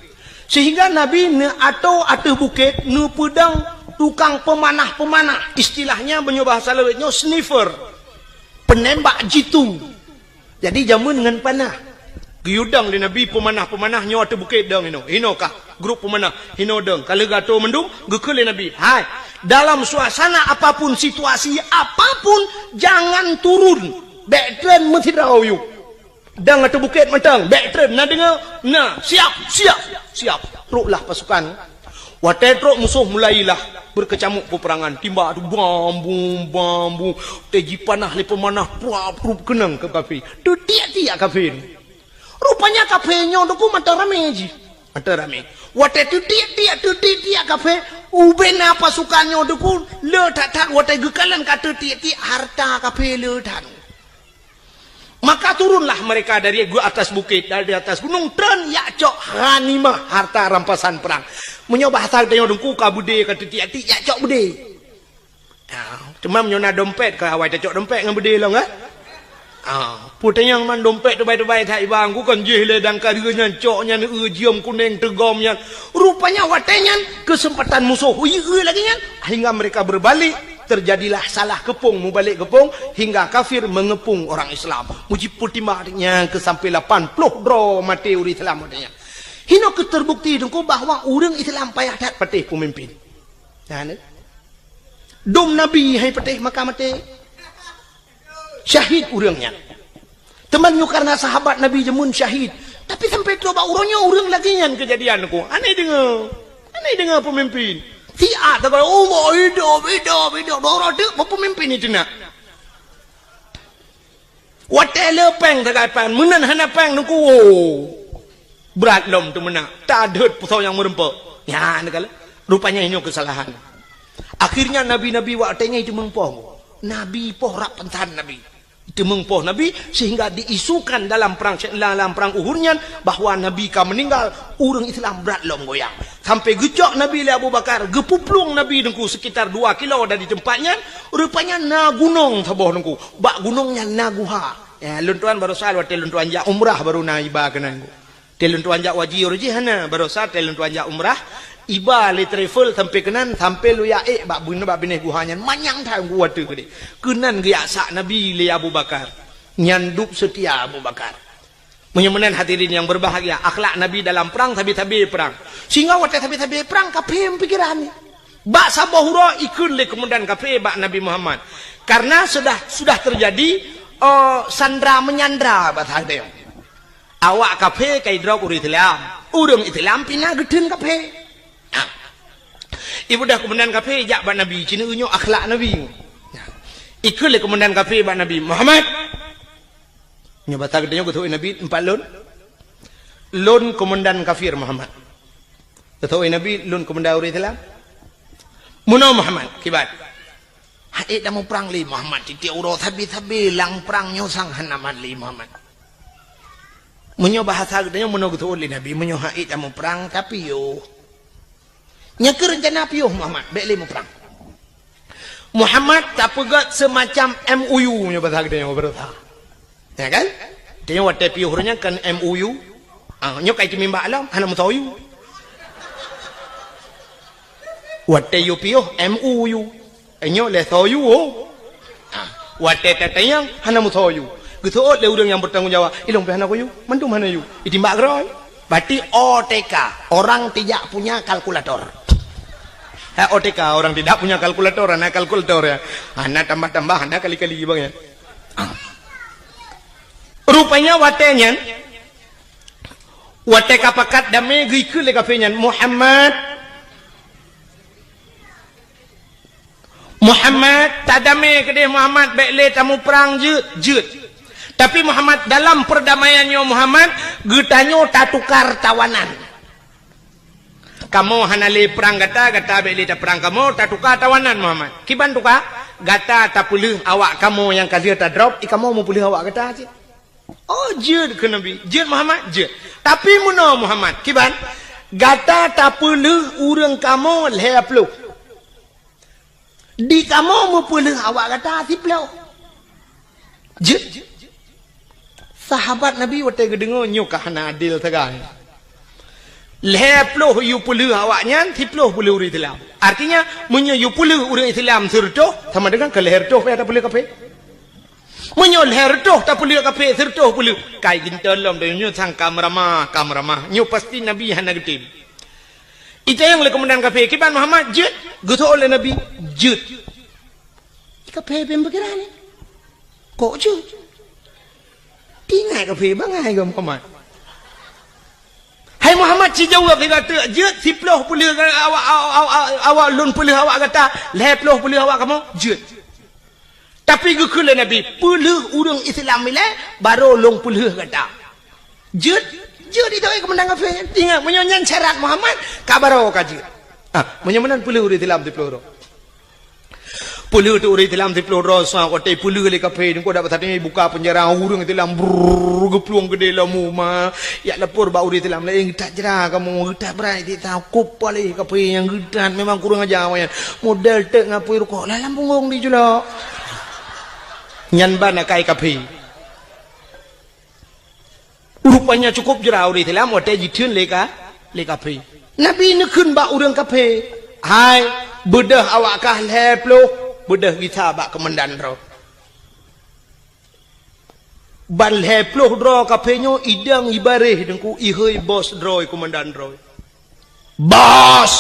Sehingga Nabi neuatoe ateueh bukét neupeudong tukang peumanah-peumanah, istilahnya meunyoe bahasa lawét nyoe sniffer, penembak jitu. Jadi jameun ngon panah. Geuyue dong lé Nabi peumanah-peumanah nyoe ateueh bukét dong inoe. Inoe kah grup peumanah, inoe dong. Ka lheueh geuatoe mandum, geukheun lé Nabi, "Hai, dalam suasana apapun, situasi apapun, jangan turun. Bék treun meusidroe yue. Dong ateueh bukét mantong, bék treun. Na deungoe? Na. Siap, siap, siap." Troklah pasukan. Watée trok musoh mulailah beukeucamuk peperangan. Timbak tu bam bum, bam bum. Watée jipanah lé peumanah, pruap, pruap keunong keu kafé. Teutiek-tiek kafé. Rupanya kafé nyoe teungku mantong ramé jih. Mantong ramé. Watée teutiek-tiek, teutiek-tiek kafé, ubena pasukan nyoe teungku le that-that watée geukalon ka teutiek-tiek harta kafé le that. Maka turunlah mereka dari atas bukit, dari atas gunung, treun jak cok ghanimah, harta rampasan perang. Meunyoe bahasa geutanyoe teungku ka beudé ka teutiek-tiek, jak cok beudé. Ya, cuma meunyoe na dompet, ka awai tacok dompet ngon beudé lom, eh? Ah, peue tanyong man dompet teubai-teubai that iba, ku kon jih lé dan ka deuh nyan cok nyan, eu, jeuem kuneng teugom nyan. Rupanya watée nyan keuseumpatan musoh, ui, eu lagée nyan, hingga mereka berbalik, terjadilah salah keupong, mubalek keupong, hingga kafir mengepung orang Islam. Mujipeutimang nyan keu sampai lapan ploh droe maté ureuëng Islam watée nyan. Hinoe keuh terbukti teungku bahwa ureuëng Islam payah that patéh peumimpin. Nah, ni. Dum Nabi hai patéh maka maté. Syahid ureuëng nyan. Teuma nyoe karena sahabat Nabi jameun syahid. Tapi sampai trok bak uroe nyoe ureuëng lagée nyan keujadian ku. Aneh deungoe. Aneh deungoe peumimpin. Siat tagai, "Allah hidup, hidup, hidup." Doro deuk bak peumimpin itu nak. Watée le péng sagai péng, meunan hana péng teungku, oh, brat lom teumeunak, tadeuet peusau nyang meureumpok. Nyan kala, rupanya nyoe keusalahan. Akhirnya nabi-nabi watée nyan jimeupoh. Nabi poh rab pantan nabi. Jimeupoh nabi sehingga diisukan dalam perang, dalam perang Uhud nyan bahwa nabi ka meninggal, ureuëng Islam brat lom goyang. Sampai geucok nabi lé Abu Bakar, geupuplueng nabi teungku sekitar dua kilo dari tempat nyan, rupanya na gunong saboh teungku. Bak gunong nyan na guha. Ya, lôn tuan barosa watée lôn tuan jak umrah baru na iba keunan. Watée lôn tuan jak haji uroe jih hana, barosa watée lôn tuan jak umrah, iba lé travel sampai keunan, sampai lôn jak ék bak bun-, bak binéh guha nyan, manyang that teungku watée keudeh. Keunan geujak sak nabi lé Abu Bakar. Nyan dub seutia Abu Bakar. Meunyoe meunan hadirin nyang berbahagia, akhlak Nabi dalam perang sabe-sabe perang. Sehingga watée sabe-sabe perang, kafé pikiran. Bak saboh uroe ikheun lé komandan kafé bak Nabi Muhammad. Karena sudah, sudah terjadi, eh, sandra menyandra bahasa geutanyoe. Awak kafé ka idrob ureuëng Islam. Ureuëng Islam pih na geutheun kafé. Ibudah komandan kafé jak bak Nabi, cina nyoe akhlak Nabi. Ikheun lé komandan kafé bak Nabi, "Muhammad!" Nyoe basa geutanyoe geutôk Nabi, "Nyoe pat lôn? Lôn komandan kafir, Muhammad." Geutôk Nabi, "Lôn komandan ureuëng Islam." "Meunoe, Muhammad, kiban?" "Han ék tamuprang lé, Muhammad, tieb-tieb uroe sabe-sabe lam prang nyoe sang hana mat lé, Muhammad." Meunyoe bahasa geutanyoe, meunoe geutôk lé Nabi, meunyoe han ék tamuprang, tapiôh. Nyan keuh reuncana piôh Muhammad, bék lé muprang. Muhammad tapeugét seumacam M O U nyoe basa geutanyoe beureusa. Ya kan? Tanyoe watée piôh ureuëng nyan kan M O U. Ah, nyoe kai teumimbak lom, hana meusoe U. Watée yue piôh M O U. Nyoe lé soe U. Ah, watée tatanyong hana meusoe U. Geuseuôt lé ureuëng nyang beutanggung jawab, "Ilong pih hana ku U, mandum hana U." Itimbak keudroe. Berarti O T K, orang tidak punya kalkulator. Ha, O T K, orang tidak punya kalkulator, hana kalkulator ya. Hana tambah-tambah, hana kali-kali bang ya. Ah. Rupanya watée nyan, watée ka pakat damé geukheun lé kafé nyan, "Muhammad, Muhammad, tadamé keudeh Muhammad, bék lé tamuprang jeuet, jeuet. Tapi Muhammad, dalam perdamaian nyoe Muhammad, geutanyoe tatukar tawanan. Kamoe hana lé prang gata, gata bék lé taprang kamoe, tatukar tawanan Muhammad." "Kiban tukar?" "Gata tapeuleueh awak kamoe nyang ka lheueh tadrop, i kamoe meupeuleueh awak gata cit." "Oh, jeuet," kheun Nabi. "Jeuet Muhammad?" "Jeuet. Tapi meunoe Muhammad, kiban? Gata tapeuleueh ureuëng kamoe lhée ploh. Di kamoe meupeuleueh awak gata siploh." Jeuet. Sahabat Nabi watée geudeungoe nyoe ka hana adil sagai. Lhée ploh yue peuleueh awak nyan, siploh peuleueh ureuëng Islam. Artinya, meunyoe yue peuleueh ureuëng Islam sireutôh, sama dengan keu lhée reutôh payah tapeuleueh kafé. Meunyoe lhée reutôh tapeuleueh kafé, sireutôh peuleueh, kai geuntôn lom donya nyoe sang ka meuramah, ka meuramah. Nyoe pasti Nabi hana geutem. Itanyong lé komandan kafé, "Kiban Muhammad, jeuet?" Geuseuôt lé Nabi, "Jeuet." Kafé pih pikiran ni. "Kok jeuet?" Tingat kafé bangai keu Muhammad. "Hai Muhammad, ci jaweueb lé gata, jeuet siploh peuleueh awak, awak, awak, awak lôn peuleueh awak gata, lhée ploh peuleueh awak kamoe, jeuet. Tapi geukheun lé Nabi, peuleueh ureuëng Islam ilée, barô lôn peuleueh gata." "Jeuet, jeuet," itu komandan kafé. Ingat, meunyoe nyan syarat Muhammad, ka barô ka jeuet. Ah, meunyoe meunan peuleueh ureuëng Islam siploh droe. Peuleueh teuk ureuëng Islam siploh droe, sa watée peuleueh lé kafé, nyoe dak basa nyoe buka peunjara ureuëng Islam, brrrr, geuplueng keudeh lom uma. Jak lapor bak ureuëng Islam laén, "Geutat jra kamoe, geutat brat siksa, kop paléh kafé nyang geutat, memang kurang aja awaknyan. Model teuk ngon apui rukok, lam punggong dijulok." Nyan ban akai kafé. Rupanya cukup jra ureuëng Islam watée jitheun lé ka, lé kafé. Nabi neukheun bak ureuëng kafé, "Hai, beudôh awak kah lhée ploh, beudôh gisa bak komandan droe." Ban lhée ploh droe kafé nyoe idong ibaréh deungku ihôi bos droe, komandan droe. "Bos!"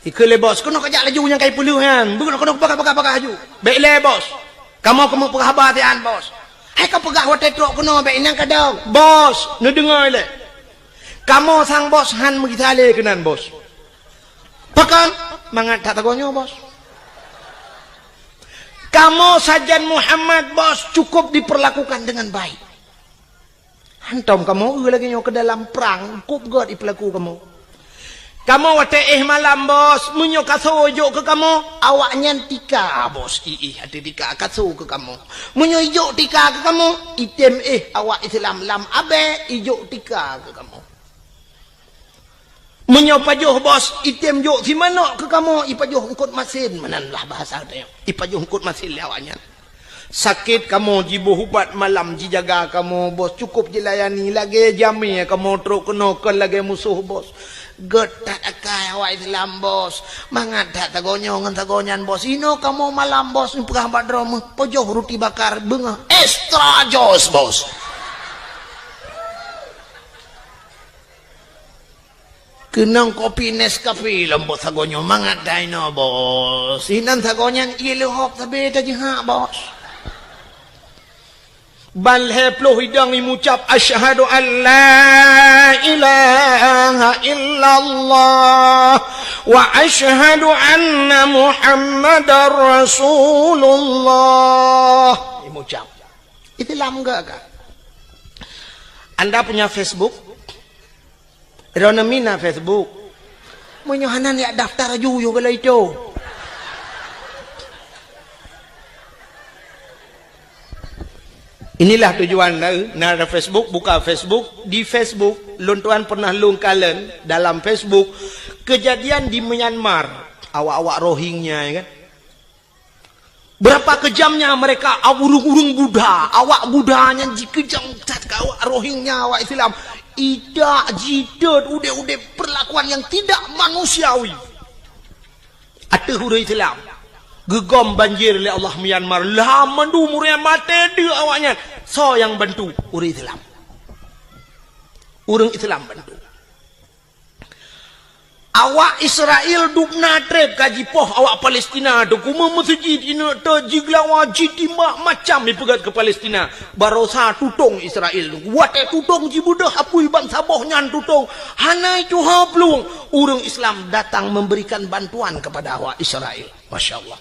Ikheun lé bos, "Keunoe kajak laju nyang kai peuleueh nyan. Beuh, keunoe peugah, peugah, peugah laju." "Bék lé, bos. Kamoe keumeung peugah haba sian, bos." "Hai kapeugah watée trok keunoe, bék inan kadong." "Bos, neudeungoe lé. Kamoe sang bos han meugisa lé keunan, bos." "Pakon?" "Mangat that sagoe nyoe, bos. Kamoe sajan Muhammad, bos, cukup diperlakukan dengan baik. Hantom kamoe eu lagée nyoe keu dalam prang, kop gét ipeulaku kamoe. Kamoe watée éh malam, bos, meunyoe kasoe jok keu kamoe, awaknyan tika, bos, i-, iéh ateueh tika kasoe keu kamoe. Meunyoe ijok tika keu kamoe, item éh awak Islam lam abée ijok tika keu kamoe. Meunyoe pajoh, bos, item jok simanok keu kamoe, ipajoh eungkot masen, meunan lah bahasa tanyoe. Ipajoh eungkot masen lé awaknyan. Sakét kamoe jiboh ubat malam jijaga kamoe, bos, cukup jilayani lagée jamé kamoe trok keunoe kon lagée musoh, bos. Gét that akai awak Islam, bos. Mangat that sagoe nyoe ngon sagoe nyan, bos. Inoe kamoe malam, bos, neupeugah bak droe meuh, pajoh ruti bakar beungoh extra jos, bos. Keunong kopi Nescafe lom, bos, sagoe nyoe mangat that inoe, bos. Inan sagoe nyan ié leuhop sabe tajihak, bos. Ban lhèe ploh idong imucap, "Asyhadu an la ilaha illallah wa asyhadu anna Muhammadar Rasulullah." Imucap. Islam gak ka. Anda punya Facebook? Droeneuh mina Facebook. Meunyoe hana, jak daftar aju yoh galai itu. Inilah tujuan na, na ada Facebook, buka Facebook. Di Facebook, lôn tuan pernah lôn kalon dalam Facebook kejadian di Myanmar. Awak-awak Rohingya, ya kan? Berapa kejamnya mereka, ureueng-ureueng Buddha, awak Buddha nyan jikeujam that keu awak Rohingya, awak Islam. Idak jitot udeb-udeb perlakuan yang tidak manusiawi ateueh ureueng Islam. Geugom banjir lé Allah Myanmar, lam mandum ureueng maté deuk awaknyan. Soe nyang bantu? Ureueng Islam. Ureueng Islam bantu. Awak Israel dubna treb ka jipoh awak Palestina tu, kume meuseujid ineuk teuh jigeulawa, jitimbak macam jipeugét keu Palestina. Barosa tutong Israel tu. Watée tutong jibeudôh apui bansaboh nyan tutong, hana tuha plueng. Ureueng Islam datang memberikan bantuan kepada awak Israel. Masya Allah.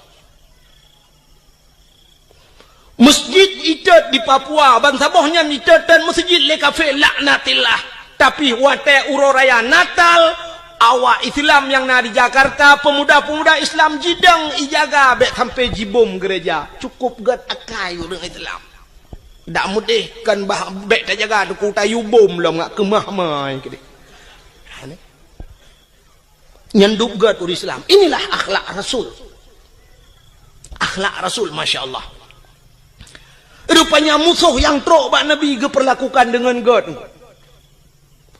Masjid itot di Papua, bansaboh nyan itot dan masjid lé kafé, laknatillah. Tapi watée uroe raya Natal, awak Islam nyang na di Jakarta, pemuda-pemuda Islam jidong ijaga bék sampai jibom gereja. Cukup gét akai ureueng Islam. Dak mudeh kan bah bék tajaga teungku tayue bom lom ngak keumah mai keudeh. Nyan dub gét ureueng Islam. Inilah akhlak Rasul. Akhlak Rasul, masya Allah. Rupanya musoh nyang trok bak Nabi geupeurlakukan deungon gét.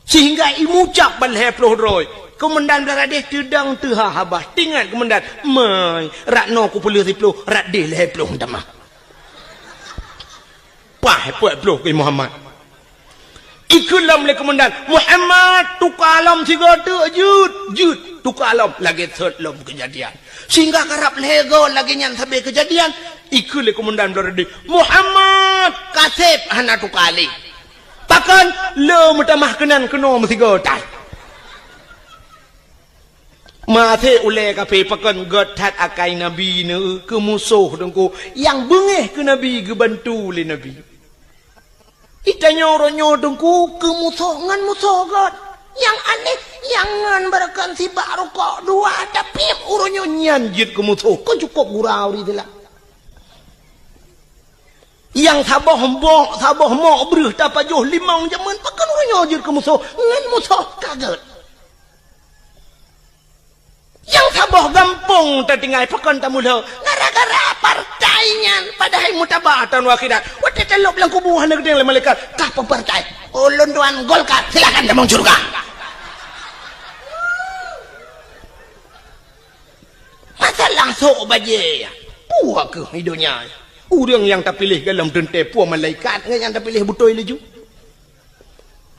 Sehingga imucap ban lhée ploh droe. Keumandan Blaradeh teudong teuha haba. Teuingat keumandan, "Mai, rot noe kupeuleueh siploh, rot deh lhée ploh tamah." Paih peuet ploh keu Muhammad. Ikheun lom lé keumandan, "Muhammad, tuka lom sigoe teuk jeuet, jeuet, tuka lom." Lagée sot lom keujadian. Sehingga karab lhée goe lagée nyan sabe keujadian, ikheun lé keumandan Blaradeh, "Muhammad, kaseb hana tuka lé." Pakon? Le meutamah keunan keunoe meusigoe that. Maté ulée kafé pakon gét that akai Nabi neu keu musoh teungku, nyang beungéh keu Nabi geubantu lé Nabi. Itanyoe uroe nyoe teungku keu musoh ngon musoh gét. Nyang aneh, nyang ngon beureukan sibak rukok dua, tapi uroe nyoe nyan jeuet keu musoh. Kon cukop gura ureueng Islam. Nyang saboh mok, saboh mok breueh tapajoh limong jameun, pakon uroe nyoe jeuet keu musoh, ngon musoh ka gét. Nyang saboh gampông tatinggai pakon tamulhô, gara-gara partai nyan, padahai mutaba taun akhirat. Watée talôb lam kubu hana geudeng lé malaikat, "Kah peue partai?" "Ulôn tuan Golkar." "Silakan tamong syeuruga." Masalah sôk bajée, peue kheueh di donya. Ureuëng nyang tapiléh golom teuntée peue malaikat ngon nyang tapiléh beutôi laju.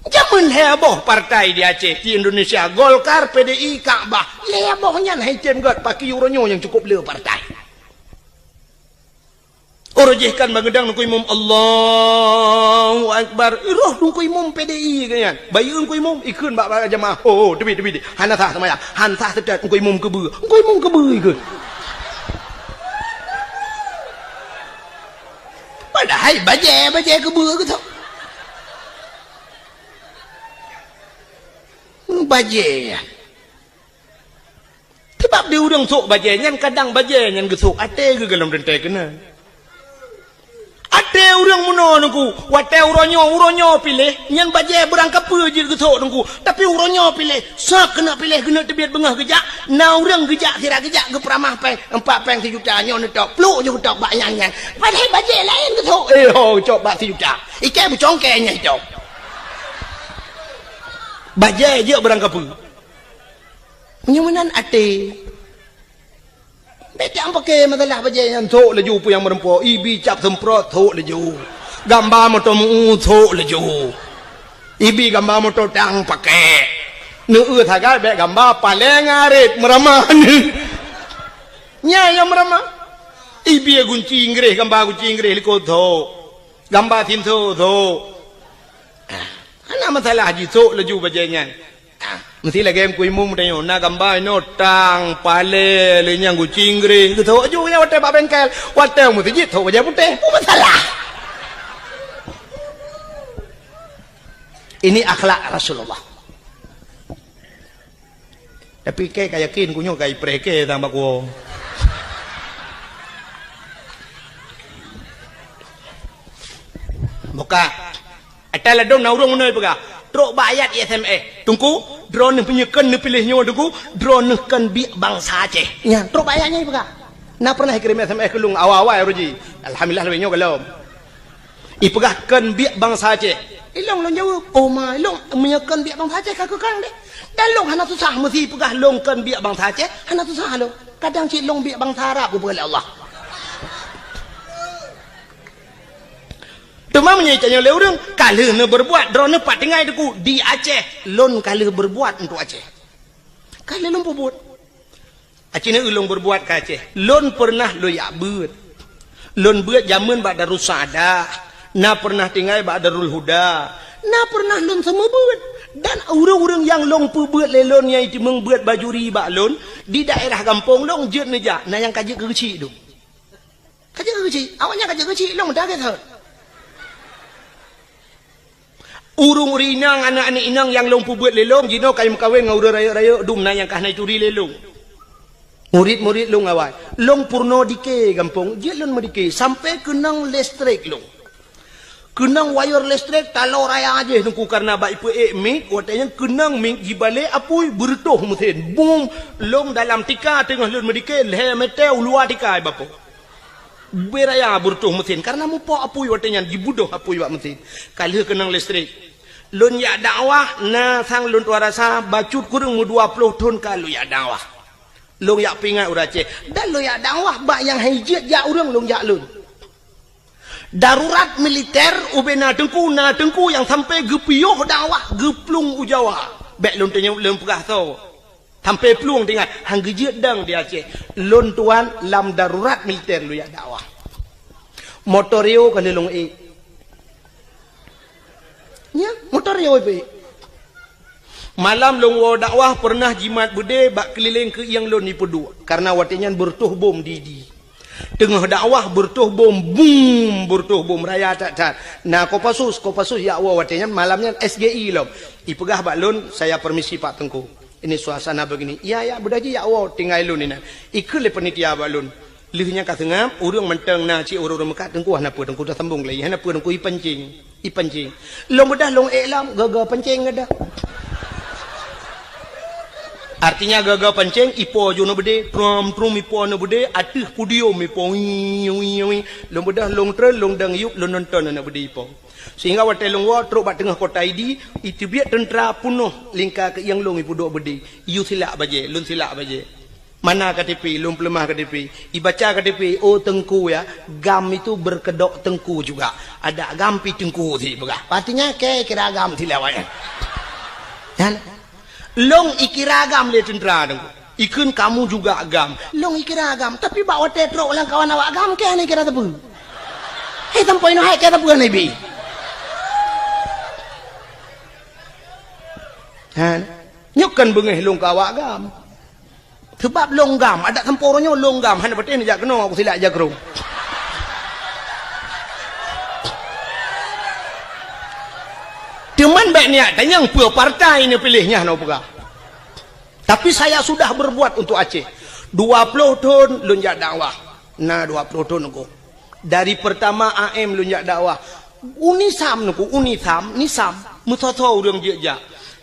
Jameun lhée boh partai di Aceh, di Indonesia, Golkar, P D I, Kakbah. Lhée boh nyan hai tem gét, pakri uroe nyoe nyang cukôp le partai. Uroe jih kan bangeudang Teungku Imum, "Allahu Akbar." Roh Teungku Imum P D I geuh nyan. Bayeue Teungku Imum, ikheun bak, bak jamaah. "Ho, ho, teubiet, teubiet. Hana sah seumayang. Han sah seutôt Teungku Imum keubeue." Teungku Imum keubeue ikheun. Padahai bajée, bajée keubeue geuh. Bajée. Sabab di ureuëng sôk bajée nyan, kadang bajée nyan geusôk até geuh golom teuntée keunan. Até ureuëng meunoe Teungku, watée uroe nyoe, uroe nyoe piléh, nyan bajée beurangkapeue jeuet geusôk Teungku. Tapi uroe nyoe piléh, sôk keuneuk piléh, keuneuk teubiet beungoh geujak, na ureuëng geujak, sira geujak geupeuramah péng, empat péng sijuta, nyoe neutôk, pluek nyoe geutôk bak nyang nyan. Padahai bajée laén geusôk, eh, ho, geucok bak sijuta. Iké beucongkée nyang itôk. Bajée jeuet beurangkapeue. Meunyoe meunan até. Bék tapaké masalah bajée nyan, sôk laju peue nyang meureumpok, ibi cap seumprot, sôk laju. Gamba moto meu, sôk laju. Ibi gamba moto tang paké. Neueu sagai bék gamba paléng arit meuramah. Nyan nyang meuramah. Ibi gunci Inggréh, gamba gunci Inggréh likot, sôk. Gamba sinso, sôk. Ah, hana masalah, jisôk laju bajèe nyan. Ah, meusti lagèe Teungku Imum tanyoe, na gamba inoe tang, palèe, lheueh nyan guci Inggris, geusôk laju nyan watèe bak bengkel, watèe meuseujid sôk bajèe putéh. Peue masalah? Ini akhlak Rasulullah. Tapi kèe ka yakin, ku nyoe ka ipreh kèe sang bak kuwoe. Buka. Ata ladôm na ureueng meunoe peugah, trok bak ayat S M S. Teungku, droeneuh meunyoe kön neupiléh nyoe Teungku, droeneuh kön biek bansa Aceh. Nyan, trok bak ayat nyan peugah. Na pernah ikirém S M S keu lôn awai-awai uroe jih. Alhamdulillah, lagèe nyoe gohlom. Ipeugah kön biek bansa Aceh. Ilôn lôn jaweueb, "Oh ma, ilôn meunyoe kön biek bansa Aceh ka keu kang deh." Dan lôn hana susah meusi peugah lôn kön biek bansa Aceh, hana susah lôn. Kadang cit lôn biek bansa Arab geupeugah lé Allah. Teuma meunyoe itanyoe lé ureueng, ka lheueh neubeureubuat, droeneuh pat tinggai Teungku, di Aceh, lôn ka lheueh beureubuat untuk Aceh. Ka lheueh lôn peubuet. Aci neu lôn beureubuat ka Aceh. Lôn peureunah lôn jak beuet. Lôn beuet jameun bak Darussaada, na peureunah tinggai bak Darul Huda, na peureunah lôn seumeubeuet. Dan ureueng-ureueng nyang lôn peubeuet lé lôn nyang itimeung beuet bajuri bak lôn, di daerah gampông lôn jeuet neujak, na nyang ka jeuet keu geuchik dum. Ka jeuet keu geuchik, awaknyan ka jeuet keu geuchik, lôn meudagai sahet. Ureueng-ureueng inong, aneuk-aneuk inong nyang lôn peubeuet lé lôn, jinoe ka meukawen ngon ureueng rayeuk-rayeuk dum na nyang ka hana ituri lé lôn. Murit-murit lôn awai. Lôn peurunoe dike gampông, jeuet lôn meudike, sampoe keunong listrik lôn. Keunong wayeur listrik taloe raya jih Teungku, kareuna bak ipeuék mik, watèe nyan keunong mik jibalek apui, beureutoh meusén. Bum! Lôn dalam tika teungoh lôn meudike, lhèe mètè u luwa tika i bapoe. Beu raya beureutoh meusén, kareuna muphok apui watèe nyan, jibeudôh apui bak meusén. Ka lheueh keunong listrik. Lôn jak dakwah, na sang lôn tuan rasa, bacut kureueng meudua ploh thon ka lôn jak dakwah. Lôn jak peuingat ureueng Aceh. Dan lôn jak dakwah bak nyang han jeuet jak ureueng lôn jak lôn. Darurat militer ubé na teungku, na teungku nyang sampoe geupiôh dakwah geuplueng u Jawa. Bèk lôn tanyong lôn peugah soe. Sampoe plueng teuingat, han geujeuet dong di Aceh. Lôn tuan lam darurat militer lôn jak dakwah. Motor Rio ka lheueh lôn ék. Nyan, motor Rio ipeuék. Malam lôn woe dakwah peureunah jimat beudé bak keulileng keuieng lôn ipeuduek, kareuna watèe nyan beureutoh bom di, di. Teungoh dakwah beureutoh bom, bum, beureutoh bom raya that-that. Na Kopassus, Kopassus jak woe watèe nyan, malam nyan S G I lom. Ipeugah bak lôn, "Saya permisi Pak Teungku. Ini suasana begini." "Iya, ya, beudôh jih jak woe, tinggai lôn inan." Ikheun lé panitia bak lôn. Lheueh nyan ka seungab, ureueng mantong na cit ureueng-ureueng meukat, "Teungku hana peue, Teungku tasambong lé, hana peue Teungku, ipancéng, ipancéng." Lôn beudôh lôn ék lom, gaga pancéng gadoh. Artinya gaga pancéng, ipo ju na beudé, trum, trum ipo na beudé, ateueh podium ipo, wii, wii, wii. Lôn beudôh lôn treun, lôn dong yup, lôn nonton na beudé ipo. Sehingga watèe lôn woe trok bak teungoh kota Idi, iteubiet teuntra peunoh lingka keuieng lôn ipeuduek beudé, iyue silak bajèe, lôn silak bajèe. Mana K T P, lôn peuleumah K T P. Ibaca K T P, "Oh Teungku ya, GAM itu berkedok teungku juga. Ada GAM pi teungku," sipeugah. Artinya, kèe kira GAM silawat nyan. Nyan. Lôn ikira GAM lé teuntra teungku. Ikheun, "Kamu juga GAM." Lôn ikira GAM, tapi bak watèe trok lam kawan awak GAM, kèe hana ikira sapeue. Hei, sampoe inoe hai kèe sapeue hana ibi. Ha, nyoe kan beungèh lôn keu awak GAM. Seubab lôn GAM, adak sampoe uroe nyoe lôn GAM, hana patéh neujak keunoe, aku silak jak keunoe. Teuma bèk neujak tanyong peue partai neupiléh nyan, hana peugah. Tapi saya sudah berbuat untuk Aceh. Dua ploh thon lôn jak dakwah. Na dua ploh thon aku. Dari pertama A M lôn jak dakwah. UNISAM teungku, UNISAM, NISAM, meusoe-soe ureueng jeuet jak.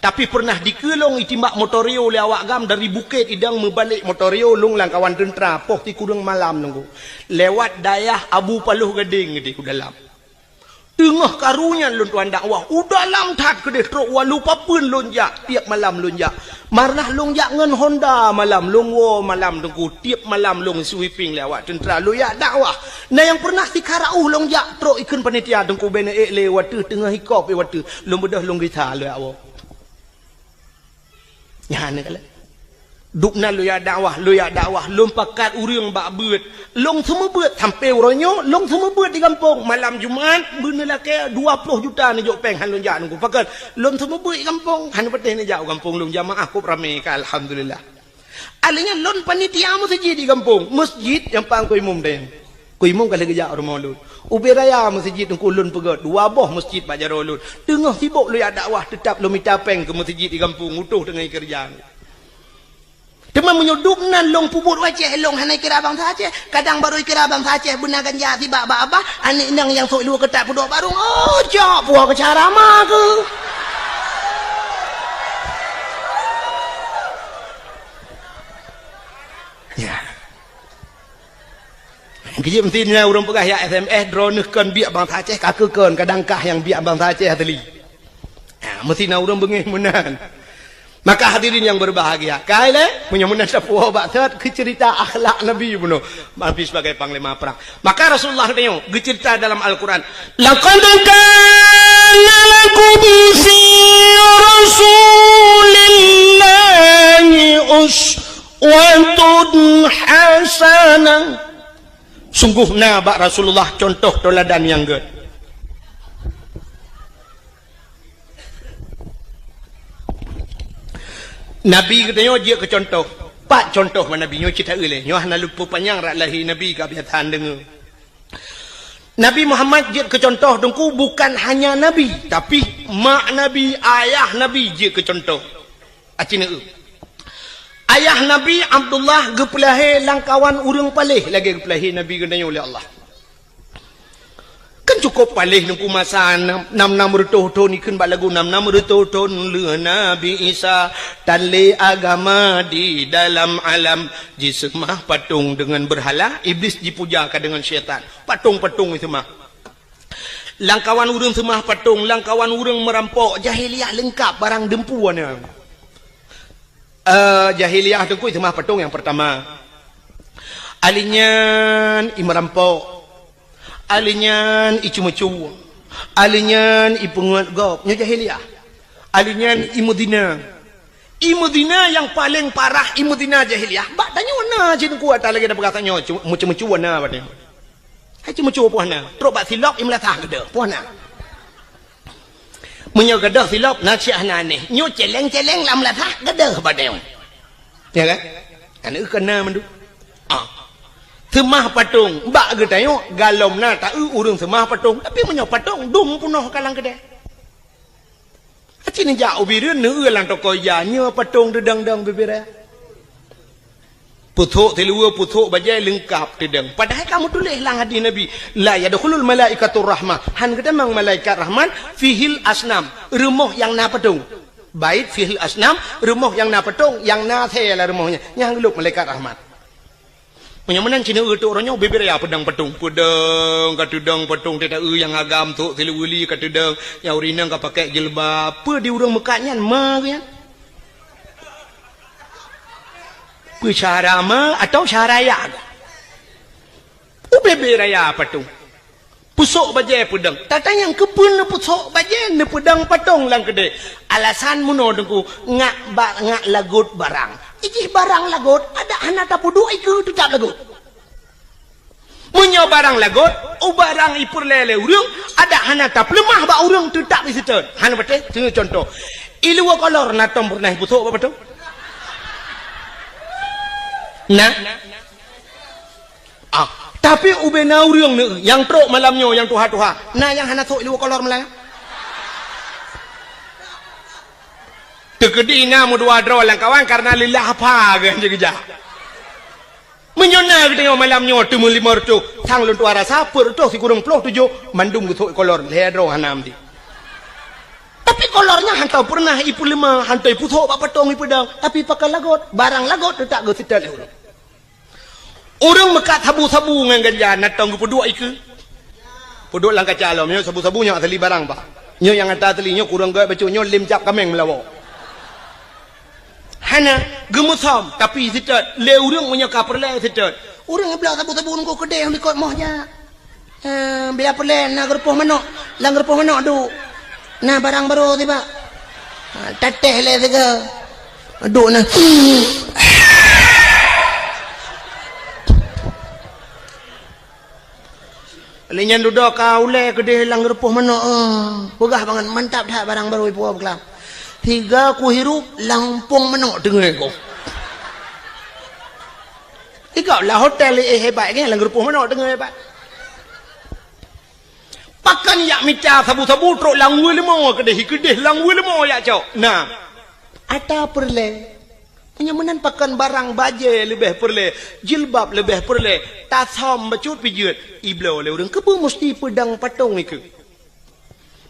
Tapi peureunah dikeue lôn itimbak motor Rio lé awak GAM dari Bukét Idong meubalek motor Rio lôn lam kawan teuntra poh sikureueng malam teungku. Lewat dayah Abu Paloh Gadeng di u dalam. Teungoh karu nyan lôn tuan dakwah, u dalam that keudeh trok walu papeuen lôn jak, tiep malam lôn jak. Peureunah lôn jak ngon Honda malam, lôn woe malam teungku, tiep malam lôn sweeping lé awak teuntra, lôn jak dakwah. Na nyang peureunah sikara uh lôn jak trok ikheun panitia teungku, bèk neuék lé watèe teungoh ikop lé watèe, lôn beudôh lôn gisa lôn jak woe. Nyan keuh lé. Dubna lôn jak dakwah, lôn jak dakwah, lôn pakat ureuëng bak beuet. Lôn seumeubeuet sampoe uroe nyoe, lôn seumeubeuet di gampông. Malam Jumat, beuneulakée dua ploh juta neujok péng han lôn jak nunggu. Pakon? Lôn seumeubeuet di gampông, han patéh neujak u gampông lôn jamaah kôb ramé ka, alhamdulillah. Alheuh nyan lôn panitia meuseujid di gampông, meuseujid nyang pang keu imum deh. Keu imum ka lheueh geujak u rumoh lôn. Ubé raya meuseujid teungku lôn peugét, dua boh meuseujid bak jaroe lôn. Teungoh sibok lôn jak dakwah, teutap lôn mita péng keu meuseujid di gampông, utoh teungoh keureuja. Teuma meunyoe dubnan lôn peubuet u Aceh, lôn hana ikira bansa Aceh. Kadang barô ikira bansa Aceh beuna ganja sibak bak babah, aneuk inong nyang sôk luweue keutat peuduek barong. Oh, cok puwoe keu carama keuh. Ya. Keujeuet meusti na ureuëng peugah, "Ya S M S, droeneuh kon biek bansa Aceh, ka keu kon, kadang kah nyang biek bansa Aceh asli." Ha, meusti na ureuëng beungéh meunan. Maka hadirin yang berbahagia, kai lé, meunyoe meunan tapuwoe bak that keu cerita akhlak Nabi bunoe, Nabi sebagai panglima perang. Maka Rasulullah teuh geucerita dalam Al-Quran, "Laqad kana lakum fi Rasulillahi uswatun hasanah." Sungguh na bak Rasulullah contoh teuladan nyang gét. Nabi geutanyoe jeuet keu contoh. Pat contoh bak Nabi nyoe cit taeu lé. Nyoe hana luput panyang rot lahé Nabi ka biasa deungoe. Nabi Muhammad jeuet keu contoh teungku bukan hanya Nabi, tapi mak Nabi, ayah Nabi jeuet keu contoh. Aci neueu. Ayah Nabi Abdullah geupeulahé lam kawan ureuëng paléh lagée geupeulahé Nabi geutanyoe lé Allah. Kan cukup paléh teungku masa nam, nam, nam reutôh thon ikheun bak lagu nam, nam reutôh thon lheueh Nabi Isa tan lé agama di dalam alam. Jiseumah patong deungon beurhala, Iblis jipuja ka deungon syaitan. Patong-patong jiseumah. Lam kawan ureuëng seumah patong, lam kawan ureuëng meurampok, jahiliyah leungkap barang deumpu na. Eh, jahiliyah teungku seumah patong nyang peurtama. Alheuh nyan i meurampok. Alheuh nyan i ceumeucue. Alheuh nyan i peungeut gob. Nyoe jahiliyah. Alheuh nyan i meuzina. I meuzina nyang paleng parah, i meuzina jahiliyah. Bak tanyoe na cit teungku ata lagée tapeugah tanyoe, cu-, meuceumeucue na bak tanyoe. Hai ceumeucue puih na, trok bak silop i meulasah geudeh, puih na. Meunyoe geudeh silop na cit hana aneh, nyoe celeng-celeng lam meulasah geudeh bak tanyoe. Ya kan? Aneuk keu na mandum. Ah. Seumah patong, bak geutanyoe galom na taeu ureuëng seumah patong, tapi meunyoe patong dum peunoh ka lam keudè. Aci neujak u Bireuen neueu lam toko ija, nyoe patong teudong-dong bibiraya. Pusok siluweue, pusok bajée leungkap teudong. Padahai ka meutuléh lam hadis Nabi, "La yadkhulul malaikatur rahmah." Han geutamong malaikat rahmat, "Fihil asnam." Rumoh nyang na patong. Bait fihil asnam, rumoh nyang na patong, nyang na asée lam rumoh nyan. Nyan geulop malaikat rahmat. Meunyoe meunan cit neueu teuk uroe nyoe bibiraya peudong patong. Peudong ka teudong patong teuh taeu nyang agam sok siluweue li ka teudong, nyang ureuëng inong ka pakai jilbab. Peue di ureuëng meukat nyan ma geuh nyan? Peue syara ma atau syara ya? Ubé-bé raya patong. Pusok bajée peudong. Tatanyong keupeue neupusok bajée neupeudong patong lam keudè. Alasan meunoe teungku, ngak ba-, ngak lagot barang. Ijih barang lagot, adak hana tapeuduek ikeue teutap lagot. Meunyoe barang lagot, u barang ipeureulée lé ureuëng, adak hana tapeuleumah bak ureuëng teutap iseutôt. Hana patéh, seuneu contoh. Iluwa kolor na tom peureunah ipusok bak patong? Na. Ah, tapi ubé na ureuëng neu nyang trok malam nyoe nyang tuha-tuha, na nyang hana sok iluwa kolor malam. Teukeudi na meudua droe lam kawan karena lillah apa geuh jeugeujak. Meunyoe na geutanyoe malam nyoe teumeu lima reutôh, sang lôn tuha rasa peuet reutôh sikureueng ploh tujoh mandum geusok ikolor lhée droe hana meuti. Tapi kolor nyan hana peureunah ipeuleumah, hana ipusok bak patong ipeudong, tapi pakai lagot, barang lagot teutap geuseutôt lé ureuëng. Ureuëng meukat sabu-sabu ngon ganja na tom geupeuduek ikeue. Peuduek lam kaca lom, nyoe sabu-sabu nyoe asli barang bah. Nyoe nyang ata asli, nyoe kureueng gét bacut, nyoe lém cap kaméng meulawa. Hana, geumeusom, tapi seutôt, lé ureuëng meunyoe ka peureulée seutôt. Ureuëng bloe sabu-sabu nunggu keudeh likot moh jak. Eh, biar peureulée na geurupoh manok, lam geurupoh manok duek. Na barang barô sibak. Ha, tatéh lé sigoe. Duek na. Lé nyan dudoe ka ulèe keudeh lam geurupoh manok, eh. Peugah bangat, mantap that barang barô ipuwoe beukelam. Tiga ku hirup lam umpung manok teungoh ku. Tiga lah hotel, eh, hebat kan, lam geurupoh manok teungoh hebat. Pakon jak mita sabu-sabu trok lam weueh leumo keudeh, keudeh lam weueh leumo jak cok. Nah, ata peureulèe. Meunyoe meunan pakon barang bajèe leubeh peureulèe, jilbab leubeh peureulèe, tasam bacut pijeut, ibloe lé ureueng keupeue musti peudong patong ikeue.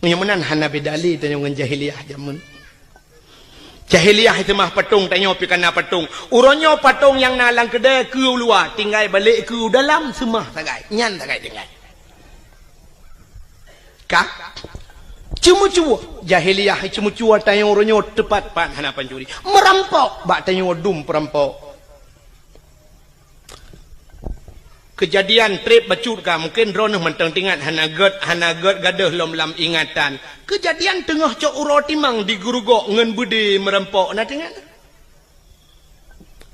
Meunyoe meunan hana beda lé tanyoe ngon jahiliyah jameun. Jahiliyah itu mah patong, tanyoe pih kana patong. Uroe nyoe patong nyang na lam keudè keu u luwa, tinggai balek keu u dalam seumah sagai. Nyan sagai tinggai. Ka? Ceumeucue. Jahiliyah ceumeucue tanyoe uroe nyoe teupat pat hana pancuri. Meurampok bak tanyoe dum peurampok. Keujadian trép bacut ka, mungken droeneuh mantong teuingat, hana gèt, hana gèt gadôh lom lam ingatan. Keujadian teungoh cok uroe timang di Geurugok ngon beudé meurampok, na teuingat?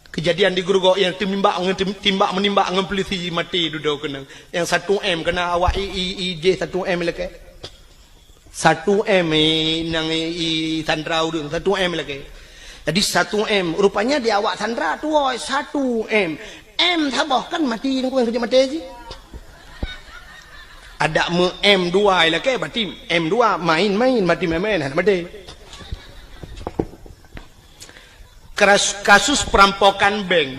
Keujadian di Geurugok nyang teumimbak ngon tim-, timbak meunimbak ngon peulisi maté dudoe keunong. Nyang satu M keuna awak i, i, i jih satu M ilakèe. Satu M i, nyang i, i sandra ureueng, satu M ilakèe. Jadi satu M, rupanya di awak sandra tuwoe satu M. M saboh kan maté, nyan keuh nyang keujeuet maté jih. Adak meu M dua ilakèe, berarti M dua main-main, maté main-main, hana maté. Keras-, kasus perampokan bank.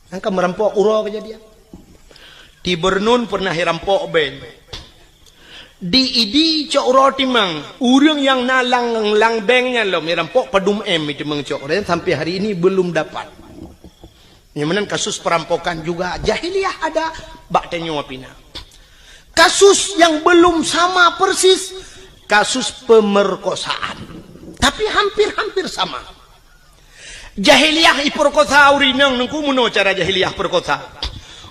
Nyang ka meurampok uroe keujadian. Di Bernun pernah irampok bank. Di Idi cok uroe timang, ureueng nyang na lam, lam bank nyan lom irampok padum M itu meungcok, dan sampai hari ini belum dapat. Nyang meunan kasus perampokan juga jahiliyah ada bak tanyoe pih na. Kasus yang belum sama persis, kasus pemerkosaan. Tapi hampir-hampir sama. Jahiliyah iperkosa ureueng inong nungku, meunoe cara jahiliyah perkosa.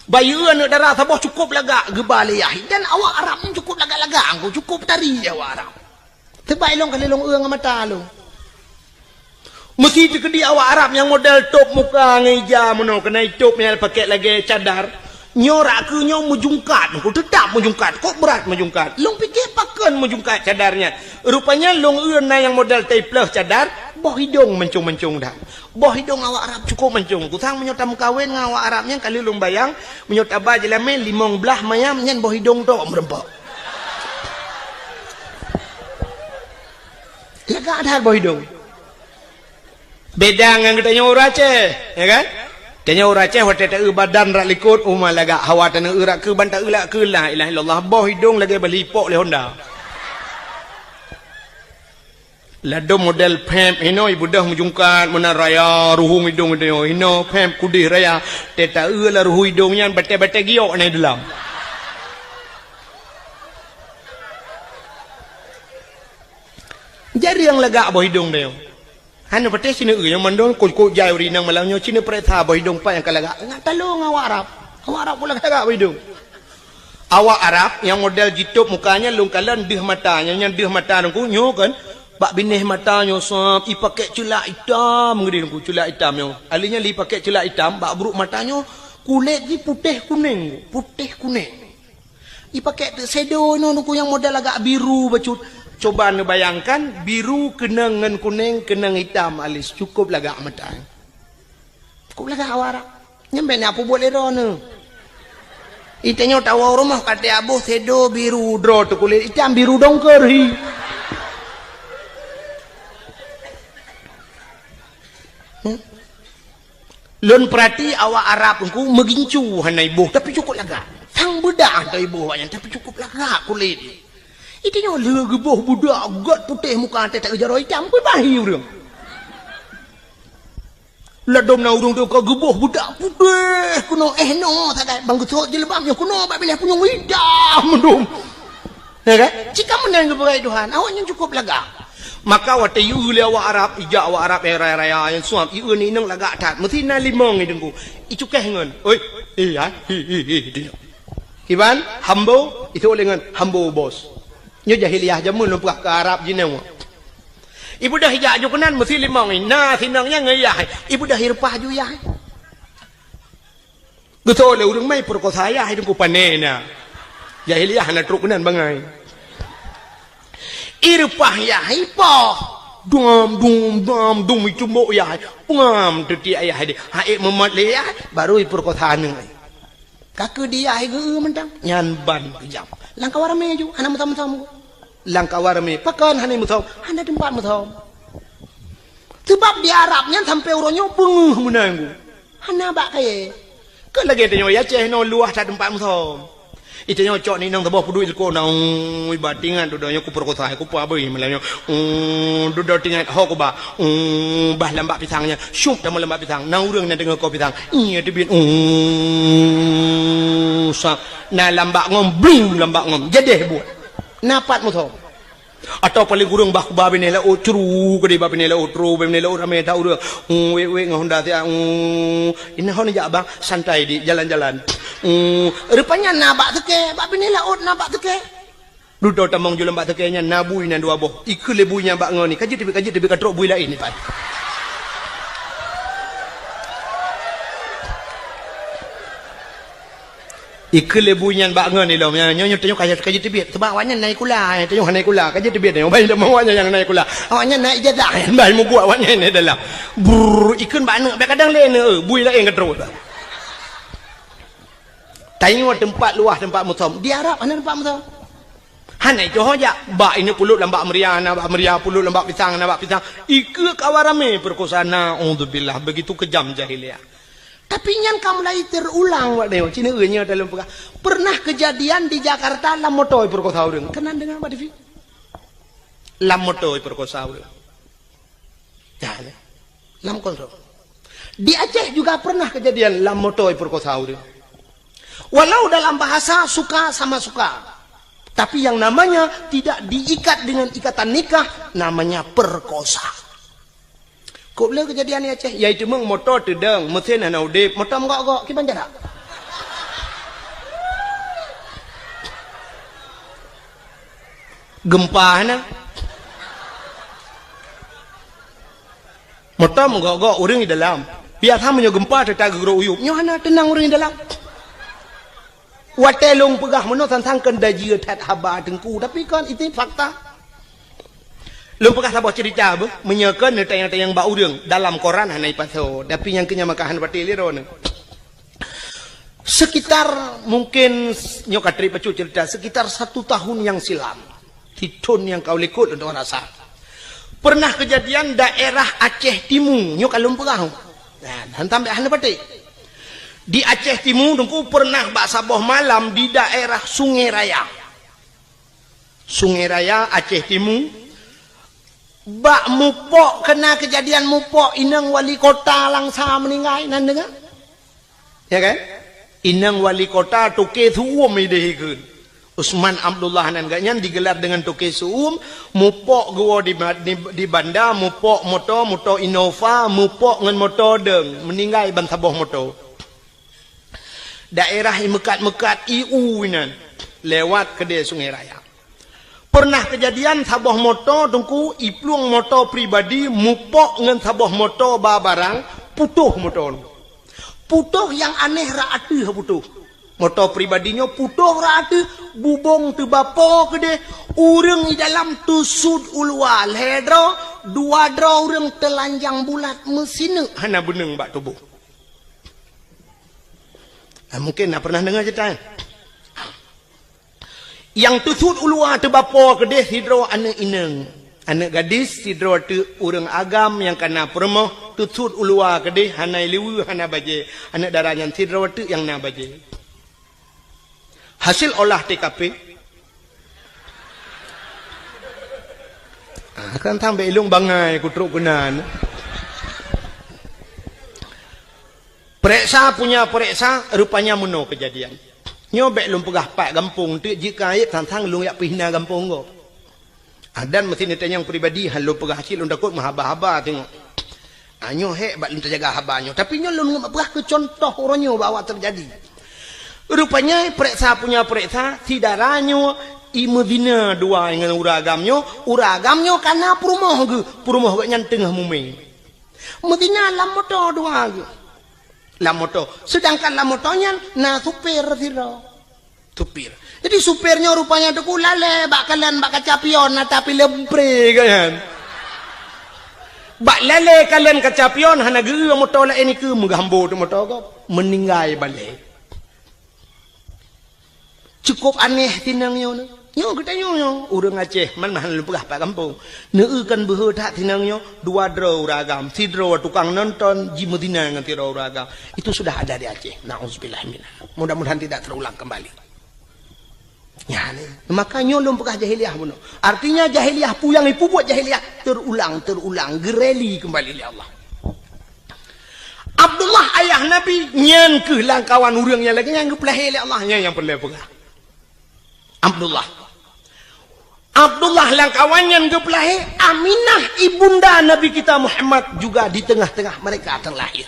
Bayeue aneuk dara saboh cukup lagak geuba lé yah, dan awak Arab nyan cukup lagak-lagak, nungku cukup tari awak Arab. Teubai lôn kali lôn eu ngon mata lôn. Meusi teukeudi awak Arab nyang model top muka ngon ija meunoe, keunan itop nyang pakèk lagèe cadar. Nyoe rak keu nyoe meujungkat, nungku teutap meujungkat. Kok brat meujungkat? Lôn pike pakon meujungkat cadar nyan. Rupanya lôn eu na nyang model taipleuh cadar, boh idong mancong-mancong that. Boh idong awak Arab cukup mancong. Kusang meunyoe tameukawen ngon awak Arab nyan, ka lheueh lôn bayang, meunyoe taba jeulamèe limong blaih mayam nyan boh idong tok meureumpok. Lagak that boh idong. Beda ngon geutanyoe ureueng Aceh, ya kan? Tanyoe ureueng Aceh watèe taeu badan rak likot, uma lagak, hawa taneuk eu rak keu ban taeu lagak keu la ilaha illallah, boh idong lagèe bali ipok lé Honda. Ladôm model pep hinoe ibeudôh meujungkat meunan raya, ruhueng idong geutanyoe hinoe pep kudeh raya, teuh taeu lam ruhueng idong nyan batèe-batèe giok na di dalam. Jareueng lagak boh idong tanyoe. Hana patéh sineuk nyang mandum kot-kot jai ureueng inong malam nyoe, sineuk pareksa boh idong pat nyang ka lagak. Ngat talong awak Arab. Awak Arab pun lagak-lagak boh idong. Awak Arab nyang model jitop muka nyan lôn kalon deuh mata, nyan, nyan deuh mata nungku nyoe kan. Bak binéh mata nyoe sab, ipakèk ceulak itam ngeudeh nungku, ceulak itam nyoe. Ahli nyan lé ipakèk ceulak itam, bak brôk mata nyoe kulét jih putéh kunéng, putéh kunéng. Ipakèk teuk shadow inoe nungku nyang model agak biru bacut. Coba neubayangkan, biru keunong ngon kunéng, keunong itam alis, cukup lagak mata. Cukup lagak awak Arab. Nyan bèk na peubuet lé droeneuh. Itanyoe tawoe rumoh ka teuaboh shadow biru droe teuh kulét itam biru dongker hi. Hmm? Lôn peurati awak Arab nungku meugincu hana iboh, tapi cukup lagak. Sang beudak hana iboh awaknyan, tapi cukup lagak kulét. Itanyoe lé geuboh beudak gèt putéh muka teuh jaroe itam, peubahi ureueng. Ladôm na ureueng teuh ka geuboh beudak putéh keunoe, eh, noe sagai bang geusot jilbab nyoe keunoe bak binéh punyueng itam mandum. Ya kan? Cit ka meunan geupeugah Tuhan, awaknyan cukup lagak. Maka watèe ieu lé awak Arab, ijak awak Arab nyang raya-raya nyang suam, ieu ni inong lagak that. Meusti na limong i teungku. Icukéh ngon, "Oi, eh, ai, hi, hi, hi," di nyoe. Iban, "Hambo," itu lé ngon, "Hambo, bos." Nyoe jahiliyah jameun lôn peugah keu Arab jinoe. Ibeudôh ijak ju keunan meusti limong i. Na sinong nyan ngon yah. Ibeudôh ireupah ju yah. Geutôi lé ureueng mai peurekosa yah i teungku pané na. Jahiliyah hana trok keunan bangai. Ireupah yah ipoh. Dum, dum, dum, dum, icumbok yah. Pengam teutiek yah deh. Haék meumot lé yah, baru ipeurkosa aneuk. Ka keu di yah geu mantong. Nyan ban keujam. Lam kawan ramé ju, hana meusom-som. Lam kawan ramé, pakon hana meusom, hana teumpat meusom. Sebab di Arab nyan sampai uroe nyoe beungeuh meunan. Hana bak kayée. Keu lagée tanyoe di Aceh nyoe luwah that teumpat meusom. Itanyoe cok ni nang saboh peuduek ilko na, ui, ba tingat dudoe nyoe kupeurkosa, kupeue abui malam nyoe. Ui, dudoe tingat ho kuba. Ui, bah lambak pisang nyan. Syup tamong lambak pisang. Na ureuëng nyang deungoe ko pisang. Iya teubiet. Ui, sa. Na lambak ngom, bling lambak ngom. Jadeh buet. Na pat meusom. Atawa paléng kureueng bah kuba binéh laôt, curu keudeh bah binéh laôt, tru bah binéh laôt ramé that ureuëng. Hmm, wék-wék ngon honda siat, hmm, inan hon jak bang, santai di jalan-jalan. Hmm, rupanya na bak seukée, bak binéh laôt na bak seukée. Dudoe tamong ju lam bak seukée nyan na bui nan dua boh. Ikheun lé bui nyan bak ngon ni, ka jeuet teubiet, ka jeuet teubiet, ka trok bui laén ni pat. Ikheun lé bui nyan bak ngon ilom, nyoe, nyoe, nyoe tanyoe ka, ka jeuet teubiet. Teuma awaknyan na ikula, eh, tanyoe hana ikula, ka jeuet teubiet nyoe. Ban teuma awaknyan nyang na ikula. Awaknyan na ijazah, ban meuguek awaknyan di dalam. Brrr, ikheun bak aneuk, bak kadang lé aneuk, eh, bui laén ka trok. Tanyoe teumpat luwah, teumpat meusom. Di Arab hana teumpat meusom. Hana itu ho jak. Bak ini puluk lam bak meuria, na bak meuria, puluk lam bak pisang, na bak pisang. Ikheun kawan ramé peurkosa, naudzubillah. Begitu kejam jahiliyah. Tapi nyan ka mulai teurulang, Pak Neo. Cina nyoe dalam peugah. Pernah kejadian di Jakarta lam moto ipeurkosa ureuëng. Keunan deungoe bak T V. Lam moto ipeurkosa ureuëng. Ya, ya. Lam kontrol. Di Aceh juga pernah kejadian lam moto ipeurkosa ureuëng. Walau dalam bahasa suka sama suka. Tapi yang namanya tidak diikat dengan ikatan nikah, namanya perkosa. Kok le kejadian di Aceh, yaitu meng moto teudong, mesin hana udeb, moto meugok-gok, kiban jarak. Gempa hana. Moto meugok-gok ureuëng di dalam. Biasa meunyoe gempa teuta geugrok uyueb, nyoe hana teunang ureuëng di dalam. Watée lôn peugah meunoe sang-sang keu dajieue that haba teungku, tapi kon itu fakta. Lôn peugah saboh cerita beuh, meunyoe kon neutanyong-tanyong bak ureuëng dalam koran hana ipasoe, tapi nyang keu nyan maka hana patéh lé droeneuh. Sekitar mungkin nyoe ka trép bacut cerita, sekitar satu tahun yang silam, di thon nyang ka likot lôn rasa. Pernah kejadian daerah Aceh Timu, nyoe ka lôn peugah. Nah, hantam hana patéh. Di Aceh Timu, Teungku, pernah bak saboh malam di daerah Sungai Raya. Sungai Raya, Aceh Timu. Bak mupok, kena kejadian mupok, inong wali kota Langsa meuninggai, nan deungoe? Ya kan? Inong wali kota Toke Su'um ideh ikheun. Usman Abdullah nan gak nyan digelar dengan Toke Su'um, mupok geuwoe di, di, di banda, mupok moto, moto Innova, mupok ngon moto dong, meuninggai ban saboh moto. Daerah imeukat-meukat iu inan, lewat keudeh Sungai Raya. Pernah kejadian saboh moto Teungku, iplueng moto pribadi mupok ngon saboh moto ba barang, putôh moto nyoe. Putôh nyang aneh rot ateueh putôh. Moto pribadi nyoe putôh rot ateueh, bubông teubapo keudeh, ureuëng di dalam teusut u luwa lhée droe, dua droe ureuëng teulanjang bulat meusineuk hana beuneueng bak tuboh. Nah, mungkin na pernah deungoe cerita nyan. Nyang teusut u luwa teubapo keudeh sidroe aneuëk inong, aneuëk gadis sidroe teuk ureuëng agam nyang ka na peurumoh, teusut u luwa keudeh hana liweue hana bajée, aneuëk dara nyan sidroe teuk nyang na bajée. Hasil olah T K P. Ah, kan sampai ilong bangai kutrok keunan. Pereksa punya pereksa, rupanya meunoe kejadian. Nyoe bék lôn peugah pat gampông teuk, jeuet keu aib sang-sang lôn jak peuhina gampông gob. Ah, dan meusti neutanyong pribadi, han lôn peugah cit lôn takot meuhaba-haba teungoh. Ah, nyoe hék bak lôn teujaga haba nyoe. Tapi nyoe lôn ngon peugah keu contoh uroe nyoe bak awak teujadi. Rupanya pereksa punya pereksa, si dara nyoe imeuzina dua ngon ureuëng agam nyoe, ureuëng agam nyoe ka na peurumoh geuh, peurumoh gobnyan teungoh mumé. Meuzina lam moto dua geuh. Lam moto. Sedangkan lam moto nyan na supir sidroe. Supir. Jadi, supir nyoe rupanya teungku lalée bak kalon bak kaca pion, ata pilem pre kan. Bak lalée kalon kaca pion, hana geu-eu moto laén ikeue, meugambo teuk moto gob. Meuninggai balée. Cukup aneh tinang nyoe. Nyoe geutanyoe nyoe, ureuëng Aceh, man-man lôn peugah pat gampông. Neu-eu kan beuhe that tinang nyoe, dua droe ureuëng agam, sidroe tukang nonton, jimeuzina ngon sidroe ureuëng agam. Itu sudah ada di Aceh. Nauzubillah minha. Mudah-mudahan tidak terulang kembali. Ya, ni. Maka nyoe lôn peugah jahiliyah bunoe. Artinya jahiliyah peue nyang ipubuet jahiliyah terulang, terulang, geureli kembali lé Allah. Abdullah ayah Nabi nyan keuh lamkawan ureuëng nyang lagée nyan geupeulahé lé Allah, nyan nyang peureulée peugah. Abdullah. Abdullah lamkawan nyan geupeulahé, Aminah ibunda Nabi kita Muhammad juga di tengah-tengah mereka terlahir.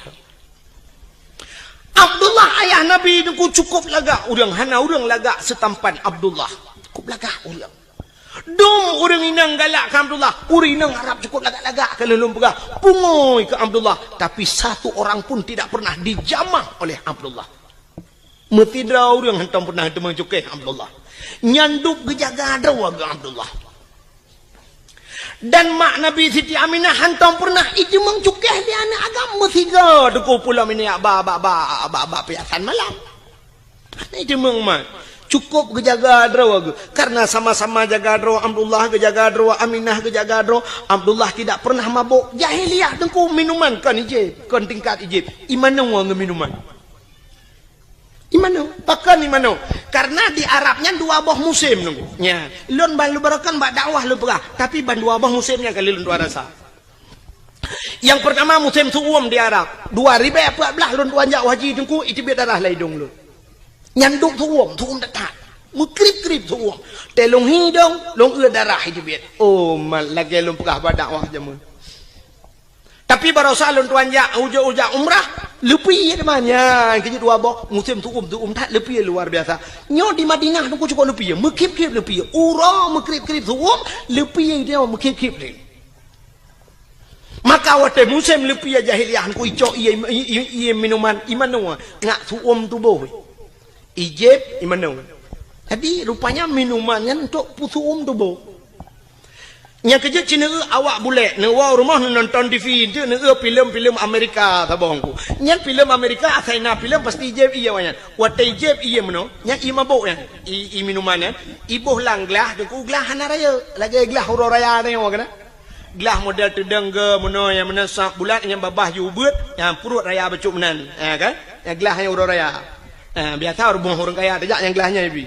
Abdullah ayah Nabi teungku cukup lagak ureuëng, hana ureuëng lagak seutampan Abdullah. Cukup lagak ureuëng. Dum ureuëng inong galak keu Abdullah, ureuëng inong Arab cukup lagak-lagak keu lôn peugah, pungui keu Abdullah, tapi satu orang pun tidak pernah dijamah oleh Abdullah. Meusidroe ureuëng hantom pernah teumeucukéh Abdullah. Nyan dub geujaga droe geuh Abdullah. Dan mak Nabi Siti Aminah hantom pernah iteumeucukéh lé aneuëk agam meusigoe teungku pulo minyak ba, ba, ba, ba, ba piasan malam. Hana iteumeumat. Cukup geujaga droe geuh. Karena sama-sama jaga droe, Abdullah geujaga droe, Aminah geujaga droe, Abdullah tidak pernah mabok. Jahiliyah teungku minuman kon ijép, kon tingkat ijép. Imanoe ngon minuman. Imanoe, pakon imanoe. Karena di Arab nyan dua boh musém teungku. Nya, lôn ban lôn beureukan bak dakwah lôn peugah, tapi ban dua boh musém nyan ka lôn tuan rasa. Nyang peurtama musém su'um di Arab. Dua ribèe peuet blah lôn tuan jak haji teungku, iteubiet darah lam idong lôn. Nyan dub su'um, su'um that-that. Meukrieb-krieb su'um. Teuh lôn hi dong, lôn eu darah iteubiet. Oh, mat lagée lôn peugah bak dakwah jameun. Tapi baroesa lôn tuan jak, ujak-ujak umrah, leupie teuma nyan, keu jeuet dua boh, musém su'um, su'um that leupie luar biasa. Nyoe di Madinah teungku cukup leupie, meukrieb-krieb leupie. Uroe meukrieb-krieb su'um, leupie nyoe meukrieb-krieb lé. Maka watée musém leupie jahiliyah teungku icok ié, ié, ié, ié minuman, imanoe, ngat su'um tuboh. Ijép imanoe. Jadi rupanya minuman nyan untuk peusu'um tuboh. Nyang keujeuet cit neu-eu awak bulek, neuwoe rumoh neunonton T V, nteuk neu-eu filem-filem Amerika saboh teungku. Nyan filem Amerika, asai na filem pasti ijép ié awak nyan. Watée ijép ié meunoe, nyan ié mabok nyan, ié, ié minuman nyan, iboh lam glah, teungku glah hana rayeuk, lagée glah uroe raya nyoe keunan. Glah model teudong geu meunoe nyang meunan sab bulat nyang babah ju ubeuet, nyang pruet raya bacut meunan. Ha, kan? Nyang glah nyang uroe raya. Ha, biasa rumoh ureuëng kaya tajak nyang glah nyan ibi.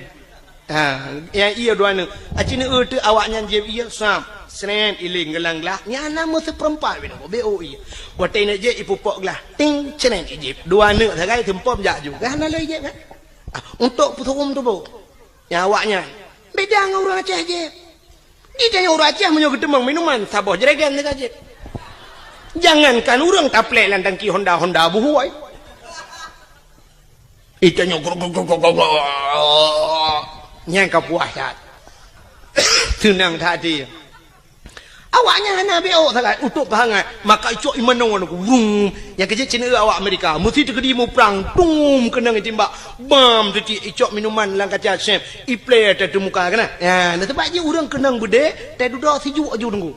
Ha, nyang ié dua neuk. Aci neu teuk awak nyan jieb ié sab. Sret iling geulang glah. Nyan na meuseupeurempat binoe. Beu ié. Watée neuk jieb ipupok glah. Ting sret ijieb. Dua neuk sagai seumpom jak ju. Kan na lé ijieb kan? Ah, untuk peusu'um tuboh. Nyang awak nyan. Beda ngon ureuëng Aceh jieb. Di tanyoe ureuëng Aceh meunyoe geuteumeung minuman, saboh jerigen teuka jieb. Jangankan ureuëng taplek lam tangki Honda, Honda buhôi. Di tanyoe grok, grok, grok, grok, grok. Nyang ka puas that. Seunang that hati. Awaknyan hana beok sagai, utok peuhangat. Maka icok imanoe ngon aku. Wung. Nyang keujeuet cit neu awak Amerika. Meusti teukeudi muprang. Tum keunong itimbak. Bam teuti icok minuman lam kaca sep. Iplé teuh muka keunan. Ya, na sebab jih ureuëng keunong beudé, teududoe sijuek aju teungku.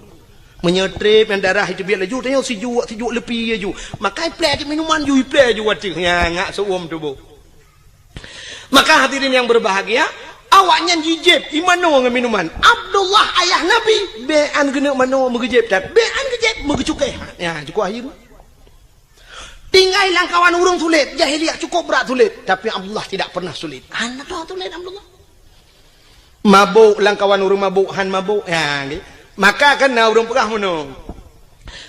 Meunyoe trép nyang darah iteubiet laju, tanyoe sijuek, sijuek leupie aju. Maka iplé aju minuman ju, iplé aju wateuh. Ya, ngak seuuem tuboh. Maka hadirin yang berbahagia, awaknyan jijieb imanoe ngon minuman. Abdullah ayah Nabi, bean geuneuk manoe meugeujeb that. Bean geujeb meugeucukéh. Ya, cukup akhir. Tinggai lam kawan ureuëng sulet, jahiliyah cukup brat sulet, tapi Abdullah tidak pernah sulet. Hana teuh sulet Abdullah. Mabok lam kawan ureuëng mabok, han mabok. Ya, nggih. Maka kan na ureuëng peugah meunoe.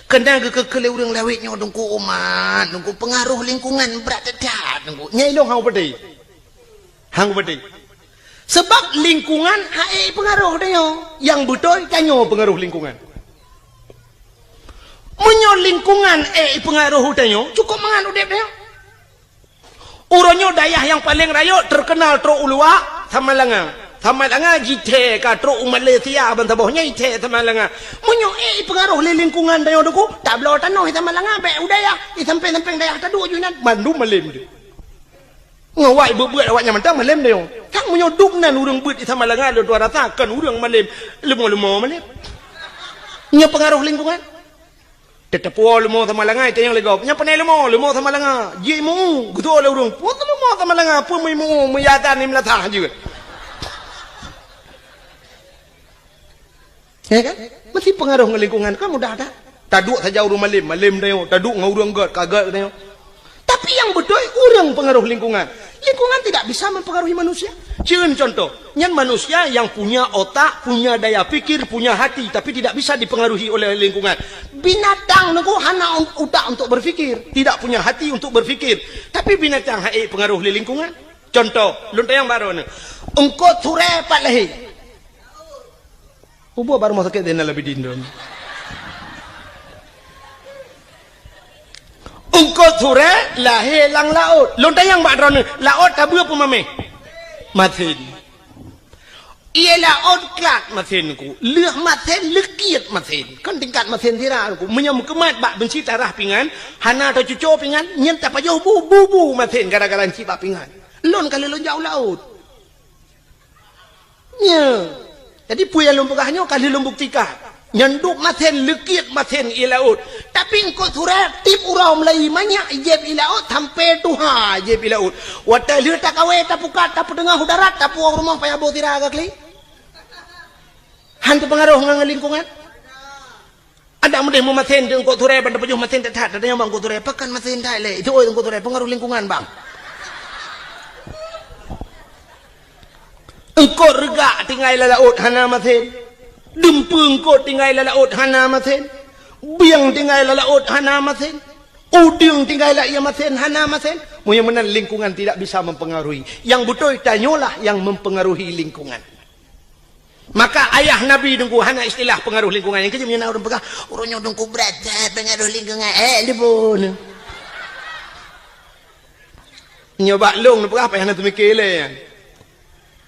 Keunan geukeu-keu lé ureuëng lawét nyoe teungku umat, teungku pengaruh lingkungan brat that teungku. Nyai lôn hang peudeh. Hang peudeh. Sebab lingkungan hai pengaruh tanyoe. Nyang beutôi tanyoe pengaruh lingkungan. Meunyoe lingkungan ék ipeungaroh u tanyoe, cukôp mangat udeb tanyoe. Uroe nyoe dayah nyang paleng rayeuk teukeunal trok u luwa, Samalanga. Samalanga jithèe ka trok u Malaysia ban saboh nyan jithèe Samalanga. Meunyoe ék ipeungaroh lé lingkungan tanyoe teungku, tabloe tanoh i Samalanga, bèk u dayah, i sampéng-sampéng dayah taduek ju inan, mandum malém deuh. Ngon awak ibuet-buet awaknyan mantong malém deuh. Kan meunyoe dum nan ureuëng beuet di Samalanga lôn tuan rasa kon ureuëng malem, leumo-leumo malem. Nyoe peungaroh lingkungan. Teuteupeue leumo Samalanga, tanyong lé gob. Nyoe pane leumo, leumo Samalanga. Jimeu, geutoe lé ureuëng. Peue leumo Samalanga, peue meuimu, meuyadan ni meulatah jeuet. Ya kan? Mesti pengaruh ngon lingkungan kan mudah dah. Taduek saja ureuëng malem, malem tanyoe. Taduek ngon ureuëng gét, ka gét tanyoe. Tapi yang beutôi ureuëng pengaruh lingkungan. Lingkungan tidak bisa mempengaruhi manusia. Cun contoh, nyan manusia yang punya otak, punya daya pikir, punya hati, tapi tidak bisa dipengaruhi oleh lingkungan. Binatang nunggu hana un- utak untuk berpikir, tidak punya hati untuk berpikir. Tapi binatang hai pengaruh lé lingkungan. Contoh, lôn tanyong baroe nyoe. Eungkôt surée pat lahé. Ubak bak rumoh sakét Zainal Abidin tu. Eungkôt surée lahé lam laôt. Lôn tanyong bak droeneuh, laôt tabeue peue maméh? Masen. Ie laôt klat masen ku. Lheueh masen, leukiet masen. Kan tingkat masen sira ku. Meunyoe meukeumat bak beunsi tarah pingan, hana tacuco pingan, nyan tapajoh bu, bu, bu masen gara-gara cit bak pingan. Lôn ka lheueh lôn jak u laôt. Nya. Jadi peue nyang lôn peugah nyoe ka lheueh lôn buktikan. Nyan duek masen, leukiet masen ie laôt. Tapi eungkôt surée tiep uroe mulai manyak jieb ie laôt sampoe tuha jieb ie laôt. Watée lheueh takawé tapukat tapeudeueng u darat tapuwoe rumoh payah boh sira gakli. Han teupeungaroh ngon lingkungan. Adak meudeh meumasen di eungkôt surée ban tapajoh masen that-that, tatanyong bak eungkôt surée, pakon masen that lé? Itu oi eungkôt surée, pengaruh lingkungan bang. Eungkôt reugak tinggai lam laôt hana masen. Dumpeue eungkôt tinggai lam laôt hana masen. Bieng tinggai lam laôt hana masen. Udeueng tinggai lam ie masen hana masen. Meunyoe meunan lingkungan tidak bisa mempengaruhi. Yang beutôi tanyoe lah yang mempengaruhi lingkungan. Maka ayah Nabi teungku hana istilah pengaruh lingkungan. Nyang keujeuet meunyoe na ureuëng peugah, "Ureuëng nyoe teungku brat that pengaruh lingkungan." Eh, lipun. Nyoe bak lôn neupeugah payah na teumike lé.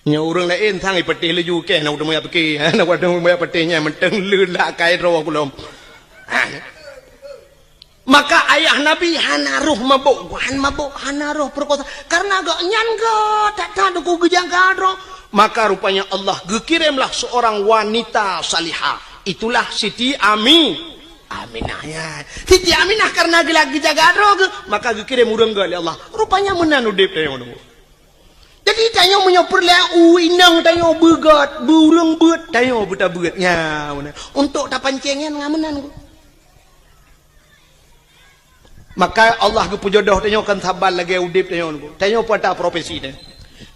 Nyoe ureuëng laén sang ipeuteh laju keh na uteumeuyak pike. Na uteumeuyak peuteh nyan mantong le lak kai droe kulom. Maka ayah Nabi hana roh mabök, han mabök, hana roh peurekosa. Karena gobnyan gét that-that teungku geujaga droe. Maka rupanya Allah geukiremlah seorang wanita salihah. Itulah Siti Ami, Aminah. Ya. Siti Aminah karena geula geujaga droe geuh, maka geukirém ureuëng gét lé Allah. Rupanya meunan udeb tanyoe nyoe. Jadi tanyoe meunyoe peureulée u inong tanyoe beugét, beureuëng beuet, tanyoe beutabeuet. Ya, meunan. Untuk tapancéng nyan ngon meunan geuh. Maka Allah geupeujodoh tanyoe kan saban lagée udeb tanyoe nyoe. Tanyoe peue ata profesi nyan.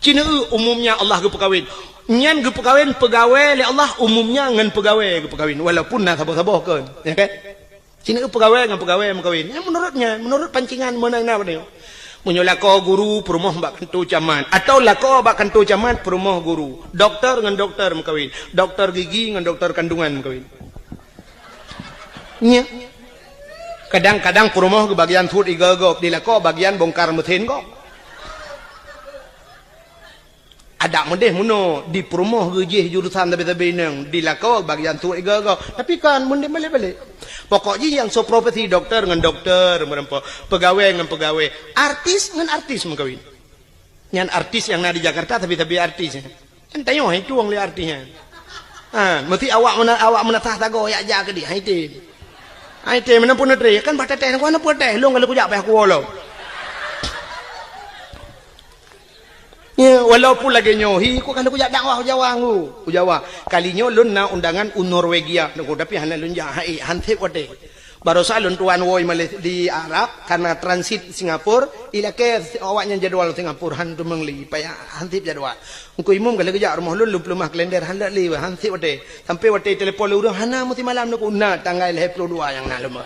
Cineue umumnya Allah geupeukawen. Nyan geupeukawen peugawée lé Allah umumnya ngon peugawée geupeukawen walaupun na saboh-saboh kon, ya kan? Cineue peugawée ngon peugawée meukawén. Nyan menurut nyan, menurut pancingan meunan na tanyoe. Meunyoe lakoe guru peurumoh bak kantô camat atau lakoe bak kantô camat peurumoh guru, doktor ngon doktor meukawén, doktor gigi ngon doktor kandungan meukawén. Nya. Kadang-kadang peurumoh geubagian suet igoe gob, di lakoe bagian bongkar mesin gob. Adak meudeh meunoe di peurumoh geujih jurusan sabe-sabe inong, di lakoe bagian suet igoe gob. Tapi kan meudeh balek-balek. Pokok jih nyang soe profesi doktor ngon doktor meureumpok, peugawée ngon peugawée, artis ngon artis meukawén. Nyan artis nyang na di Jakarta sabe-sabe artis. Kan tanyoe hai tueng lé artis nyan. Ha, meusti awak meuna-, awak meunasah sagoe yak jak keudeh, hai tem. Hai tem, meunan pun neutre, kan bah teuteh, kan pun teuteh, lôn ka lheueh kujak payah kuwoe lom. Ya, walaupun lagée nyoe, hi, ku ka lheueh kujak dakwah u Jawa ngu, u Jawa. Kali nyoe lôn na undangan u Norwegia, nyoe, tapi hana lôn jak, hai, han sép watée. Barosa lôn tuan woe Malaysia di Arab, karena transit Singapura, ilakée awaknyan jadwal Singapura, han teumeung lé, payah han sép jadwal. Teungku Imum ka lheueh geujak rumoh lôn, lôn peuleumah kalender, han lé, han sép watée. Sampai watée telepon lé ureuëng, hana meusimalam neuku, na tanggai lhée ploh dua nyang na lom.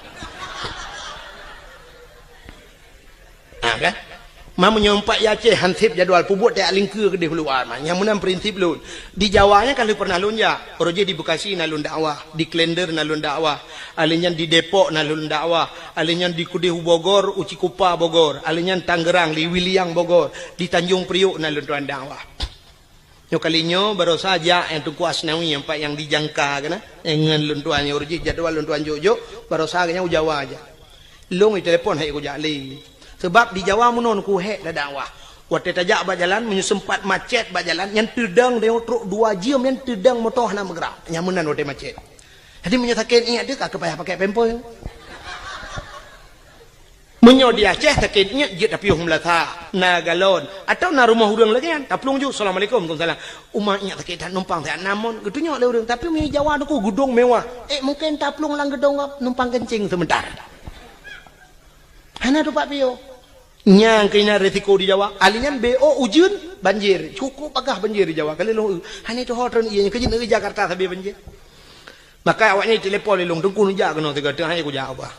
Ha, kan? Ma meunyoe pat i Aceh han sép jadwal, peubuet tajak lingkeue keudeh u luwa ma. Nyang meunan prinsip lôn. Di Jawa nyan ka lheueh pernah lôn jak. Uroe jih di Bekasi na lôn dakwah, di Klender na lôn dakwah, alèh nyan di Depok na lôn dakwah, alèh nyan di keudeh u Bogor, u Cikupa Bogor, alèh nyan Tangerang, di Wiliang Bogor, di Tanjung Priok na lôn tuan dakwah. Nyoe kali nyoe barosa jak nyang Teungku Asnawi nyang pat nyang di Jangka keunan, nyang ngon lôn tuan nyoe uroe jih jadwal lôn tuan jok-jok, barosa geuhnyan u Jawa jak. Lôn itelepon hai kujak lé. Sabab di Jawa meunoe ku hék dakwah. Watée tajak bak jalan, meunyoe seumpat macet bak jalan, nyan teudong tanyoe trok dua jeuem, nyan teudong moto hana meugerak. Nyan meunan watée macet. Jadi meunyoe sakét iék teuh, ka payah pakai pampers. Meunyoe di Aceh sakét iék, jeuet tapiôh meulasa, na galon, atawa na rumoh ureuëng lagée nyan, taplueng ju, "Assalamualaikum." "Waalaikumsalam." "Uma iék sakét that, numpang siat na mon," geutunyok lé ureuëng. Tapi meunyoe Jawa Teungku, geudong mewah, ék mungken taplueng lam geudong gob, numpang keuncing seumeuntar. Hana tupat piôh. Nyang keunan risiko di Jawa. Ahli nyan B O ujeuen, banjir. Cukup bagah banjir di Jawa. Kali lôn, hana tuho treun ié nyan, keujeut negeri Jakarta sabe banjir. Maka awaknyan telepon lé lôn, "Teungku neujak keunoe sigoe, teungoh hai kujak ubah."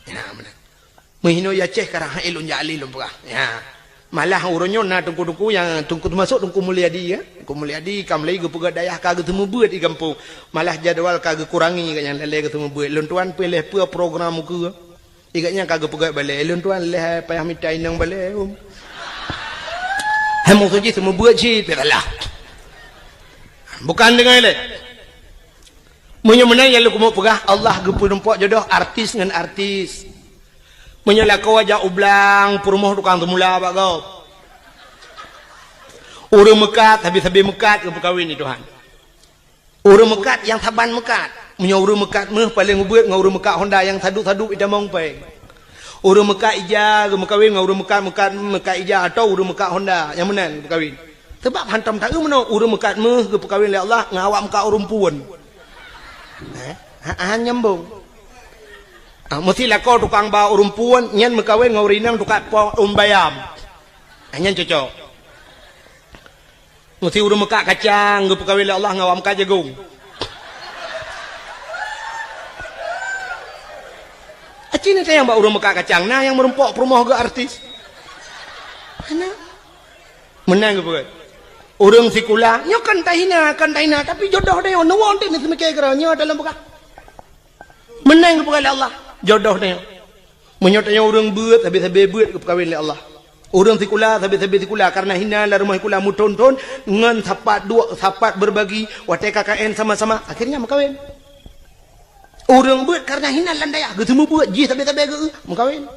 Ya, meunan. Meuhinoe ya Aceh karang hai lôn jak lé lôn peugah. Ya. Malah uroe nyoe na teungku-teungku nyang teungku teumasok Teungku Mulyadi, ya. Teungku Mulyadi ka mulai geupeugah dayah ka geuseumeubeuet di gampông. Malah jadwal ka geukurangi ka nyang lalée geuseumeubeuet. Lôn tuan pih lheuh peue program ukeue. Igat nyan ka geupeugah balée, "Lôn tuan lheuh payah mita inong balée, um." Hai maksud jih seumeubeuet cit, pih salah. Bukan deungon ilée. Meunyoe meunan nyang lôn keumeung peugah, Allah geupeurumpok jodoh artis ngon artis. Meunyoe lakoe jak u blang, peurumoh tukang seumula bak gob. Ureuëng meukat, sabe-sabe meukat geupeukawén di Tuhan. Ureuëng meukat nyang saban meukat. Meunyoe ureuëng meukat méuh paleng ubeuet ngon ureuëng meukat honda nyang sadup-sadup itamong péng. Ureuëng meukat ija geumeukawen ngon ureuëng meukat, meukat, meukat ija atawa ureuëng meukat honda nyang meunan geumeukawen. Sebab hantom taeu meunoe ureuëng meukat méuh geupeukawen lé Allah ngon awak meukat ureuëng puon. Eh? Ha, ha, nyambung. Ah, meusti lakoe tukang ba ureuëng puon nyan meukawen ngon ureuëng inong tukang po ureuëng bayam. Ah, nyan cocok. Meusti ureuëng meukat kacang geupeukawen lé Allah ngon awak meukat jagong. Aci ni tayang bak ureuëng meukat kacang, na nyang meurumpok peurumoh geuh artis. Hana. Meunan geupeugah. Ureuëng sikula, nyoe kan tahina, kan tahina, tapi jodoh tanyoe, neuwoe teuh neuseumiké keudroe, nyoe dalam peugah. Meunan geupeugah lé Allah, jodoh tanyoe. Meunyoe tanyoe ureuëng beuet, sabe-sabe beuet geupeukawen lé Allah. Ureuëng sikula, sabe-sabe sikula, kareuna hina lam rumoh sikula meuthon-thon, ngon sapat duek, sapat beurbagi, watée K K N sama-sama, akhirnya meukawen. Ureuëng beuet kareuna hina lam dayah, geuseumeubeuet jih sabe-sabe geu-, meukawen.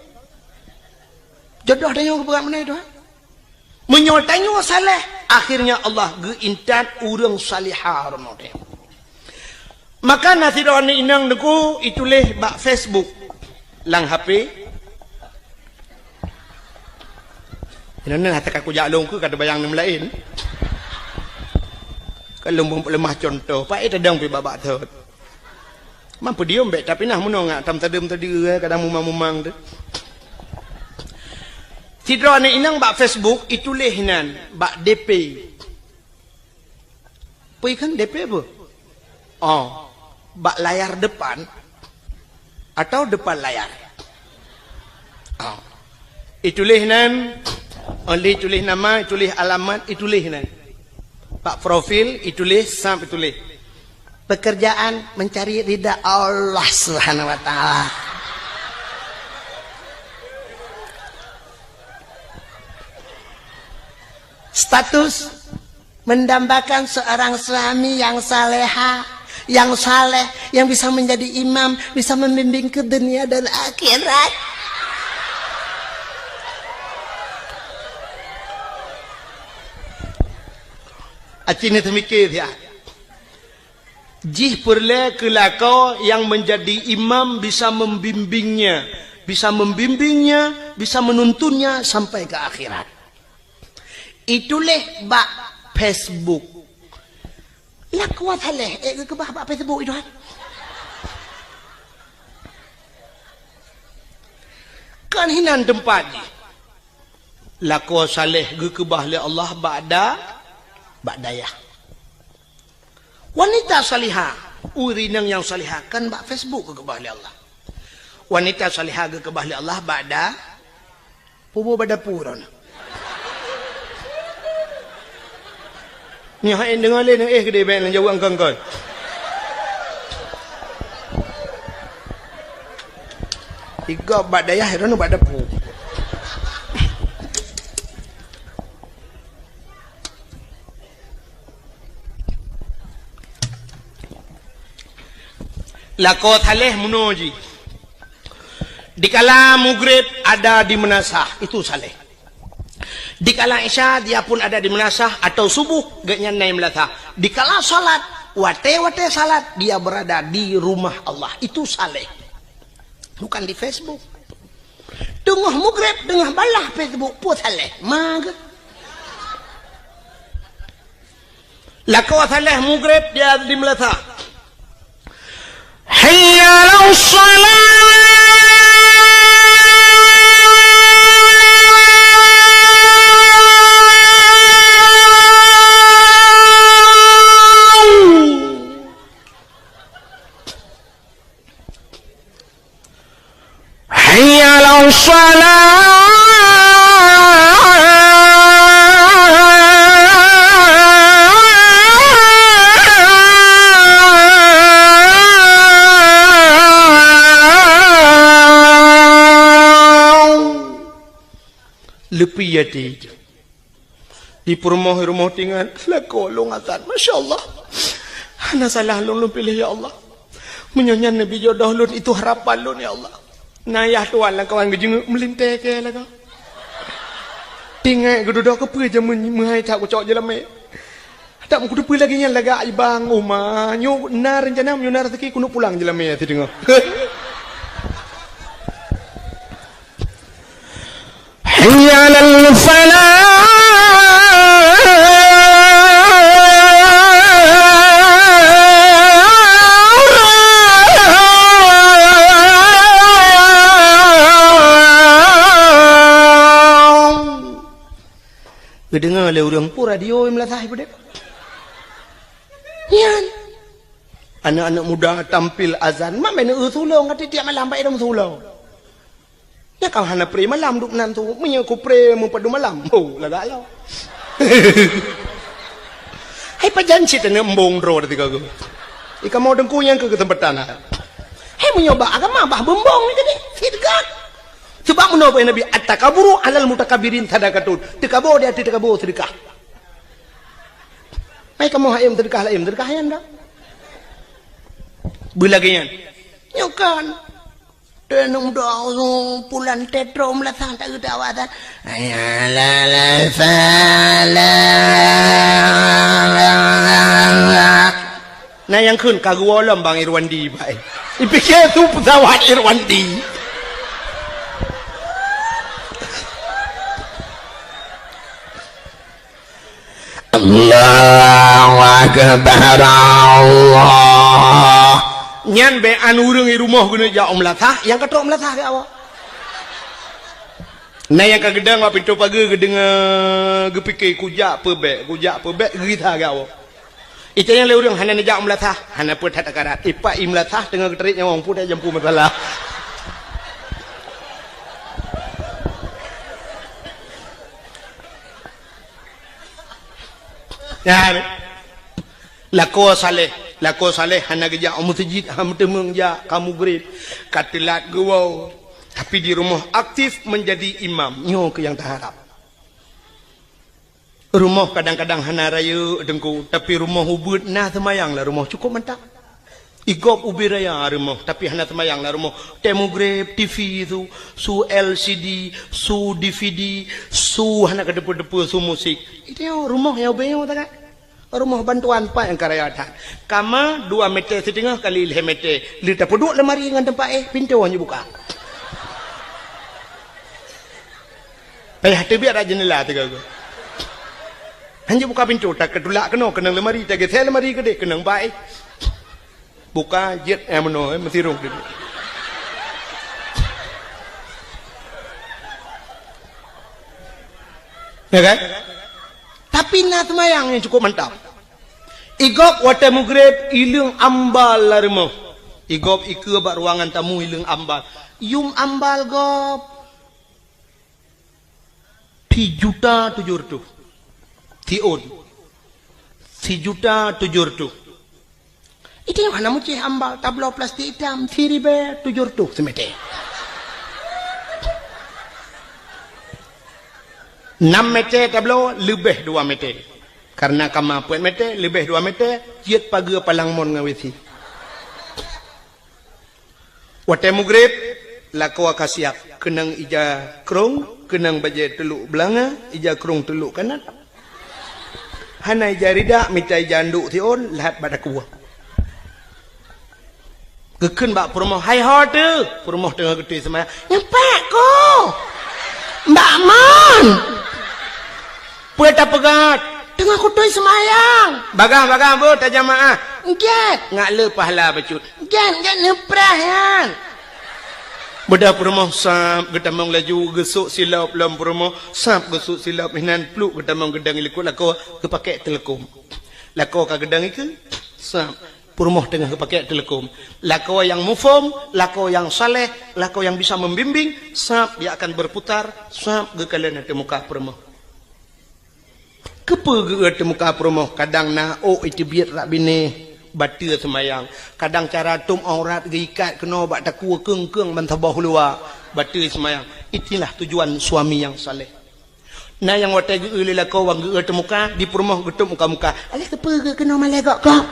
Jodoh tanyoe geupeugah meunan, Tuhan. Meunyoe tanyoe saleh, akhirnya Allah geuintat ureuëng salihah rumoh tanyoe. Maka na sidroe aneuk inong Teungku ituléh bak Facebook lam H P. Inoe hata ka kujak lôn keu ka teubayang nem laén. Ka lôn beuleumah contoh, paét tadong pih bak-bak thot. Mampu diem bék, tapi nah meunoe ngak tam tadeuem tadi, eh, kadang mumang-mumang tu. Sidroe aneuk inong bak Facebook ituléh nan bak D P. Peue kheun D P peue? Oh, bak layar depan atau depan layar? Oh. Ituléh nan, oleh ituléh nama, ituléh alamat, ituléh nan. Bak profil, ituléh, sab ituléh. Pekerjaan mencari ridha Allah Subhanahu wa Ta'ala. Status mendambakan seorang suami yang saleha, yang saleh, yang bisa menjadi imam, bisa membimbing ke dunia dan akhirat. Aci ni teumiké siat. Jih peureulée keu lakoe nyang meunjadi imam bisa membimbingnya, bisa membimbingnya, bisa menuntunnya sampai ke akhirat. Ituléh bak Facebook. Lakoe saleh, ék geukeubah bak Facebook itu kan? Kan hinan teumpat jih. Lakoe saleh geukeubah lé Allah bak da-, bak dayah. Wanita salihah, ureuëng inong nyang salihah kan bak Facebook geukeubah lé Allah. Wanita salihah geukeubah lé Allah bak da-, pubu bak dapu droeneuh. Nyoe hai deungoe lé neuéh keudéh bék neujaweueb angkon-kon. Tiga bak dayah, droeneuh bak dapu. Lakoe saleh meunoe jih. Dikala mugreb ada di meunasah, itu saleh. Dikala Isya, dia pun ada di meunasah, atau Subuh, gobnyan na i meunasah. Dikala salat, watée-watée salat, dia berada di rumah Allah. Itu saleh. Bukan di Facebook. Teungoh mugreb, teungoh balah Facebook, peue saleh. Mage. Lakoe saleh mugreb dia di meunasah. Hayya 'alas shalah. Hayya 'alas shalah. Leupie até. Di peurumoh-rumoh tingan, lakoe lôn azan. Masya Allah. Hana salah lôn, lôn piléh, ya Allah. Meunyoe nyan neubi jodoh lôn, itu harapan lôn, ya Allah. Na yah tuan lam kawan geujeungeuk meulintèe keu lagoe. Tingat geududoe keupeue jameun meuhai that kucok jeulamé. Tak meukuteupeu lagèe nyan lagak ibang uma. Nyoe na reuncana, nyoe na raseuki keuneuk pulang jeulamé sideungoe. Hayya 'alal falah. Geudeungoe lé ureueng, peue radio i meulasah ipeudeh. Nyan. Aneuk-aneuk muda tampil azan, mak meuneuk eu sulong, ka tiep-tiep malam bak idong sulong. Nyan ka hana pré malam duek nan su, meunyoe ku pré meupadum malam, ho, lagak lom. Hai pajan cit aneuk embong droe teuka geuh. Ikamoe teungku nyang keu keuseumpatan hai. Hai meunyoe bak agama bah beumbong ni tadi, sidqan. Sebab meunoe Nabi, "At-takaburu 'alal mutakabbirin sadaqatun." Teukabo di ateueh teukabo seudeukah. Hai kamoe hayom seudeukah, hayom seudeukah nyan dah. Beulagèe nyan. Nyoe kan. Teunong doa pulan tetro meulasah tak geuda awak tan. Hayya 'alal falah. Na nyang kheun ka geuwoe lom Bang Irwandi, bai. Ipike su peusawat Irwandi. Allahu Akbar, Allah. Nyan bèk an ureueng i rumoh geuneuk jak u meulasah, nyang ka trok meulasah keu awak. Na nyang ka geudong bak pintoe pageue geudeungoe, geupike, "Kujak peue bèk, kujak peue bèk," geugisa keu awak. Itanyong lé ureueng, "Hana neujak u meulasah?" "Hana peue that, akarat." Ipak i meulasah teungoh geutarék nyawöng, peue that jampu masalah. Nyan. Lakoe saleh, lakoe saleh hana geujak u meuseujid, hana meuteumeung jak, ka mugreb, ka teulat geuwoe. Tapi di rumoh aktif meunjadi imam. Nyoe keuh nyang taharab. Rumoh kadang-kadang hana rayeuk, Teungku, tapi rumoh ubeuet na seumayang lam rumoh cukôp mantap. I gob ubé raya rumoh, tapi hana seumayang lam rumoh. Watèe mugreb, TV su, su LCD, su DVD, su hana keudeupeue-deupeue, su musik. Itu rumoh nyang ubé nyoe takat. Rumoh bantuan pat nyang ka raya that. Kama dua meter siteungoh kali lhèe meter. Lheuh tapeuduek lemari ngon teumpat éh, pintoe hana jibuka. Payah teubiet rot jeundela teuga-ga. Hana jibuka pintoe, takeutulak keunoe keunong lemari, tageuseue lemari keudeh keunong bak éh. Buka jeuet nyang meunoe, eh, meusirong dulu. Ya kan? Tapi na seumayang nyang cukôp mantap. I gob watèe mugreb, ileueng ambal lam rumoh. I gob ikeue bak ruangan tamu ileueng ambal. Yum ambal gob. Sijuta tujoh reutôh. Siôn. Sijuta tujoh reutôh. Itu nyang hana meucéh ambal, tabloe plastik itam, siribèe tujoh reutôh simeter. Nam meter tabloe, leubeh dua meter. Karena kama peuet meter, leubeh dua meter, jeuet pageue palang mon ngon WC. Watèe mugreb, lakoe ka siap, keunong ija krông, Keunong bajée teulok beulanga, ija krong teulok kanat. Hana ija ridak, mita ija andok siôn, lahat bak dakue. Geukheun bak peurumoh, "Hai ho teuh!" Peurumoh teungoh geutôi seumayang. "Nyeupek ku!" "Mbak Mon!" "Peue tapeugah?" "Teungoh kutôi seumayang." "Bagaih-bagaih beuh tajamaah." "Gét." "Ngat le pahala bacut." "Gét, gét neupreh nyan." Beudah peurumoh sab geutamong laju geusok silop lom peurumoh, sab geusok silop hinan pluk geutamong geudong likot lakoe geupakée teuleukom. Lakoe ka geudong ikeue, sab peurumoh teungoh geupakée teuleukom. Lakoe nyang muphom, lakoe nyang saleh, lakoe nyang bisa membimbing, sab dia akan berputar, sab geukalon ateueh muka peurumoh. Keupeue geu-eu teumuka peurumoh? Kadang na ôk iteubiet rak binéh, bateue seumayang. Kadang cara tom aurat geuikat keunoe bak takue keung-keung ban saboh luwa, bateue seumayang. Itulah tujuan suami nyang saleh. Na nyang watée geu-eu lé lakoe wan geu-eu teumuka, di peurumoh geutom muka-muka. Alah keupeue geu keunoe malée gok-gok?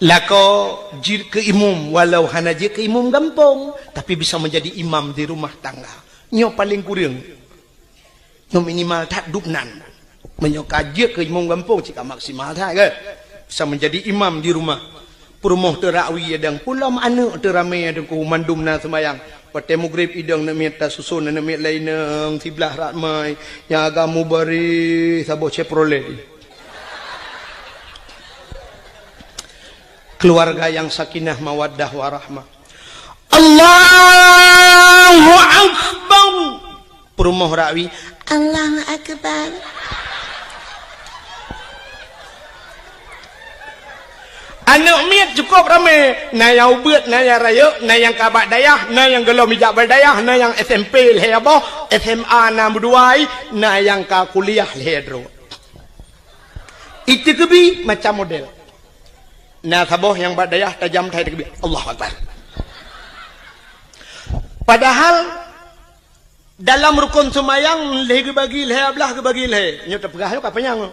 Lakoe jeuet keu imum, walau hana jeuet keu imum gampông, tapi bisa menjadi imam di rumah tangga. Nyoe paleng kureueng. Nyoe minimal that dubnan. Meunyoe ka jeuet keu imum gampông, cit ka maksimal that, kan? Bisa menjadi imam di rumah. Peurumoh teurakwi adang, pulom aneuëk teuramé adang ku mandum na seumayang. Watée mugrib idong neuk miet tasuson, neuk miet laineueng siblah ramai. Nyang agam mubarih saboh Chevrolet. Keluarga yang sakinah, mawaddah, warahmah. Allahu Akbar. Peurumoh rakwi, Allahu Akbar. Aneuëk miet cukup ramé, na nyang ubeuet, na nyang rayeuk, na nyang ka bak dayah, na nyang gohlom ijak bak dayah, na nyang S M P lhée boh, S M A na meudua, na nyang ka kuliah lhée droe. Iteukeubie macam model. Na saboh nyang bak dayah tajam that iteukeubie, Allahu Akbar. Padahal dalam rukon seumayang lhée geubagi lhée, ablah geubagi lhée. Nyoe tapeugah nyoe ka panyang.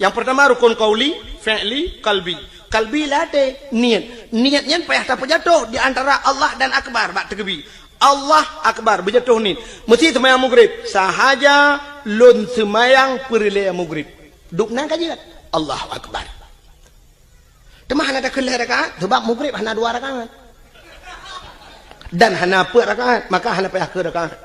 Nyang peurtama rukon qauli, fi'li, qalbi. Qalbi lam até, niet. Niet nyan payah tapeujatoh di antara Allah dan Akbar bak teukeubie. Allah Akbar, beujatoh niet. Meusi seumayang mugrib, sahaja lôn seumayang peureulée mugrib. Dubnan ka jeuet. Allahu Akbar. Teuma hana takheun lhée rakaat, sabab mugrib hana dua rakaat. Dan hana peuet rakaat, maka hana payah keu rakaat.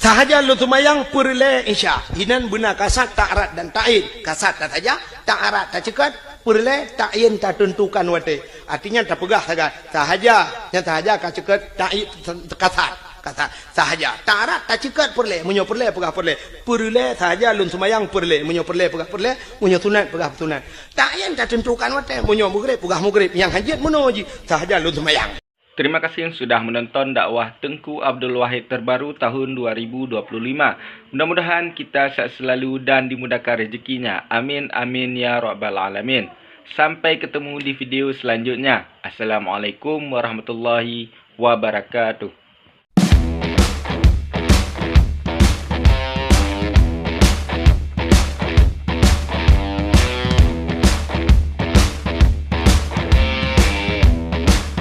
Sahaja lôn seumayang peureulée Isya. Inan beuna kasat, ta'arat dan ta'yin. Kasat tasaja, ta'arat taceukat, peureulée ta'yin tateuntukan watée. Artinya tapeugah sagai, sahaja, nyang sahaja ka ceukat ta'yin kasat. Kasat, sahaja. Ta'arat taceukat peureulée, meunyoe peureulée peugah peureulée. Peureulée sahaja lôn seumayang peureulée, meunyoe peureulée peugah peureulée, meunyoe sunat peugah sunat. Ta'yin tateuntukan watée, meunyoe mugrib peugah mugrib, nyang hana jeuet meunoe jih, sahaja lôn seumayang. Terima kasih sudah menonton dakwah Teungku Abdul Wahid terbaru tahun dua ribu dua puluh lima. Mudah-mudahan kita sehat selalu dan dimudahkan rezekinya. Amin, amin, ya rabbal alamin. Sampai ketemu di video selanjutnya. Assalamualaikum warahmatullahi wabarakatuh.